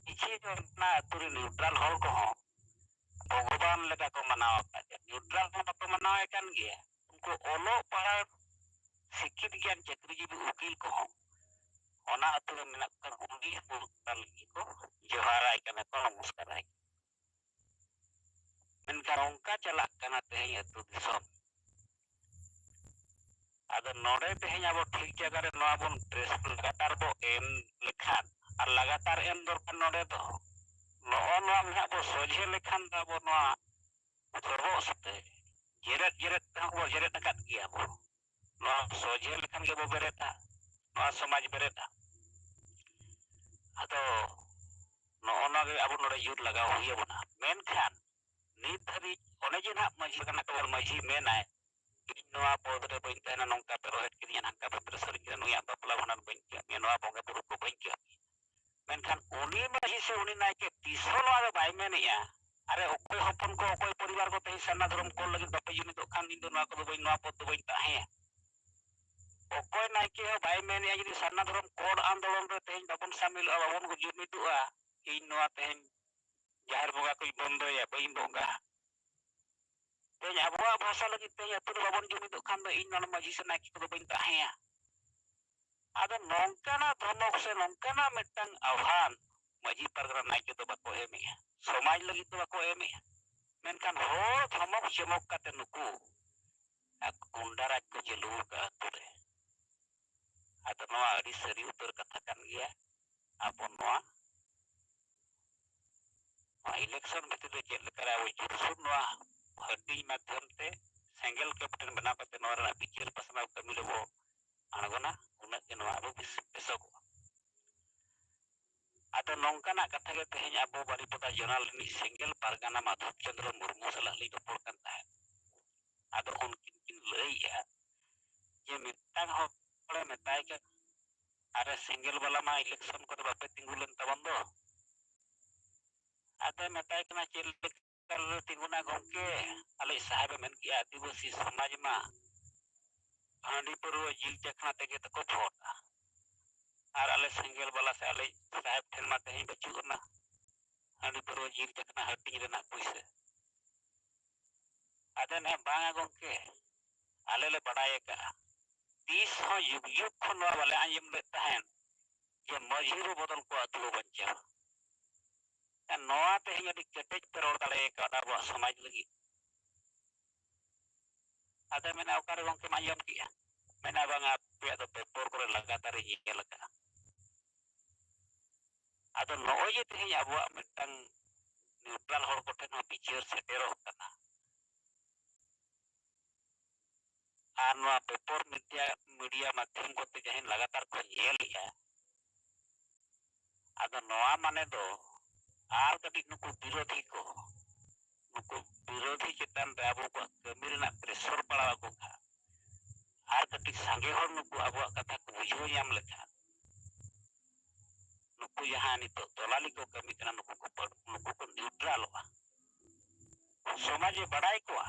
ᱠᱤᱪᱷᱤ ᱚᱱᱟ ᱟᱹᱛᱩ ᱨᱮᱱ ᱱᱤᱭᱩᱴᱨᱟᱞ ᱦᱚᱲ ᱠᱚᱦᱚᱸ ᱵᱷᱚᱜᱚᱵᱟᱱ ᱞᱮᱠᱟ ᱠᱚ ᱢᱟᱱᱟᱣ ᱟᱠᱟᱫ ᱠᱚᱣᱟ᱾ ᱱᱤᱭᱩᱴᱨᱟᱞ ᱦᱚᱸ ᱵᱟᱠᱚ ᱢᱟᱱᱟᱣᱮ ᱠᱟᱱ ᱜᱮᱭᱟ᱾ ᱩᱱᱠᱩ ᱚᱞᱚᱜ ᱯᱟᱲᱦᱟᱣ, ᱥᱤᱠᱠᱷᱤᱛ ᱜᱮᱭᱟᱱ ᱪᱟᱹᱠᱨᱤᱡᱤᱵᱤ ᱩᱠᱤᱞ ᱠᱚᱦᱚᱸ ᱚᱱᱟ ᱟᱹᱛᱩ ᱨᱮ ᱢᱮᱱᱟᱜ ᱠᱚ ᱠᱷᱟᱱ ᱩᱱᱤ ᱱᱤᱭᱩᱴᱨᱟᱞ ᱜᱮᱠᱚ ᱡᱚᱦᱟᱨᱟᱭ ᱠᱟᱱᱟ ᱠᱚ, ᱱᱚᱢᱚᱥᱠᱟᱨᱟᱭ ᱠᱟᱱᱟ᱾ ᱢᱮᱱᱠᱷᱟᱱ ᱚᱱᱠᱟ ᱪᱟᱞᱟᱜ ᱠᱟᱱᱟ ᱛᱮᱦᱮᱧ ᱟᱹᱛᱩ ᱫᱤᱥᱚᱢ᱾ ᱟᱫᱚ ᱱᱚᱰᱮ ᱛᱮᱦᱮᱧ ᱟᱵᱚ ᱴᱷᱤᱠ ᱡᱟᱭᱜᱟ ᱨᱮ ᱱᱚᱣᱟ ᱵᱚᱱ ᱴᱨᱮᱥ ᱞᱟᱜᱟᱛᱟᱨ ᱵᱚ ᱮᱢ ᱞᱮᱠᱷᱟᱱ, ᱟᱨ ᱞᱟᱜᱟᱛᱟᱨ ᱮᱢ ᱫᱚᱨᱠᱟᱨ ᱱᱚᱰᱮ ᱫᱚ, ᱱᱚᱜᱼᱚ ᱱᱚᱣᱟ ᱱᱟᱦᱟᱜ ᱵᱚ ᱥᱚᱡᱷᱮ ᱞᱮᱠᱷᱟᱱ ᱫᱚ ᱟᱵᱚ ᱱᱚᱣᱟ ᱥᱚᱵᱚᱜ ᱥᱟᱛᱮ ᱡᱮᱨᱮᱫ ᱡᱮᱨᱮᱫ ᱛᱮᱦᱚᱸ ᱵᱚ ᱡᱮᱨᱮᱫ ᱟᱠᱟᱫ ᱜᱮᱭᱟ ᱵᱚ᱾ ᱱᱚᱣᱟ ᱥᱚᱡᱷᱮ ᱞᱮᱠᱷᱟᱱ ᱜᱮᱵᱚ ᱵᱮᱨᱮᱫᱟ, ᱱᱚᱣᱟ ᱥᱚᱢᱟᱡᱽ ᱵᱮᱨᱮᱫᱟ᱾ ᱟᱫᱚ ᱱᱚᱜᱼᱚ ᱱᱚᱣᱟ ᱜᱮ ᱟᱵᱚ ᱱᱚᱰᱮ ᱡᱳᱨ ᱞᱟᱜᱟᱣ ᱦᱩᱭ ᱟᱵᱚᱱᱟ᱾ ᱢᱮᱱᱠᱷᱟᱱ ᱱᱤᱛ ᱫᱷᱟᱹᱵᱤᱡ ᱚᱱᱮ ᱡᱮ ᱱᱟᱦᱟᱜ ᱢᱟᱹᱡᱷᱤ ᱠᱟᱱᱟ ᱠᱚ, ᱢᱟᱹᱡᱷᱤ ᱢᱮᱱᱟᱭ, "ᱤᱧ ᱱᱚᱣᱟ ᱯᱚᱫᱽ ᱨᱮ ᱵᱟᱹᱧ ᱛᱟᱦᱮᱱᱟ, ᱱᱚᱝᱠᱟ ᱯᱮ ᱨᱚᱦᱮᱫ ᱠᱤᱫᱤᱧᱟ, ᱱᱚᱝᱠᱟ ᱯᱮ ᱯᱨᱮᱥᱟᱨ ᱠᱤᱫᱤᱧᱟ, ᱱᱩᱭᱟᱜ ᱵᱟᱯᱞᱟ ᱵᱷᱟᱸᱰᱟᱱ ᱵᱟᱹᱧ ᱠᱚᱭᱚᱜ ᱢᱮᱭᱟ, ᱱᱚᱣᱟ ᱵᱚᱸᱜᱟ ᱵᱩᱨᱩ ᱠᱚ ᱵᱟᱹᱧ ᱠᱚᱭᱚᱜ ᱢᱮᱭᱟ᱾" ᱢᱮᱱᱠᱷᱟᱱ ᱩᱱᱤ ᱢᱟᱹᱡᱷᱤ ᱥᱮ ᱩᱱᱤ ᱱᱟᱭᱠᱮ ᱛᱤᱥ ᱦᱚᱸ ᱱᱚᱣᱟ ᱫᱚ ᱵᱟᱭ ᱢᱮᱱᱮᱜᱼᱟ, "ᱟᱨᱮ, ᱚᱠᱚᱭ ᱦᱚᱯᱚᱱ ᱠᱚ, ᱚᱠᱚᱭ ᱯᱚᱨᱤᱵᱟᱨ ᱠᱚ ᱛᱮᱦᱮᱧ ᱥᱟᱨᱱᱟ ᱫᱷᱚᱨᱚᱢ ᱠᱚᱞ ᱞᱟᱹᱜᱤᱫ ᱵᱟᱯᱮ ᱡᱩᱢᱤᱫᱚᱜ ᱠᱷᱟᱱ ᱤᱧ ᱫᱚ ᱱᱚᱣᱟ ᱠᱚᱫᱚ ᱵᱟᱹᱧ, ᱱᱚᱣᱟ ᱯᱚᱫᱽ ᱫᱚ ᱵᱟᱹᱧ ᱛᱟᱦᱮᱸᱭᱟ?" ᱚᱠᱚᱭ ᱱᱟᱭᱠᱮ ᱦᱚᱸ ᱵᱟᱭ ᱢᱮᱱᱮᱜᱼᱟ, ᱡᱩᱫᱤ ᱥᱟᱨᱱᱟ ᱫᱷᱚᱨᱚᱢ ᱠᱳᱰ ᱟᱱᱫᱳᱞᱚᱱ ᱨᱮ ᱛᱮᱦᱮᱧ ᱵᱟᱵᱚᱱ ᱥᱟᱢᱤᱞᱚᱜᱼᱟ, ᱵᱟᱵᱚᱱ ᱡᱩᱢᱤᱫᱚᱜᱼᱟ, ᱤᱧ ᱱᱚᱣᱟ ᱛᱮᱦᱮᱧ ᱡᱟᱦᱮᱨ ᱵᱚᱸᱜᱟ ᱠᱚᱧ ᱵᱚᱱᱫᱚᱭᱟ, ᱵᱟᱹᱧ ᱵᱚᱸᱜᱟ᱾ ᱛᱮᱦᱮᱧ ᱟᱵᱚᱣᱟᱜ ᱵᱷᱟᱥᱟ ᱞᱟᱹᱜᱤᱫ ᱛᱮᱦᱮᱧ ᱟᱹᱛᱩ ᱨᱮ ᱵᱟᱵᱚᱱ ᱡᱩᱢᱤᱫᱚᱜ ᱠᱷᱟᱱ ᱫᱚ ᱤᱧ ᱱᱚᱰᱮ ᱢᱟᱹᱡᱷᱤ ᱥᱮ ᱱᱟᱭᱠᱮ ᱠᱚᱫᱚ ᱵᱟᱹᱧ ᱛᱟᱦᱮᱸᱭᱟ᱾ ᱟᱫᱚ ᱱᱚᱝᱠᱟᱱᱟᱜ ᱫᱷᱚᱢᱚᱠ ᱥᱮ ᱱᱚᱝᱠᱟᱱᱟᱜ ᱢᱤᱫᱴᱟᱝ ᱟᱦᱣᱟᱱ ᱢᱟᱹᱡᱷᱤ ᱯᱟᱨᱜᱟᱱᱟ ᱱᱟᱭᱠᱮ ᱫᱚ ᱵᱟᱠᱚ ᱮᱢᱮᱜᱼᱟ, ᱥᱚᱢᱟᱡᱽ ᱞᱟᱹᱜᱤᱫ ᱫᱚ ᱵᱟᱠᱚ ᱮᱢᱮᱜᱼᱟ᱾ ᱢᱮᱱᱠᱷᱟᱱ ᱦᱚᱲ ᱫᱷᱚᱢᱚᱠ ᱪᱚᱢᱚᱠ ᱠᱟᱛᱮ ᱱᱩᱠᱩ ᱜᱩᱱᱰᱟ ᱨᱟᱡᱽ ᱠᱚ ᱪᱟᱹᱞᱩ ᱟᱠᱟᱫᱼᱟ ᱟᱹᱛᱩ ᱨᱮ᱾ ᱟᱫᱚ ᱱᱚᱣᱟ ᱟᱹᱰᱤ ᱥᱟᱹᱨᱤ ᱩᱛᱟᱹᱨ ᱠᱟᱛᱷᱟ ᱠᱟᱱ ᱜᱮᱭᱟ᱾ ᱟᱵᱚ ᱱᱚᱣᱟ, ᱱᱚᱣᱟ ᱤᱞᱮᱠᱥᱚᱱ ᱵᱷᱤᱛᱤᱨ ᱨᱮ ᱪᱮᱫ ᱞᱮᱠᱟᱨᱮ ᱟᱵᱚ ᱡᱳᱨᱥᱳᱨ ᱱᱚᱣᱟ ᱦᱟᱹᱴᱤᱧ ᱢᱟᱫᱽᱫᱷᱚᱢ ᱛᱮ ᱥᱮᱸᱜᱮᱞ ᱠᱮᱯᱴᱮᱱ ᱵᱮᱱᱟᱣ ᱠᱟᱛᱮ ᱱᱚᱣᱟ ᱨᱮᱱᱟᱜ ᱵᱤᱪᱟᱹᱨ ᱯᱟᱥᱱᱟᱣ ᱠᱟᱹᱢᱤ ᱨᱮᱵᱚ ᱟᱬᱜᱚᱱᱟ, ᱩᱱᱟᱹᱜ ᱜᱮ ᱱᱚᱣᱟ ᱟᱵᱚ ᱵᱮᱥ-, ᱵᱮᱥᱚᱜᱚᱜᱼᱟ᱾ ᱟᱫᱚ ᱱᱚᱝᱠᱟᱱᱟᱜ ᱠᱟᱛᱷᱟ ᱜᱮ ᱛᱮᱦᱮᱧ ᱟᱵᱚ ᱵᱟᱨᱤᱯᱟᱫᱟ ᱡᱚᱱᱟᱞ ᱨᱤᱱᱤᱡ ᱥᱮᱸᱜᱮᱞ ᱯᱟᱨᱜᱟᱱᱟ ᱢᱟᱫᱷᱚᱵ ᱪᱚᱸᱫᱽᱨᱚ ᱢᱩᱨᱢᱩ ᱥᱟᱞᱟᱜ ᱞᱤᱧ ᱨᱚᱯᱚᱲ ᱠᱟᱱ ᱛᱟᱦᱮᱸᱫ᱾ ᱟᱫᱚ ᱩᱱᱠᱤᱱ ᱠᱤᱱ ᱞᱟᱹᱭᱮᱜᱼᱟ ᱡᱮ ᱢᱤᱫᱴᱟᱝ ᱦᱚᱲᱮ ᱢᱮᱛᱟᱭ ᱠᱟᱱᱟ, "ᱟᱨᱮ ᱥᱮᱸᱜᱮᱞ ᱵᱟᱞᱟ ᱢᱟ ᱤᱞᱮᱠᱥᱚᱱ ᱠᱚᱨᱮ ᱵᱟᱯᱮ ᱛᱤᱸᱜᱩ ᱞᱮᱱ ᱛᱟᱵᱚᱱ ᱫᱚ, ᱟᱫᱚᱭ ᱢᱮᱛᱟᱭ ᱠᱟᱱᱟ, "ᱪᱮᱫ ᱞᱮᱠᱟ ᱨᱮᱞᱮ ᱛᱤᱸᱜᱩᱱᱟ ᱜᱚᱢᱠᱮ? ᱟᱞᱮ ᱥᱟᱦᱮᱵᱮ ᱢᱮᱱ ᱠᱮᱜᱼᱟ, ᱟᱹᱫᱤᱵᱟᱹᱥᱤ ᱥᱚᱢᱟᱡᱽ ᱢᱟ ᱦᱟᱺᱰᱤ ᱯᱟᱹᱨᱣᱟᱹ ᱡᱤᱞ ᱪᱟᱠᱷᱱᱟ ᱛᱮᱜᱮ ᱛᱟᱠᱚ ᱵᱷᱳᱴ᱾ ᱟᱨ ᱟᱞᱮ ᱥᱮᱸᱜᱮᱞ ᱵᱟᱞᱟ ᱥᱮ ᱟᱞᱮ ᱥᱟᱦᱮᱵ ᱴᱷᱮᱱ ᱢᱟ ᱛᱮᱦᱮᱧ ᱵᱟᱹᱪᱩᱜ ᱟᱱᱟ ᱦᱟᱺᱰᱤ ᱯᱟᱹᱨᱣᱟᱹ ᱡᱤᱞ ᱪᱟᱠᱷᱱᱟ ᱦᱟᱹᱴᱤᱧ ᱨᱮᱱᱟᱜ ᱯᱩᱭᱥᱟᱹ᱾" ᱟᱫᱚ ᱱᱮ, "ᱵᱟᱝᱟ ᱜᱚᱢᱠᱮ, ᱟᱞᱮ ᱞᱮ ᱵᱟᱰᱟᱭ ᱟᱠᱟᱜᱼᱟ, ᱛᱤᱥ ᱦᱚᱸ ᱡᱩᱜᱽ ᱡᱩᱜᱽ ᱠᱷᱚᱱ ᱱᱚᱣᱟ ᱵᱟᱞᱮ ᱟᱸᱡᱚᱢ ᱞᱮᱫ ᱛᱟᱦᱮᱸᱫ ᱡᱮ ᱢᱟᱹᱡᱷᱤ ᱵᱚ ᱵᱚᱫᱚᱞ ᱠᱚᱣᱟ ᱟᱹᱛᱩ ᱵᱚ ᱵᱟᱧᱪᱟᱣᱟ᱾ ᱱᱚᱣᱟ ᱛᱮᱦᱮᱧ ᱟᱹᱰᱤ ᱠᱮᱴᱮᱡ ᱯᱮ ᱨᱚᱲ ᱫᱟᱲᱮ ᱟᱠᱟᱣᱫᱟ ᱟᱵᱚᱣᱟᱜ ᱥᱚᱢᱟᱡᱽ ᱞᱟᱹᱜᱤᱫ᱾" ᱟᱫᱚ ᱢᱮᱱᱟ, "ᱚᱠᱟᱨᱮ ᱜᱚᱢᱠᱮᱢ ᱟᱸᱡᱚᱢ ᱠᱮᱜᱼᱟ?" ᱢᱮᱱᱟ, "ᱵᱟᱝᱟ, ᱟᱯᱮᱭᱟᱜ ᱫᱚ ᱯᱮᱯᱚᱨ ᱠᱚᱨᱮ ᱞᱟᱜᱟᱛᱟᱨ ᱤᱧ ᱧᱮᱞ ᱟᱠᱟᱜᱼᱟ᱾" ᱟᱫᱚ ᱱᱚᱜᱼᱚᱭ ᱡᱮ ᱛᱮᱦᱮᱧ ᱟᱵᱚᱣᱟᱜ ᱢᱤᱫᱴᱟᱝ ᱱᱤᱭᱩᱴᱨᱟᱞ ᱦᱚᱲ ᱠᱚᱴᱷᱮᱱ ᱦᱚᱸ ᱵᱤᱪᱟᱹᱨ ᱥᱮᱴᱮᱨᱚᱜ ᱠᱟᱱᱟ, ᱟᱨ ᱱᱚᱣᱟ ᱯᱮᱯᱚᱨ ᱢᱤᱰᱤᱭᱟ, ᱢᱤᱰᱤᱭᱟ ᱢᱟᱫᱽᱫᱷᱚᱢ ᱠᱚᱛᱮ ᱡᱟᱦᱟᱸᱭ ᱞᱟᱜᱟᱛᱟᱨ ᱠᱚ ᱧᱮᱞᱮᱜᱼᱟ, ᱟᱫᱚ ᱱᱚᱣᱟ ᱢᱟᱱᱮ ᱫᱚ ᱟᱨ ᱠᱟᱹᱴᱤᱡ ᱱᱩᱠᱩ ᱵᱤᱨᱳᱫᱷᱤ ᱠᱚ, ᱱᱩᱠᱩ ᱵᱤᱨᱳᱫᱷᱤ ᱪᱮᱛᱟᱱ ᱨᱮ ᱟᱵᱚ ᱠᱚᱣᱟᱜ ᱠᱟᱹᱢᱤ ᱨᱮᱱᱟᱜ ᱯᱨᱮᱥᱚᱨ ᱯᱟᱲᱟᱣ ᱟᱠᱚ ᱠᱷᱟᱱ, ᱟᱨ ᱠᱟᱹᱴᱤᱡ ᱥᱟᱸᱜᱮ ᱦᱚᱲ ᱱᱩᱠᱩ ᱟᱵᱚᱣᱟᱜ ᱠᱟᱛᱷᱟ ᱠᱚ ᱵᱩᱡᱷᱟᱹᱣ ᱧᱟᱢ ᱞᱮᱠᱷᱟᱱ, ᱱᱩᱠᱩ ᱡᱟᱦᱟᱸ ᱱᱤᱛᱚᱜ ᱫᱚᱞᱟᱞᱤ ᱠᱚ ᱠᱟᱹᱢᱤ ᱠᱟᱱᱟ, ᱱᱩᱠᱩ ᱠᱚ ᱯᱟᱹᱰ-, ᱱᱩᱠᱩ ᱠᱚ ᱱᱤᱭᱩᱴᱨᱟᱞᱚᱜᱼᱟ᱾ ᱥᱚᱢᱟᱡᱽ ᱮ ᱵᱟᱰᱟᱭ ᱠᱚᱣᱟ,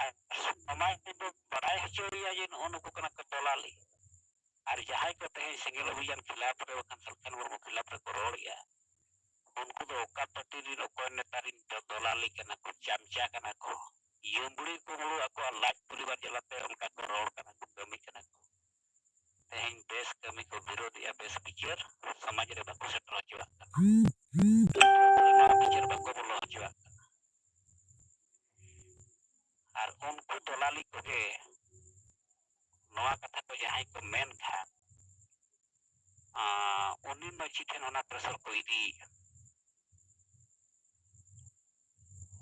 ᱟᱨ ᱥᱚᱢᱟᱡᱽ ᱫᱚ ᱵᱟᱰᱟᱭ ᱦᱚᱪᱚᱭᱮᱭᱟ ᱡᱮ ᱱᱩᱜᱼᱩ ᱱᱩᱠᱩ ᱠᱟᱱᱟ ᱠᱚ ᱫᱚᱞᱟᱞᱤ᱾ ᱟᱨ ᱡᱟᱦᱟᱸᱭ ᱠᱚ ᱛᱮᱦᱮᱧ ᱥᱮᱸᱜᱮᱞ ᱚᱵᱷᱤᱡᱟᱱ ᱠᱷᱤᱞᱟᱯ ᱨᱮ ᱵᱟᱠᱷᱟᱱ ᱥᱩᱞᱠᱷᱟᱱ ᱢᱩᱨᱢᱩ ᱠᱷᱤᱞᱟᱯ ᱨᱮᱠᱚ ᱨᱚᱲᱮᱜᱼᱟ, ᱩᱱᱠᱩ ᱫᱚ ᱚᱠᱟ ᱯᱟᱹᱴᱤ ᱨᱮᱱ, ᱚᱠᱚᱭ ᱱᱮᱛᱟ ᱨᱮᱱ ᱫᱚ ᱫᱚᱞᱟᱞᱤ ᱠᱟᱱᱟ ᱠᱚ, ᱪᱟᱢᱪᱟ ᱠᱟᱱᱟ ᱠᱚ, ᱭᱩᱢᱵᱲᱤ ᱠᱩᱢᱵᱲᱩ ᱟᱠᱚᱣᱟᱜ ᱞᱟᱡ ᱯᱚᱨᱤᱵᱟᱨ ᱡᱟᱞᱟᱛᱮ ᱚᱱᱠᱟ ᱠᱚ ᱨᱚᱲ ᱠᱟᱱᱟ ᱠᱚ, ᱠᱟᱹᱢᱤ ᱠᱟᱱᱟ ᱠᱚ᱾ ᱛᱮᱦᱮᱧ ᱵᱮᱥ ᱠᱟᱹᱢᱤ ᱠᱚ ᱵᱤᱨᱳᱫᱷᱮᱜᱼᱟ, ᱵᱮᱥ ᱵᱤᱪᱟᱹᱨ ᱥᱚᱢᱟᱡᱽ ᱨᱮ ᱵᱟᱠᱚ ᱥᱮᱴᱮᱨ ᱦᱚᱪᱚᱣᱟᱜ ᱠᱟᱱᱟ, ᱱᱚᱣᱟ ᱵᱤᱪᱟᱹᱨ ᱵᱟᱠᱚ ᱵᱚᱞᱚ ᱦᱚᱪᱚᱣᱟᱜ ᱠᱟᱱᱟ᱾ ᱟᱨ ᱩᱱᱠᱩ ᱫᱚᱞᱟᱞᱤ ᱠᱚᱜᱮ ᱱᱚᱣᱟ ᱠᱟᱛᱷᱟ ᱠᱚ ᱡᱟᱦᱟᱸᱭ ᱠᱚ ᱢᱮᱱ ᱠᱷᱟᱱ, ᱟᱸ, ᱩᱱᱤ ᱢᱟᱹᱡᱷᱤ ᱴᱷᱮᱱ ᱚᱱᱟ ᱯᱨᱮᱥᱟᱨ ᱠᱚ ᱤᱫᱤᱭᱮᱫᱼᱟ᱾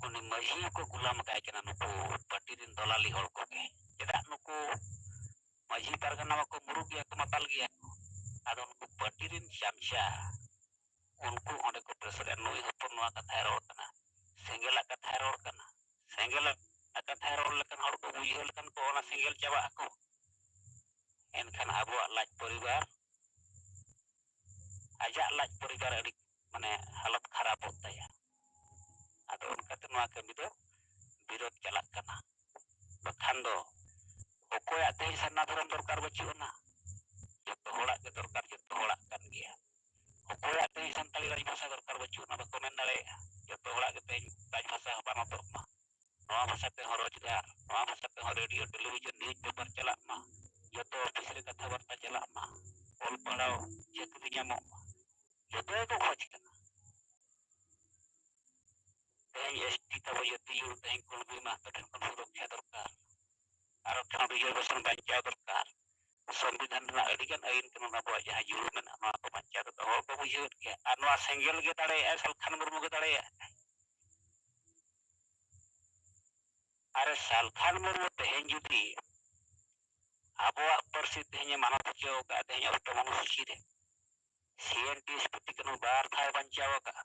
ᱩᱱᱤ ᱢᱟᱹᱡᱷᱤ ᱦᱚᱸᱠᱚ ᱜᱩᱞᱟᱢ ᱟᱠᱟᱭ ᱠᱟᱱᱟ ᱱᱩᱠᱩ ᱯᱟᱹᱴᱤ ᱨᱮᱱ ᱫᱚᱞᱟᱞᱤ ᱦᱚᱲ ᱠᱚᱜᱮ᱾ ᱪᱮᱫᱟᱜ ᱱᱩᱠᱩ ᱢᱟᱹᱡᱷᱤ ᱯᱟᱨᱜᱟᱱᱟ ᱢᱟᱠᱚ ᱢᱩᱨᱩᱠ ᱜᱮᱭᱟ ᱠᱚ, ᱢᱟᱛᱟᱞ ᱜᱮᱭᱟ ᱠᱚ, ᱟᱫᱚ ᱱᱩᱠᱩ ᱯᱟᱹᱴᱤ ᱨᱮᱱ ᱪᱟᱢᱪᱟ ᱩᱱᱠᱩ ᱚᱸᱰᱮ ᱠᱚ ᱯᱨᱮᱥᱟᱨᱮᱫᱼᱟ, "ᱱᱩᱭ ᱦᱚᱯᱚᱱ ᱱᱚᱣᱟ ᱠᱟᱛᱷᱟᱭ ᱨᱚᱲ ᱠᱟᱱᱟ, ᱥᱮᱸᱜᱮᱞᱟᱜ ᱠᱟᱛᱷᱟᱭ ᱨᱚᱲ ᱠᱟᱱᱟ, ᱥᱮᱸᱜᱮᱞᱟᱜ ᱠᱟᱛᱷᱟᱭ ᱨᱚᱲ ᱞᱮᱠᱷᱟᱱ ᱦᱚᱲ ᱠᱚ ᱵᱩᱡᱷᱟᱹᱣ ᱞᱮᱠᱷᱟᱱ ᱠᱚ ᱚᱱᱟ ᱥᱮᱸᱜᱮᱞ ᱪᱟᱵᱟᱜ ᱟᱠᱚ, ᱮᱱᱠᱷᱟᱱ ᱟᱵᱚᱣᱟᱜ ᱞᱟᱡ ᱯᱚᱨᱤᱵᱟᱨ, ᱟᱡᱟᱜ ᱞᱟᱡ ᱯᱚᱨᱤᱵᱟᱨ ᱟᱹᱰᱤ ᱢᱟᱱᱮ ᱦᱟᱞᱚᱛ ᱠᱷᱟᱨᱟᱯ ᱱᱚᱣᱟ ᱠᱟᱹᱢᱤ ᱫᱚ ᱵᱤᱨᱳᱫ ᱪᱟᱞᱟᱜ ᱠᱟᱱᱟ᱾ ᱵᱟᱠᱷᱟᱱ ᱫᱚ ᱚᱠᱚᱭᱟᱜ ᱛᱮᱦᱮᱧ ᱥᱟᱨᱱᱟ ᱫᱷᱚᱨᱚᱢ ᱫᱚᱨᱠᱟᱨ ᱵᱟᱹᱪᱩᱜ ᱟᱱᱟ? ᱡᱚᱛᱚ ᱦᱚᱲᱟᱜ ᱜᱮ ᱫᱚᱨᱠᱟᱨ, ᱡᱚᱛᱚ ᱦᱚᱲᱟᱜ ᱠᱟᱱ ᱜᱮᱭᱟ᱾ ᱚᱠᱚᱭᱟᱜ ᱛᱮᱦᱮᱧ ᱥᱟᱱᱛᱟᱲᱤ ᱨᱟᱡᱽ ᱵᱷᱟᱥᱟ ᱫᱚᱨᱠᱟᱨ ᱵᱟᱹᱪᱩᱜ ᱟᱱᱟ? ᱵᱟᱠᱚ ᱢᱮᱱ ᱫᱟᱲᱮᱭᱟᱜᱼᱟ᱾ ᱡᱚᱛᱚ ᱦᱚᱲᱟᱜ ᱜᱮ ᱛᱮᱦᱮᱧ ᱨᱟᱡᱽ ᱵᱷᱟᱥᱟ ᱦᱚᱸ ᱢᱟᱱᱚᱛᱚᱜ ᱢᱟ, ᱱᱚᱣᱟ ᱵᱷᱟᱥᱟ ᱛᱮᱦᱚᱸ ᱨᱳᱡᱽᱜᱟᱨ, ᱱᱚᱣᱟ ᱵᱷᱟᱥᱟ ᱛᱮᱦᱚᱸ ᱨᱮᱰᱤᱭᱳ, ᱴᱮᱞᱤᱵᱷᱤᱡᱚᱱ, ᱱᱤᱭᱩᱡᱽ ᱯᱮᱯᱟᱨ ᱪᱟᱞᱟᱜ ᱢᱟ, ᱡᱚᱛᱚ ᱚᱯᱷᱤᱥ ᱨᱮ ᱠᱟᱛᱷᱟ ᱵᱟᱨᱛᱟ ᱪᱟᱞᱟᱜ ᱢᱟ, ᱚᱞ ᱯᱟᱲᱦᱟᱣ ᱪᱟᱹᱠᱨᱤ ᱧᱟᱢᱚᱜ ᱢᱟ, ᱡᱚᱛᱚ ᱜᱮᱠᱚ ᱠᱷᱚᱡᱽ ᱠᱟᱱᱟ᱾ ᱛᱮᱦᱮᱧ ᱮᱥ ᱴᱤ ᱛᱟᱵᱚ ᱡᱟᱹᱛᱤ ᱡᱩᱲᱩ, ᱛᱮᱦᱮᱧ ᱠᱩᱲᱢᱤ ᱢᱟᱦᱟᱛᱚ ᱴᱷᱮᱱ ᱠᱷᱚᱱ ᱥᱩᱨᱚᱠᱠᱷᱟ ᱫᱚᱨᱠᱟᱨ, ᱟᱨᱚ ᱠᱷᱟᱱ ᱨᱤᱡᱟᱨᱵᱷᱮᱥᱚᱱ ᱵᱟᱧᱪᱟᱣ ᱫᱚᱨᱠᱟᱨ, ᱥᱚᱝᱵᱤᱫᱷᱟᱱ ᱨᱮᱱᱟᱜ ᱟᱹᱰᱤ ᱜᱟᱱ ᱟᱹᱭᱤᱱ ᱠᱟᱹᱱᱩᱱ ᱟᱵᱚᱣᱟᱜ ᱡᱟᱦᱟᱸ ᱡᱩᱲᱩ ᱢᱮᱱᱟᱜᱼᱟ, ᱱᱚᱣᱟ ᱠᱚ ᱵᱟᱧᱪᱟᱣ ᱫᱚ ᱦᱚᱲ ᱠᱚ ᱵᱩᱡᱷᱟᱹᱣᱮᱫ ᱜᱮᱭᱟ᱾ ᱟᱨ ᱱᱚᱣᱟ ᱥᱮᱸᱜᱮᱞ ᱜᱮ ᱫᱟᱲᱮᱭᱟᱜᱼᱟᱭ, ᱥᱟᱞᱠᱷᱟᱱ ᱢᱩᱨᱢᱩ ᱜᱮ ᱫᱟᱲᱮᱭᱟᱜᱼᱟᱭ᱾ ᱟᱨᱮ ᱥᱟᱞᱠᱷᱟᱱ ᱢᱩᱨᱢᱩ ᱛᱮᱦᱮᱧ ᱡᱩᱫᱤ ᱟᱵᱚᱣᱟᱜ ᱯᱟᱹᱨᱥᱤ ᱛᱮᱦᱮᱧ ᱮ ᱢᱟᱱᱚᱛ ᱦᱚᱪᱚ ᱟᱠᱟᱫᱼᱟ, ᱛᱮᱦᱮᱧ ᱚᱥᱴᱚᱢ ᱚᱱᱩᱥᱩᱪᱤ ᱨᱮ ᱥᱤ ᱮᱱ ᱴᱤ ᱮᱥ ᱯᱤ ᱛᱤ ᱠᱟᱹᱱᱩᱱ ᱵᱟᱨ ᱫᱷᱟᱣ ᱵᱟᱧᱪᱟᱣ ᱟᱠᱟᱫᱼᱟ᱾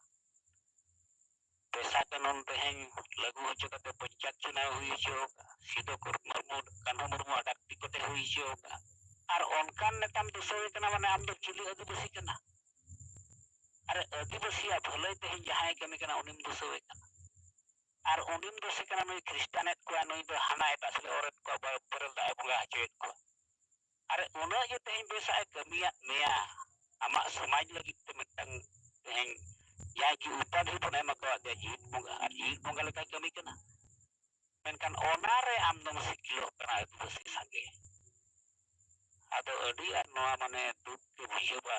ᱯᱮᱥᱟ ᱠᱟᱹᱱᱩᱱ ᱛᱮᱦᱮᱧ ᱞᱟᱹᱜᱩ ᱦᱚᱪᱚ ᱠᱟᱛᱮ ᱯᱚᱧᱪᱟᱭᱮᱛ ᱪᱩᱱᱟᱣ ᱦᱩᱭ ᱦᱚᱪᱚ ᱟᱠᱟᱫᱼᱟ᱾ ᱥᱤᱫᱩ ᱠᱩᱨ-, ᱢᱩᱨᱢᱩ, ᱠᱟᱹᱱᱦᱩ ᱢᱩᱨᱢᱩᱣᱟᱜ ᱰᱟᱠ ᱴᱤᱠᱤᱴ ᱮ ᱦᱩᱭ ᱦᱚᱪᱚ ᱟᱠᱟᱫᱼᱟ᱾ ᱟᱨ ᱚᱱᱠᱟᱱ ᱱᱮᱛᱟᱢ ᱫᱩᱥᱟᱹᱣᱮ ᱠᱟᱱᱟ, ᱢᱟᱱᱮ ᱟᱢ ᱫᱚ ᱪᱤᱞᱤ ᱟᱹᱫᱤᱵᱟᱹᱥᱤ ᱠᱟᱱᱟ? ᱟᱨᱮ ᱟᱹᱫᱤᱵᱟᱹᱥᱤᱭᱟᱜ ᱵᱷᱟᱹᱞᱟᱹᱭ ᱛᱮᱦᱮᱧ ᱡᱟᱦᱟᱸᱭ ᱠᱟᱹᱢᱤ ᱠᱟᱱᱟ, ᱩᱱᱤᱢ ᱫᱩᱥᱟᱹᱣᱮ ᱠᱟᱱᱟ᱾ ᱟᱨ ᱩᱱᱤᱢ ᱫᱩᱥᱮ ᱠᱟᱱᱟ, ᱱᱩᱭ ᱠᱷᱨᱤᱥᱴᱟᱱᱮᱫ ᱠᱚᱣᱟ, ᱱᱩᱭ ᱫᱚ ᱦᱟᱱᱟ ᱮᱴᱟᱜ ᱥᱮᱫ ᱮ ᱚᱨᱮᱫ ᱠᱚᱣᱟ, ᱵᱟ-, ᱵᱮᱨᱮᱞ ᱫᱟᱜ ᱮ ᱵᱚᱸᱜᱟ ᱦᱚᱪᱚᱭᱮᱫ ᱠᱚᱣᱟ᱾ ᱟᱨᱮ ᱩᱱᱟᱹᱜ ᱡᱮ ᱛᱮᱦᱮᱧ ᱵᱮᱥᱟᱜ ᱮ ᱠᱟᱹᱢᱤᱭᱟᱫ ᱢᱮᱭᱟ, ᱟᱢᱟᱜ ᱥᱚᱢᱟᱡᱽ ᱞᱟᱹᱜᱤᱫ ᱛᱮ ᱢᱤᱫᱴᱟᱝ ᱛᱮᱦᱮᱧ ᱡᱟᱦᱟᱸᱭ ᱠᱤ ᱩᱯᱟᱫᱷᱤ ᱵᱚᱱ ᱮᱢ ᱟᱠᱟᱣᱟᱫ ᱫᱮᱭᱟ ᱡᱤᱣᱤᱫ ᱵᱚᱸᱜᱟ, ᱟᱨ ᱡᱤᱣᱤᱫ ᱵᱚᱸᱜᱟ ᱞᱮᱠᱟᱭ ᱠᱟᱹᱢᱤ ᱠᱟᱱᱟ᱾ ᱢᱮᱱᱠᱷᱟᱱ ᱚᱱᱟᱨᱮ ᱟᱢ ᱫᱚᱢ ᱥᱤᱠᱤᱞᱚᱜ ᱠᱟᱱᱟ ᱟᱹᱫᱤᱵᱟᱹᱥᱤ ᱥᱟᱸᱜᱮ᱾ ᱟᱫᱚ ᱟᱹᱰᱤ ᱟᱸᱴ ᱱᱚᱣᱟ ᱢᱟᱱᱮ ᱫᱩᱠ ᱜᱮ ᱵᱩᱡᱷᱟᱹᱜᱼᱟ᱾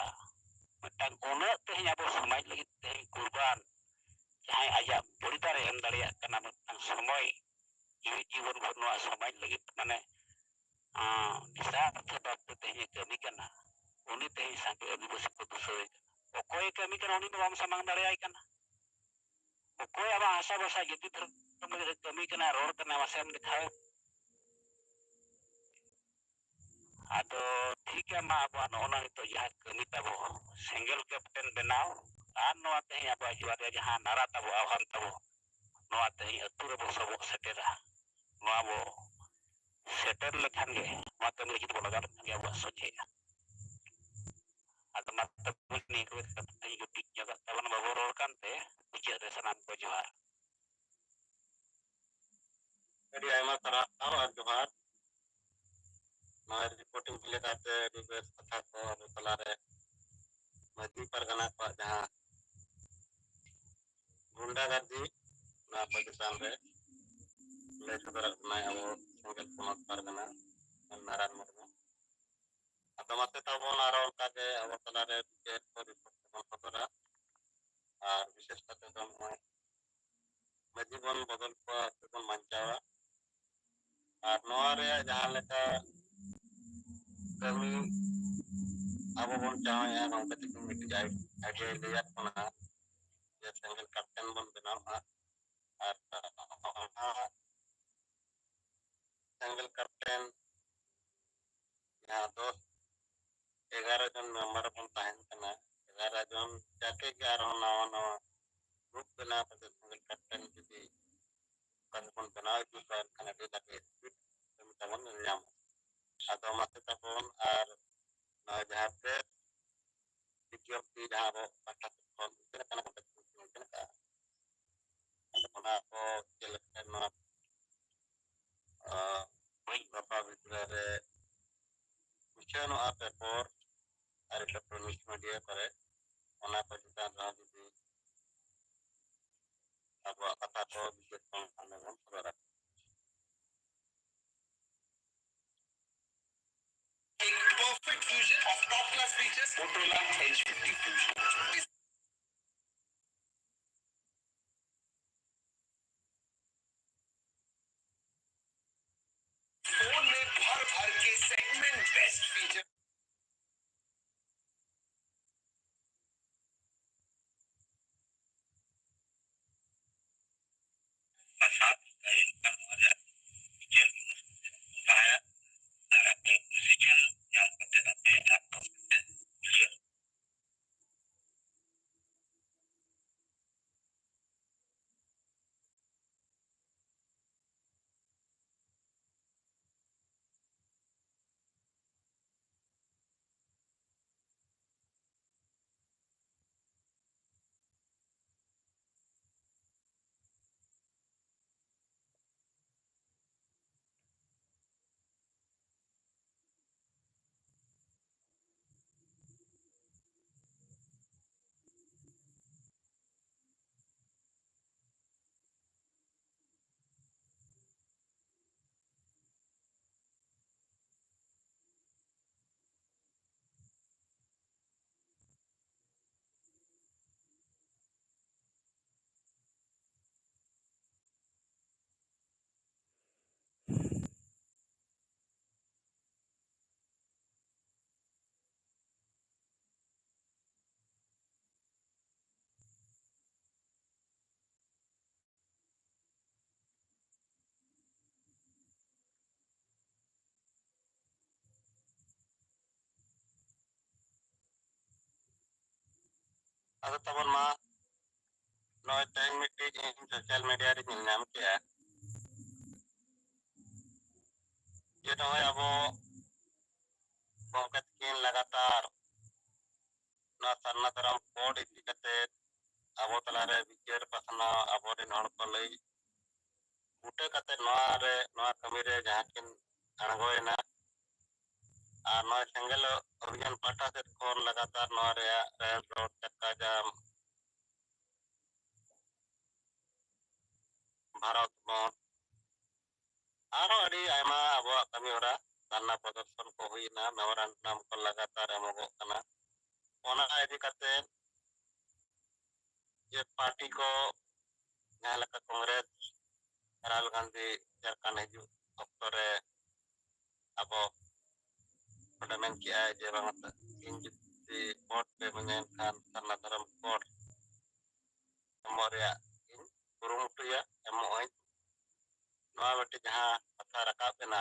ᱢᱤᱫᱴᱟᱝ ᱩᱱᱟᱹᱜ ᱛᱮᱦᱮᱧ ᱟᱵᱚ ᱥᱚᱢᱟᱡᱽ ᱞᱟᱹᱜᱤᱫ ᱛᱮᱦᱮᱧ ᱠᱩᱨᱵᱟᱱ, ᱡᱟᱦᱟᱸᱭ ᱟᱡᱟᱜ ᱵᱚᱞᱤᱫᱟᱱᱮ ᱮᱢ ᱫᱟᱲᱮᱭᱟᱜ ᱠᱟᱱᱟ, ᱢᱤᱫᱴᱟᱝ ᱥᱚᱢᱚᱭ, ᱡᱤᱣᱤᱫ ᱡᱤᱵᱚᱱ ᱵᱷᱳᱨ ᱱᱚᱣᱟ ᱥᱚᱢᱟᱡᱽ ᱞᱟᱹᱜᱤᱫ ᱢᱟᱱᱮ, ᱟᱸ, ᱱᱤᱥᱟᱨᱛᱷᱚ ᱵᱷᱟᱵᱽ ᱛᱮ ᱛᱮᱦᱮᱧ ᱮ ᱠᱟᱹᱢᱤ ᱠᱟᱱᱟ, ᱩᱱᱤ ᱛᱮᱦᱮᱧ ᱥᱟᱸᱜᱮ ᱟᱹᱫᱤᱵᱟᱹᱥᱤ ᱠᱚ ᱫᱩᱥᱟᱹᱣᱮ ᱠᱟᱱᱟ᱾ ᱚᱠᱚᱭᱮ ᱠᱟᱹᱢᱤ ᱠᱟᱱᱟ, ᱩᱱᱤ ᱫᱚ ᱵᱟᱢ ᱥᱟᱢᱟᱝ ᱫᱟᱲᱮᱭᱟᱭ ᱠᱟᱱᱟ᱾ ᱚᱠᱚᱭ ᱟᱢᱟᱜ ᱦᱟᱥᱟ ᱵᱷᱟᱥᱟ ᱡᱟᱹᱛᱤ ᱫᱷᱚᱨᱚᱢ ᱞᱟᱹᱜᱤᱫ ᱮ ᱠᱟᱹᱢᱤ ᱠᱟᱱᱟ, ᱨᱚᱲ ᱠᱟᱱᱟ, ᱢᱟᱥᱮᱢ ᱫᱮᱠᱷᱟᱣ᱾ ᱟᱫᱚ ᱴᱷᱤᱠ ᱜᱮᱭᱟ, ᱢᱟ ᱟᱵᱚᱣᱟᱜ ᱱᱚᱜᱼᱚ ᱱᱚᱣᱟ ᱱᱤᱛᱚᱜ ᱡᱟᱦᱟᱸ ᱠᱟᱹᱢᱤ ᱛᱟᱵᱚ, ᱥᱮᱸᱜᱮᱞ ᱠᱮᱯᱴᱮᱱ ᱵᱮᱱᱟᱣ, ᱟᱨ ᱱᱚᱣᱟ ᱛᱮᱦᱮᱧ ᱟᱵᱚᱣᱟᱜ ᱡᱩᱣᱟᱹᱱ ᱨᱮᱭᱟᱜ ᱡᱟᱦᱟᱸ ᱱᱟᱨᱟ ᱛᱟᱵᱚ, ᱟᱦᱣᱟᱱ ᱛᱟᱵᱚ, ᱱᱚᱣᱟ ᱛᱮᱦᱮᱧ ᱟᱹᱛᱩ ᱨᱮᱵᱚ ᱥᱚᱵᱚᱜ ᱥᱮᱴᱮᱨᱟ᱾ ᱱᱚᱣᱟ ᱵᱚ ᱥᱮᱴᱮᱨ ᱞᱮᱠᱷᱟᱱ ᱜᱮ, ᱱᱚᱣᱟ ᱠᱟᱹᱢᱤ ᱨᱮ ᱡᱩᱫᱤ ᱵᱚ ᱞᱟᱜᱟᱣ ᱞᱮᱠᱷᱟᱱ ᱜᱮ ᱟᱵᱚᱣᱟᱜ ᱥᱚᱡᱷᱮᱜᱼᱟ᱾ ᱟᱫᱚ ᱢᱟ ᱛᱚᱵᱮ ᱱᱤᱭᱟᱹ ᱠᱚᱜᱮ ᱠᱟᱛᱷᱟᱧ ᱡᱩᱴᱤᱡ ᱧᱚᱜᱟᱜ ᱛᱟᱵᱚᱱ, ᱵᱟᱵᱚ ᱨᱚᱲ ᱠᱟᱱᱛᱮ ᱢᱩᱪᱟᱹᱫ ᱨᱮ ᱥᱟᱱᱟᱢ ᱠᱚ ᱡᱚᱦᱟᱨ᱾ ᱟᱹᱰᱤ ᱟᱭᱢᱟ ᱥᱟᱨᱦᱟᱣ ᱟᱨ ᱡᱚᱦᱟᱨ᱾ ᱱᱚᱣᱟ ᱨᱤᱯᱳᱨᱴᱤᱝ ᱞᱮᱠᱟᱛᱮ ᱟᱹᱰᱤ ᱵᱮᱥ ᱠᱟᱛᱷᱟ ᱠᱚ ᱟᱵᱚ ᱛᱟᱞᱟᱨᱮ ᱢᱟᱹᱡᱷᱤ ᱯᱟᱨᱜᱟᱱᱟ ᱠᱚᱣᱟᱜ ᱡᱟᱦᱟᱸ ᱜᱩᱱᱰᱟᱜᱟᱨᱫᱤ, ᱱᱚᱣᱟ ᱠᱚ ᱪᱮᱛᱟᱱ ᱨᱮ ᱞᱟᱹᱭ ᱥᱚᱫᱚᱨᱟᱜ ᱠᱟᱱᱟᱭ ᱟᱵᱚ ᱥᱮᱸᱜᱮᱞ ᱯᱚᱱᱚᱛ ᱯᱟᱨᱜᱟᱱᱟ ᱱᱟᱨᱟᱭᱚᱱ ᱢᱩᱨᱢᱩ᱾ ᱟᱫᱚ ᱢᱟᱥᱮ ᱛᱟᱵᱚᱱ ᱟᱨᱚ ᱚᱱᱠᱟᱜᱮ ᱟᱵᱚ ᱛᱟᱞᱟᱨᱮ ᱵᱤᱪᱟᱹᱨ ᱠᱚ ᱨᱤᱯᱳᱨᱴ ᱠᱚᱵᱚᱱ ᱥᱚᱫᱚᱨᱟ᱾ ᱟᱨ ᱵᱤᱥᱮᱥ ᱠᱟᱛᱮ ᱫᱚ ᱱᱚᱜᱼᱚᱭ ᱢᱟᱹᱡᱷᱤ ᱵᱚᱱ ᱵᱚᱫᱚᱞ ᱠᱚᱣᱟ, ᱟᱹᱛᱩ ᱵᱚᱱ ᱵᱟᱧᱪᱟᱣᱟ᱾ ᱟᱨ ᱱᱚᱣᱟ ᱨᱮᱭᱟᱜ ᱡᱟᱦᱟᱸ ᱞᱮᱠᱟ ᱠᱟᱹᱢᱤ ᱟᱵᱚ ᱵᱚᱱ ᱪᱟᱦᱟᱣᱮᱫᱼᱟ, ᱜᱚᱢᱠᱮ ᱛᱟᱹᱠᱤᱱ ᱢᱤᱫᱴᱤᱡ ᱟᱭ-, ᱟᱭᱰᱤᱭᱟᱭ ᱞᱟᱹᱭᱟᱫ ᱵᱚᱱᱟ ᱡᱮ ᱥᱮᱸᱜᱮᱞ ᱠᱟᱨᱛᱮᱱ ᱵᱚᱱ ᱵᱮᱱᱟᱣᱟ᱾ ᱟᱨ ᱚᱱᱟ ᱥᱮᱸᱜᱮᱞ ᱠᱟᱨᱛᱮᱱ ᱡᱟᱦᱟᱸ ᱫᱚᱥ ᱮᱜᱟᱨᱚ ᱡᱚᱱ ᱢᱮᱢᱵᱟᱨ ᱵᱚᱱ ᱛᱟᱦᱮᱱ ᱠᱟᱱᱟ, ᱮᱜᱟᱨᱚ ᱡᱚᱱ ᱡᱟᱠᱮ ᱜᱮ ᱟᱨᱦᱚᱸ ᱱᱟᱣᱟ ᱱᱟᱣᱟ ᱜᱨᱩᱯ ᱵᱮᱱᱟᱣ ᱠᱟᱛᱮ ᱥᱮᱸᱜᱮᱞ ᱠᱟᱨᱛᱮᱱ ᱡᱩᱫᱤ ᱚᱱᱠᱟ ᱜᱮᱵᱚᱱ ᱵᱮᱱᱟᱣ ᱤᱫᱤ ᱠᱚᱣᱟ, ᱮᱱᱠᱷᱟᱱ ᱟᱹᱰᱤ ᱵᱷᱟᱜᱮ ᱥᱯᱤᱰ ᱠᱟᱹᱢᱤ ᱛᱟᱵᱚᱱ ᱧᱮᱞ ᱧᱟᱢᱚᱜᱼᱟ᱾ ᱟᱫᱚ ᱢᱟᱥᱮ ᱛᱟᱵᱚᱱ ᱟᱨ ᱱᱚᱣᱟ ᱡᱟᱦᱟᱸ ᱯᱨᱮᱥ ᱵᱤᱡᱽᱧᱚᱯᱛᱤ ᱡᱟᱦᱟᱸ ᱟᱵᱚ ᱯᱟᱦᱴᱟ ᱥᱮᱫ ᱠᱷᱚᱱ ᱩᱪᱷᱟᱹᱱ ᱟᱠᱟᱱᱟ, ᱜᱚᱴᱟ ᱫᱤᱥᱚᱢ ᱩᱪᱷᱟᱹᱱ ᱟᱠᱟᱫᱼᱟ᱾ ᱟᱫᱚ ᱚᱱᱟ ᱠᱚ ᱪᱮᱫ ᱞᱮᱠᱟ ᱱᱚᱣᱟ, ᱟᱸ, ᱜᱟᱯᱟ ᱵᱷᱤᱛᱨᱤ ᱨᱮ ᱩᱪᱷᱟᱹᱱᱚᱜᱼᱟ ᱯᱮᱯᱚᱨ ᱟᱨ ᱤᱞᱮᱠᱴᱨᱚᱱᱤᱠ ᱢᱤᱰᱤᱭᱟ ᱠᱚᱨᱮ, ᱚᱱᱟ ᱠᱚ ᱪᱮᱛᱟᱱ ᱨᱮᱦᱚᱸ ᱡᱩᱫᱤ ᱟᱵᱚᱣᱟᱜ ᱠᱟᱛᱷᱟ ᱠᱚ ᱵᱤᱥᱮᱥ ᱠᱷᱚᱱ ᱟᱞᱮ ᱵᱚᱱ ᱥᱚᱫᱚᱨᱟ᱾ A perfect fusion of top class features, Motorola Edge fifty Fusion. Phone में भर भर के सेगमेंट बेस्ट फीचर। ᱟᱫᱚ ᱛᱟᱵᱚᱱ ᱢᱟ, ᱱᱚᱜᱼᱚᱭ ᱛᱮᱦᱮᱧ ᱢᱤᱫᱴᱤᱡ ᱤᱧ social media ᱨᱮ ᱧᱮᱞ ᱧᱟᱢ ᱠᱮᱜᱼᱟ ᱡᱮ ᱱᱚᱜᱼᱚᱭ ᱟᱵᱚ ᱜᱚᱢᱠᱮ ᱛᱟᱹᱠᱤᱱ ᱞᱟᱜᱟᱛᱟᱨ ᱱᱚᱣᱟ ᱥᱟᱨᱱᱟ ᱫᱷᱚᱨᱚᱢ code ᱤᱫᱤ ᱠᱟᱛᱮ ᱟᱵᱚ ᱛᱟᱞᱟᱨᱮ ᱵᱤᱪᱟᱹᱨ ᱯᱟᱥᱱᱟᱣ, ᱟᱵᱚᱨᱮᱱ ᱦᱚᱲ ᱠᱚ ᱞᱟᱹᱭ ᱵᱩᱴᱟᱹ ᱠᱟᱛᱮ ᱱᱚᱣᱟ ᱨᱮ, ᱱᱚᱣᱟ ᱠᱟᱹᱢᱤ ᱨᱮ ᱡᱟᱦᱟᱸ ᱠᱤᱱ ᱟᱬᱜᱚᱭᱮᱱᱟ᱾ ᱟᱨ ᱱᱚᱣᱟ ᱥᱮᱸᱜᱮᱞ ᱚᱵᱷᱤᱡᱟᱱ ᱯᱟᱦᱴᱟ ᱥᱮᱫ ᱠᱷᱚᱱ ᱞᱟᱜᱟᱛᱟᱨ ᱱᱚᱣᱟ ᱨᱮᱭᱟᱜ ᱨᱮᱞ ᱨᱳᱰ, ᱪᱟᱠᱟ ᱡᱟᱢ, ᱵᱷᱟᱨᱚᱛ ᱵᱚᱱᱫᱷ, ᱟᱨᱦᱚᱸ ᱟᱹᱰᱤ ᱟᱭᱢᱟ ᱟᱵᱚᱣᱟᱜ ᱠᱟᱹᱢᱤ ᱦᱚᱨᱟ, ᱫᱷᱟᱨᱱᱟ ᱯᱨᱚᱫᱚᱨᱥᱚᱱ ᱠᱚ ᱦᱩᱭᱱᱟ, memorandum ᱠᱚ ᱞᱟᱜᱟᱛᱟᱨ ᱮᱢᱚᱜᱚᱜ ᱠᱟᱱᱟ᱾ ᱚᱱᱟ ᱤᱫᱤ ᱠᱟᱛᱮ ᱡᱮ ᱯᱟᱨᱴᱤ ᱠᱚ ᱡᱟᱦᱟᱸ ᱞᱮᱠᱟ ᱠᱚᱝᱜᱨᱮᱥ, ᱨᱟᱦᱩᱞ ᱜᱟᱱᱫᱷᱤ ᱡᱷᱟᱲᱠᱷᱚᱸᱰ ᱦᱤᱡᱩᱜ ᱚᱠᱛᱚ ᱨᱮ ᱟᱵᱚ ᱚᱸᱰᱮ ᱢᱮᱱ ᱠᱮᱜᱼᱟᱭ ᱡᱮ ᱵᱟᱝ, ᱤᱧ ᱡᱩᱫᱤ ᱵᱷᱳᱴ ᱯᱮ ᱤᱢᱟᱹᱧᱟ ᱮᱱᱠᱷᱟᱱ ᱥᱟᱨᱱᱟ ᱫᱷᱚᱨᱚᱢ code ᱮᱢᱚᱜ ᱨᱮᱭᱟᱜ ᱤᱧ ᱠᱩᱨᱩᱢᱩᱴᱩᱭᱟ, ᱮᱢᱚᱜ ᱟᱹᱧ᱾ ᱱᱚᱣᱟ ᱢᱤᱫᱴᱮᱱ ᱡᱟᱦᱟᱸ ᱠᱟᱛᱷᱟ ᱨᱟᱠᱟᱵ ᱮᱱᱟ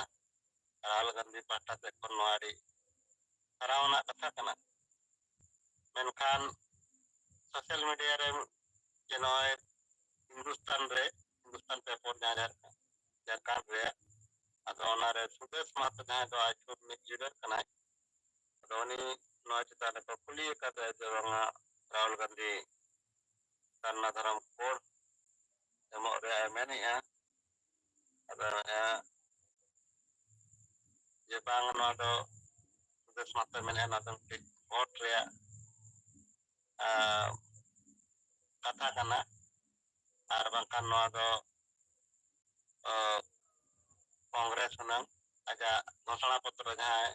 ᱨᱟᱦᱩᱞ ᱜᱟᱱᱫᱷᱤ ᱯᱟᱦᱴᱟ ᱥᱮᱫ ᱠᱷᱚᱱ, ᱱᱚᱣᱟ ᱟᱹᱰᱤ ᱥᱟᱨᱦᱟᱣ ᱟᱱᱟᱜ ᱠᱟᱛᱷᱟ ᱠᱟᱱᱟ᱾ ᱢᱮᱱᱠᱷᱟᱱ social media ᱨᱮ ᱡᱮ ᱱᱚᱜᱼᱚᱭ ᱦᱤᱱᱫᱩᱥᱛᱟᱱ ᱨᱮ, ᱦᱤᱱᱫᱩᱥᱛᱟᱱ ᱯᱮᱯᱟᱨ ᱡᱟᱦᱟᱸ ᱡᱷᱟᱲᱠᱷᱚᱸᱰ, ᱡᱷᱟᱲᱠᱷᱚᱸᱰ ᱨᱮᱭᱟᱜ, ᱟᱫᱚ ᱚᱱᱟᱨᱮ ᱥᱩᱫᱮᱥ ᱢᱟᱦᱟᱛᱚ ᱡᱟᱦᱟᱸᱭ ᱫᱚ ᱟᱡ ᱥᱩᱨ ᱨᱤᱱᱤᱡ leader ᱠᱟᱱᱟᱭ, ᱟᱫᱚ ᱩᱱᱤ ᱱᱚᱣᱟ ᱪᱮᱛᱟᱱ ᱨᱮᱠᱚ ᱠᱩᱞᱤ ᱟᱠᱟᱫᱮᱭᱟ ᱡᱮ ᱵᱟᱝᱟ ᱨᱟᱦᱩᱞ ᱜᱟᱱᱫᱷᱤ ᱥᱟᱨᱱᱟ ᱫᱷᱚᱨᱚᱢ code ᱮᱢᱚᱜ ᱨᱮᱭᱟᱜ ᱮ ᱢᱮᱱᱮᱜᱼᱟ᱾ ᱟᱫᱚ ᱮ, ᱡᱮ ᱵᱟᱝ, ᱱᱚᱣᱟ ᱫᱚ ᱥᱩᱫᱮᱥ ᱢᱟᱦᱟᱛᱚᱭ ᱢᱮᱱᱮᱜᱼᱟ, ᱱᱚᱣᱟ ᱫᱚ ᱢᱤᱫᱴᱤᱡ ᱵᱷᱳᱴ ᱨᱮᱭᱟᱜ, ᱟ, ᱠᱟᱛᱷᱟ ᱠᱟᱱᱟ, ᱟᱨ ᱵᱟᱝᱠᱷᱟᱱ ᱱᱚᱣᱟ ᱫᱚ, ᱟ, ᱠᱚᱝᱜᱨᱮᱥ ᱦᱩᱱᱟᱹᱝ ᱟᱡᱟᱜ ᱜᱷᱳᱥᱚᱱᱟ ᱯᱚᱛᱨᱚ ᱡᱟᱦᱟᱸᱭ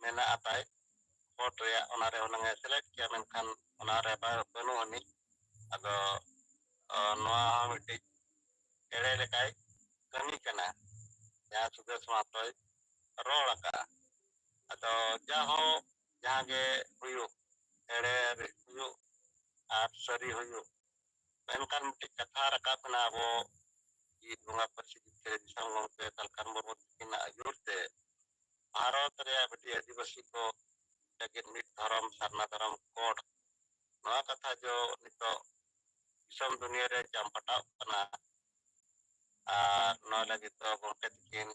ᱢᱮᱱᱟᱜᱼᱟ ᱛᱟᱭ ᱵᱷᱳᱴ ᱨᱮᱭᱟᱜ, ᱚᱱᱟᱨᱮ ᱦᱩᱱᱟᱹᱝ ᱮ select ᱠᱮᱭᱟ, ᱢᱮᱱᱠᱷᱟᱱ ᱚᱱᱟᱨᱮ ᱵᱟ-, ᱵᱟᱹᱱᱩᱜ ᱟᱹᱱᱤᱡ᱾ ᱟᱫᱚ, ᱚ, ᱱᱚᱣᱟ ᱦᱚᱸ ᱢᱤᱫᱴᱤᱡ ᱮᱲᱮ ᱞᱮᱠᱟᱭ ᱠᱟᱹᱢᱤ ᱠᱟᱱᱟ, ᱡᱟᱦᱟᱸ ᱥᱩᱫᱮᱥ ᱢᱟᱦᱟᱛᱚᱭ ᱨᱚᱲ ᱟᱠᱟᱫᱼᱟ᱾ ᱟᱫᱚ ᱡᱟᱦᱳᱠ, ᱡᱟᱦᱟᱸ ᱜᱮ ᱦᱩᱭᱩᱜ, ᱮᱲᱮ ᱦᱩᱭᱩᱜ ᱟᱨ ᱥᱟᱹᱨᱤ ᱦᱩᱭᱩᱜ, ᱢᱮᱱᱠᱷᱟᱱ ᱢᱤᱫᱴᱤᱡ ᱠᱟᱛᱷᱟ ᱨᱟᱠᱟᱵ ᱮᱱᱟ, ᱟᱵᱚ ᱵᱤᱨ ᱵᱚᱸᱜᱟ ᱯᱟᱹᱨᱥᱤ ᱡᱤᱛᱠᱟᱹᱨ ᱫᱤᱥᱚᱢ ᱜᱚᱢᱠᱮ ᱥᱟᱞᱠᱷᱟᱱ ᱢᱩᱨᱢᱩ ᱛᱟᱹᱠᱤᱱᱟᱜ ᱟᱹᱭᱩᱨ ᱛᱮ ᱵᱷᱟᱨᱚᱛ ᱨᱮᱭᱟᱜ ᱵᱤᱴᱤ ᱟᱹᱫᱤᱵᱟᱹᱥᱤ ᱠᱚ ᱞᱟᱹᱜᱤᱫ ᱢᱤᱫ ᱫᱷᱚᱨᱚᱢ, ᱥᱟᱨᱱᱟ ᱫᱷᱚᱨᱚᱢ ᱠᱳᱰ, ᱱᱚᱣᱟ ᱠᱟᱛᱷᱟ ᱡᱚ ᱱᱤᱛᱚᱜ ᱫᱤᱥᱚᱢ ᱫᱩᱱᱤᱭᱟᱹ ᱨᱮ ᱪᱟᱢᱯᱟᱴᱟᱣ ᱠᱟᱱᱟ᱾ ᱟᱨ ᱱᱚᱣᱟ ᱞᱟᱹᱜᱤᱫ ᱫᱚ ᱜᱚᱢᱠᱮ ᱛᱟᱹᱠᱤᱱ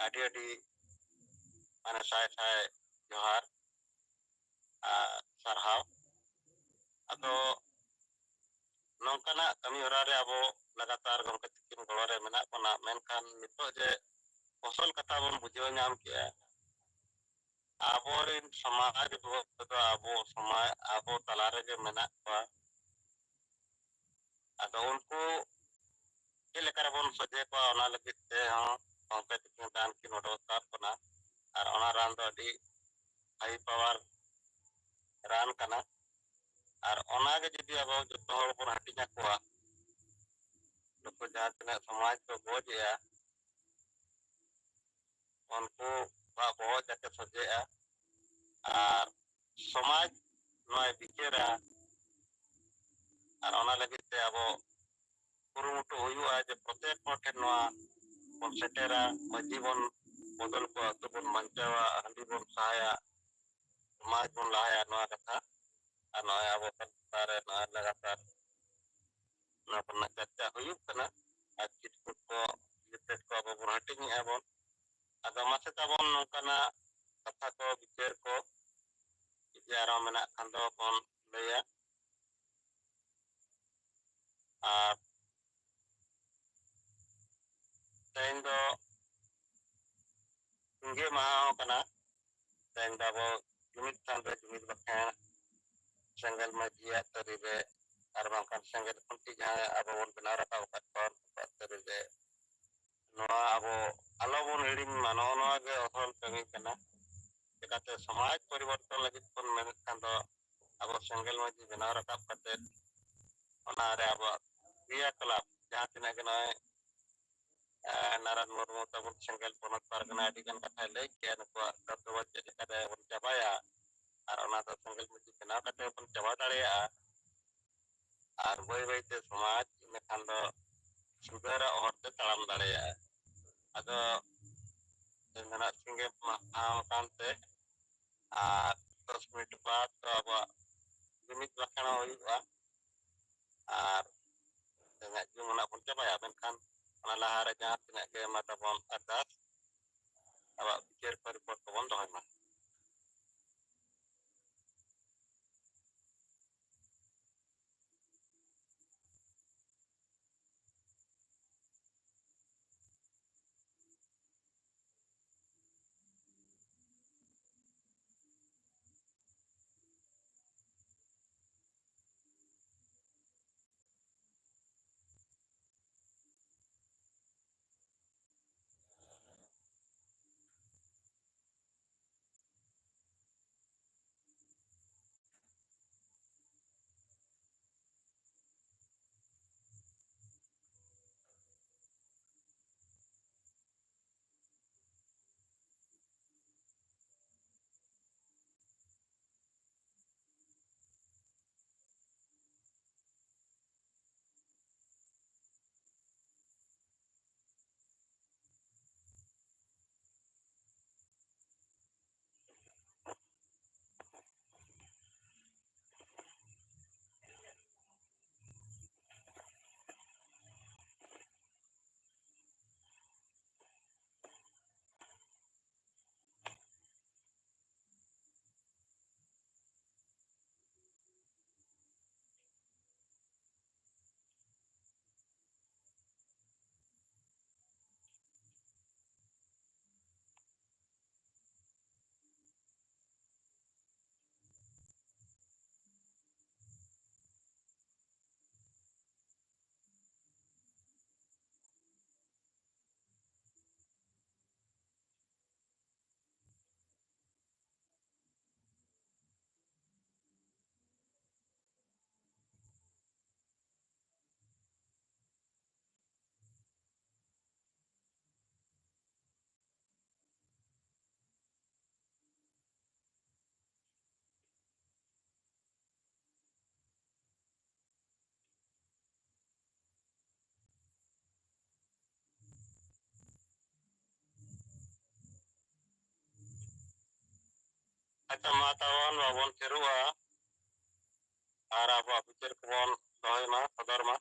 ᱟᱹᱰᱤ ᱟᱹᱰᱤ ᱢᱟᱱᱮ ᱥᱟᱭ ᱥᱟᱭ ᱡᱚᱦᱟᱨ ᱟᱨ ᱥᱟᱨᱦᱟᱣ᱾ ᱟᱫᱚ ᱱᱚᱝᱠᱟᱱᱟᱜ ᱠᱟᱹᱢᱤ ᱦᱚᱨᱟ ᱨᱮ ᱟᱵᱚ ᱞᱟᱜᱟᱛᱟᱨ ᱜᱚᱢᱠᱮ ᱛᱟᱹᱠᱤᱱ ᱜᱚᱲᱚ ᱨᱮ ᱢᱮᱱᱟᱜ ᱵᱚᱱᱟ, ᱢᱮᱱᱠᱷᱟᱱ ᱱᱤᱛᱚᱜ ᱡᱮ ᱟᱥᱚᱞ ᱠᱟᱛᱷᱟ ᱵᱚᱱ ᱵᱩᱡᱷᱟᱹᱣ ᱧᱟᱢ ᱠᱮᱜᱼᱟ, ᱟᱵᱚᱨᱮᱱ ᱥᱚᱢᱟᱡᱽ ᱵᱚᱦᱚᱜ ᱠᱚᱫᱚ ᱟᱵᱚ ᱥᱚᱢᱟᱡᱽ, ᱟᱵᱚ ᱛᱟᱞᱟ ᱨᱮᱜᱮ ᱢᱮᱱᱟᱜ ᱠᱚᱣᱟ᱾ ᱟᱫᱚ ᱩᱱᱠᱩ ᱪᱮᱫ ᱞᱮᱠᱟ ᱨᱮᱵᱚᱱ ᱥᱚᱡᱷᱮ ᱠᱚᱣᱟ, ᱚᱱᱟ ᱞᱟᱹᱜᱤᱫ ᱛᱮᱦᱚᱸ ᱜᱚᱢᱠᱮ ᱛᱟᱹᱠᱤᱱ ᱨᱟᱱ ᱠᱤᱱ ᱚᱰᱚᱠ ᱟᱠᱟᱫ ᱵᱚᱱᱟ᱾ ᱟᱨ ᱚᱱᱟ ᱨᱟᱱ ᱫᱚ ᱟᱹᱰᱤ ᱦᱟᱭ ᱯᱟᱣᱟᱨ ᱨᱟᱱ ᱠᱟᱱᱟ᱾ ᱟᱨ ᱚᱱᱟᱜᱮ ᱡᱩᱫᱤ ᱟᱵᱚ ᱡᱚᱛᱚ ᱦᱚᱲ ᱵᱚᱱ ᱦᱟᱹᱴᱤᱧ ᱟᱠᱚᱣᱟ, ᱱᱩᱠᱩ ᱡᱟᱦᱟᱸ ᱛᱤᱱᱟᱹᱜ ᱥᱚᱢᱟᱡᱽ ᱠᱚ ᱜᱚᱡ ᱮᱜᱼᱟ, ᱩᱱᱠᱩᱣᱟᱜ ᱵᱚᱦᱚᱜ ᱡᱟᱛᱮ ᱥᱚᱡᱷᱮᱜᱼᱟ᱾ ᱟᱨ ᱥᱚᱢᱟᱡᱽ ᱱᱚᱣᱟᱭ ᱵᱤᱪᱟᱹᱨᱟ᱾ ᱟᱨ ᱚᱱᱟ ᱞᱟᱹᱜᱤᱫ ᱛᱮ ᱟᱵᱚ ᱠᱩᱨᱩᱢᱩᱴᱩ ᱦᱩᱭᱩᱜᱼᱟ ᱡᱮ ᱯᱨᱚᱛᱮᱠ ᱦᱚᱲ ᱴᱷᱮᱱ ᱱᱚᱣᱟ ᱵᱚᱱ ᱥᱮᱴᱮᱨᱟ, ᱢᱟᱹᱡᱷᱤ ᱵᱚᱱ ᱵᱚᱫᱚᱞ ᱠᱚᱣᱟ, ᱟᱹᱛᱩ ᱵᱚᱱ ᱵᱟᱧᱪᱟᱣᱟ, ᱦᱟᱺᱰᱤ ᱵᱚᱱ ᱥᱟᱦᱟᱭᱟ, ᱥᱚᱢᱟᱡᱽ ᱵᱚᱱ ᱞᱟᱦᱟᱭᱟ, ᱱᱚᱣᱟ ᱠᱟᱛᱷᱟ᱾ ᱟᱨ ᱱᱚᱜᱼᱚᱭ ᱟᱵᱚ ᱥᱟᱶᱛᱟ ᱨᱮ ᱱᱚᱣᱟ ᱞᱟᱜᱟᱛᱟᱨ ᱱᱚᱣᱟ ᱠᱚᱨᱮᱱᱟᱜ ᱪᱟᱨᱪᱟ ᱦᱩᱭᱩᱜ ᱠᱟᱱᱟ᱾ ᱟᱨ ᱪᱤᱴ ᱠᱳᱰ ᱠᱚ, ᱪᱤᱴ ᱠᱳᱰ ᱠᱚ ᱟᱵᱚ ᱵᱚᱱ ᱦᱟᱹᱴᱤᱧᱮᱜᱼᱟ ᱵᱚᱱ᱾ ᱟᱫᱚ ᱢᱟᱥᱮ ᱛᱟᱵᱚᱱ ᱱᱚᱝᱠᱟᱱᱟᱜ ᱠᱟᱛᱷᱟ ᱠᱚ, ᱵᱤᱪᱟᱹᱨ ᱠᱚ ᱡᱩᱫᱤ ᱟᱨᱦᱚᱸ ᱢᱮᱱᱟᱜ ᱠᱷᱟᱱ ᱫᱚ ᱵᱚᱱ ᱞᱟᱹᱭᱟ᱾ ᱟᱨ ᱛᱮᱦᱮᱧ ᱫᱚ ᱥᱤᱸᱜᱮ ᱢᱟᱦᱟ ᱦᱚᱸ ᱠᱟᱱᱟ᱾ ᱛᱮᱦᱮᱧ ᱫᱚ ᱟᱵᱚ ᱡᱩᱢᱤᱫ ᱛᱷᱟᱱ ᱨᱮ ᱡᱩᱢᱤᱫ ᱵᱟᱠᱷᱮᱬ, ᱥᱮᱸᱜᱮᱞ ᱢᱟᱹᱡᱷᱤᱭᱟᱜ ᱛᱟᱹᱨᱤ ᱨᱮ, ᱟᱨ ᱵᱟᱝᱠᱷᱟᱱ ᱥᱮᱸᱜᱮᱞ ᱠᱷᱩᱱᱴᱤ ᱡᱟᱦᱟᱸ ᱟᱵᱚ ᱵᱚᱱ ᱵᱮᱱᱟᱣ ᱨᱟᱠᱟᱵ ᱟᱠᱟᱫ ᱠᱚᱣᱟ, ᱩᱱᱠᱩᱣᱟᱜ ᱛᱟᱹᱨᱤ ᱨᱮ, ᱱᱚᱣᱟ ᱟᱵᱚ ᱟᱞᱚ ᱵᱚᱱ ᱦᱤᱲᱤᱧ ᱢᱟ, ᱱᱚᱜᱼᱚ ᱱᱚᱣᱟ ᱜᱮ ᱟᱥᱚᱞ ᱠᱟᱹᱢᱤ ᱠᱟᱱᱟ᱾ ᱪᱤᱠᱟᱹᱛᱮ ᱥᱚᱢᱟᱡᱽ ᱯᱚᱨᱤᱵᱚᱨᱛᱚᱱ ᱞᱟᱹᱜᱤᱫ ᱵᱚᱱ ᱢᱮᱱᱮᱫ ᱠᱷᱟᱱ ᱫᱚ ᱟᱵᱚ ᱥᱮᱸᱜᱮᱞ ᱢᱟᱹᱡᱷᱤ ᱵᱮᱱᱟᱣ ᱨᱟᱠᱟᱵ ᱠᱟᱛᱮ ᱚᱱᱟᱨᱮ ᱟᱵᱚᱣᱟᱜ ᱠᱨᱤᱭᱟᱠᱚᱞᱟᱯ ᱡᱟᱦᱟᱸ ᱛᱤᱱᱟᱹᱜ ᱜᱮ ᱱᱚᱜᱼᱚᱭ, ᱮ, ᱱᱟᱨᱟᱭᱚᱱ ᱢᱩᱨᱢᱩ ᱛᱟᱵᱚᱱ ᱥᱮᱸᱜᱮᱞ ᱯᱚᱱᱚᱛ ᱯᱟᱨᱜᱟᱱᱟ ᱟᱹᱰᱤ ᱜᱟᱱ ᱠᱟᱛᱷᱟᱭ ᱞᱟᱹᱭ ᱠᱮᱜᱼᱟ, ᱱᱩᱠᱩᱣᱟᱜ ᱠᱟᱨᱡᱚᱵᱟᱡ ᱪᱮᱫ ᱞᱮᱠᱟᱛᱮ ᱵᱚᱱ ᱪᱟᱵᱟᱭᱟ, ᱟᱨ ᱚᱱᱟ ᱫᱚ ᱥᱮᱸᱜᱮᱞ ᱢᱟᱹᱡᱷᱤ ᱵᱮᱱᱟᱣ ᱠᱟᱛᱮ ᱵᱚᱱ ᱪᱟᱵᱟ ᱫᱟᱲᱮᱭᱟᱜᱼᱟ᱾ ᱟᱨ ᱵᱟᱹᱭ ᱵᱟᱹᱭᱛᱮ ᱥᱚᱢᱟᱡᱽ ᱤᱱᱟᱹᱠᱷᱟᱱ ᱫᱚ ᱥᱩᱫᱷᱟᱹᱨᱟᱜ ᱦᱚᱨ ᱛᱮ ᱛᱟᱲᱟᱢ ᱫᱟᱲᱮᱭᱟᱜᱼᱟ᱾ ᱟᱫᱚ ᱛᱮᱦᱮᱧ ᱫᱚ ᱱᱟᱜ ᱥᱤᱸᱜᱮ ᱢᱟᱦᱟ ᱟᱠᱟᱱ ᱛᱮ ᱟᱨ ᱫᱚᱥ ᱢᱤᱱᱤᱴ ᱵᱟᱫ ᱫᱚ ᱟᱵᱚᱣᱟᱜ ᱡᱩᱢᱤᱫ ᱵᱟᱠᱷᱮᱬ ᱦᱚᱸ ᱦᱩᱭᱩᱜᱼᱟ᱾ ᱟᱨ ᱛᱮᱦᱮᱧᱟᱜ ᱡᱩᱢ ᱚᱱᱟ ᱵᱚᱱ ᱪᱟᱵᱟᱭᱟ, ᱢᱮᱱᱠᱷᱟᱱ ᱚᱱᱟ ᱞᱟᱦᱟᱨᱮ ᱡᱟᱦᱟᱸ ᱛᱤᱱᱟᱹᱜ ᱜᱮ ᱢᱟ ᱛᱟᱵᱚᱱ ᱟᱨᱫᱟᱥ, ᱟᱵᱚᱣᱟᱜ ᱵᱤᱪᱟᱹᱨ ᱠᱚ ᱨᱤᱯᱳᱨᱴ ᱠᱚᱵᱚᱱ ᱫᱚᱦᱚᱭ ᱢᱟ᱾ ᱟᱪᱪᱷᱟ, ᱢᱟ ᱛᱟᱵᱚᱱ ᱵᱟᱵᱚᱱ ᱛᱷᱤᱨᱚᱜᱼᱟ ᱟᱨ ᱟᱵᱚᱣᱟᱜ ᱵᱤᱪᱟᱹᱨ ᱠᱚᱵᱚᱱ ᱫᱚᱦᱚᱭ ᱢᱟ, ᱥᱚᱫᱚᱨ ᱢᱟ᱾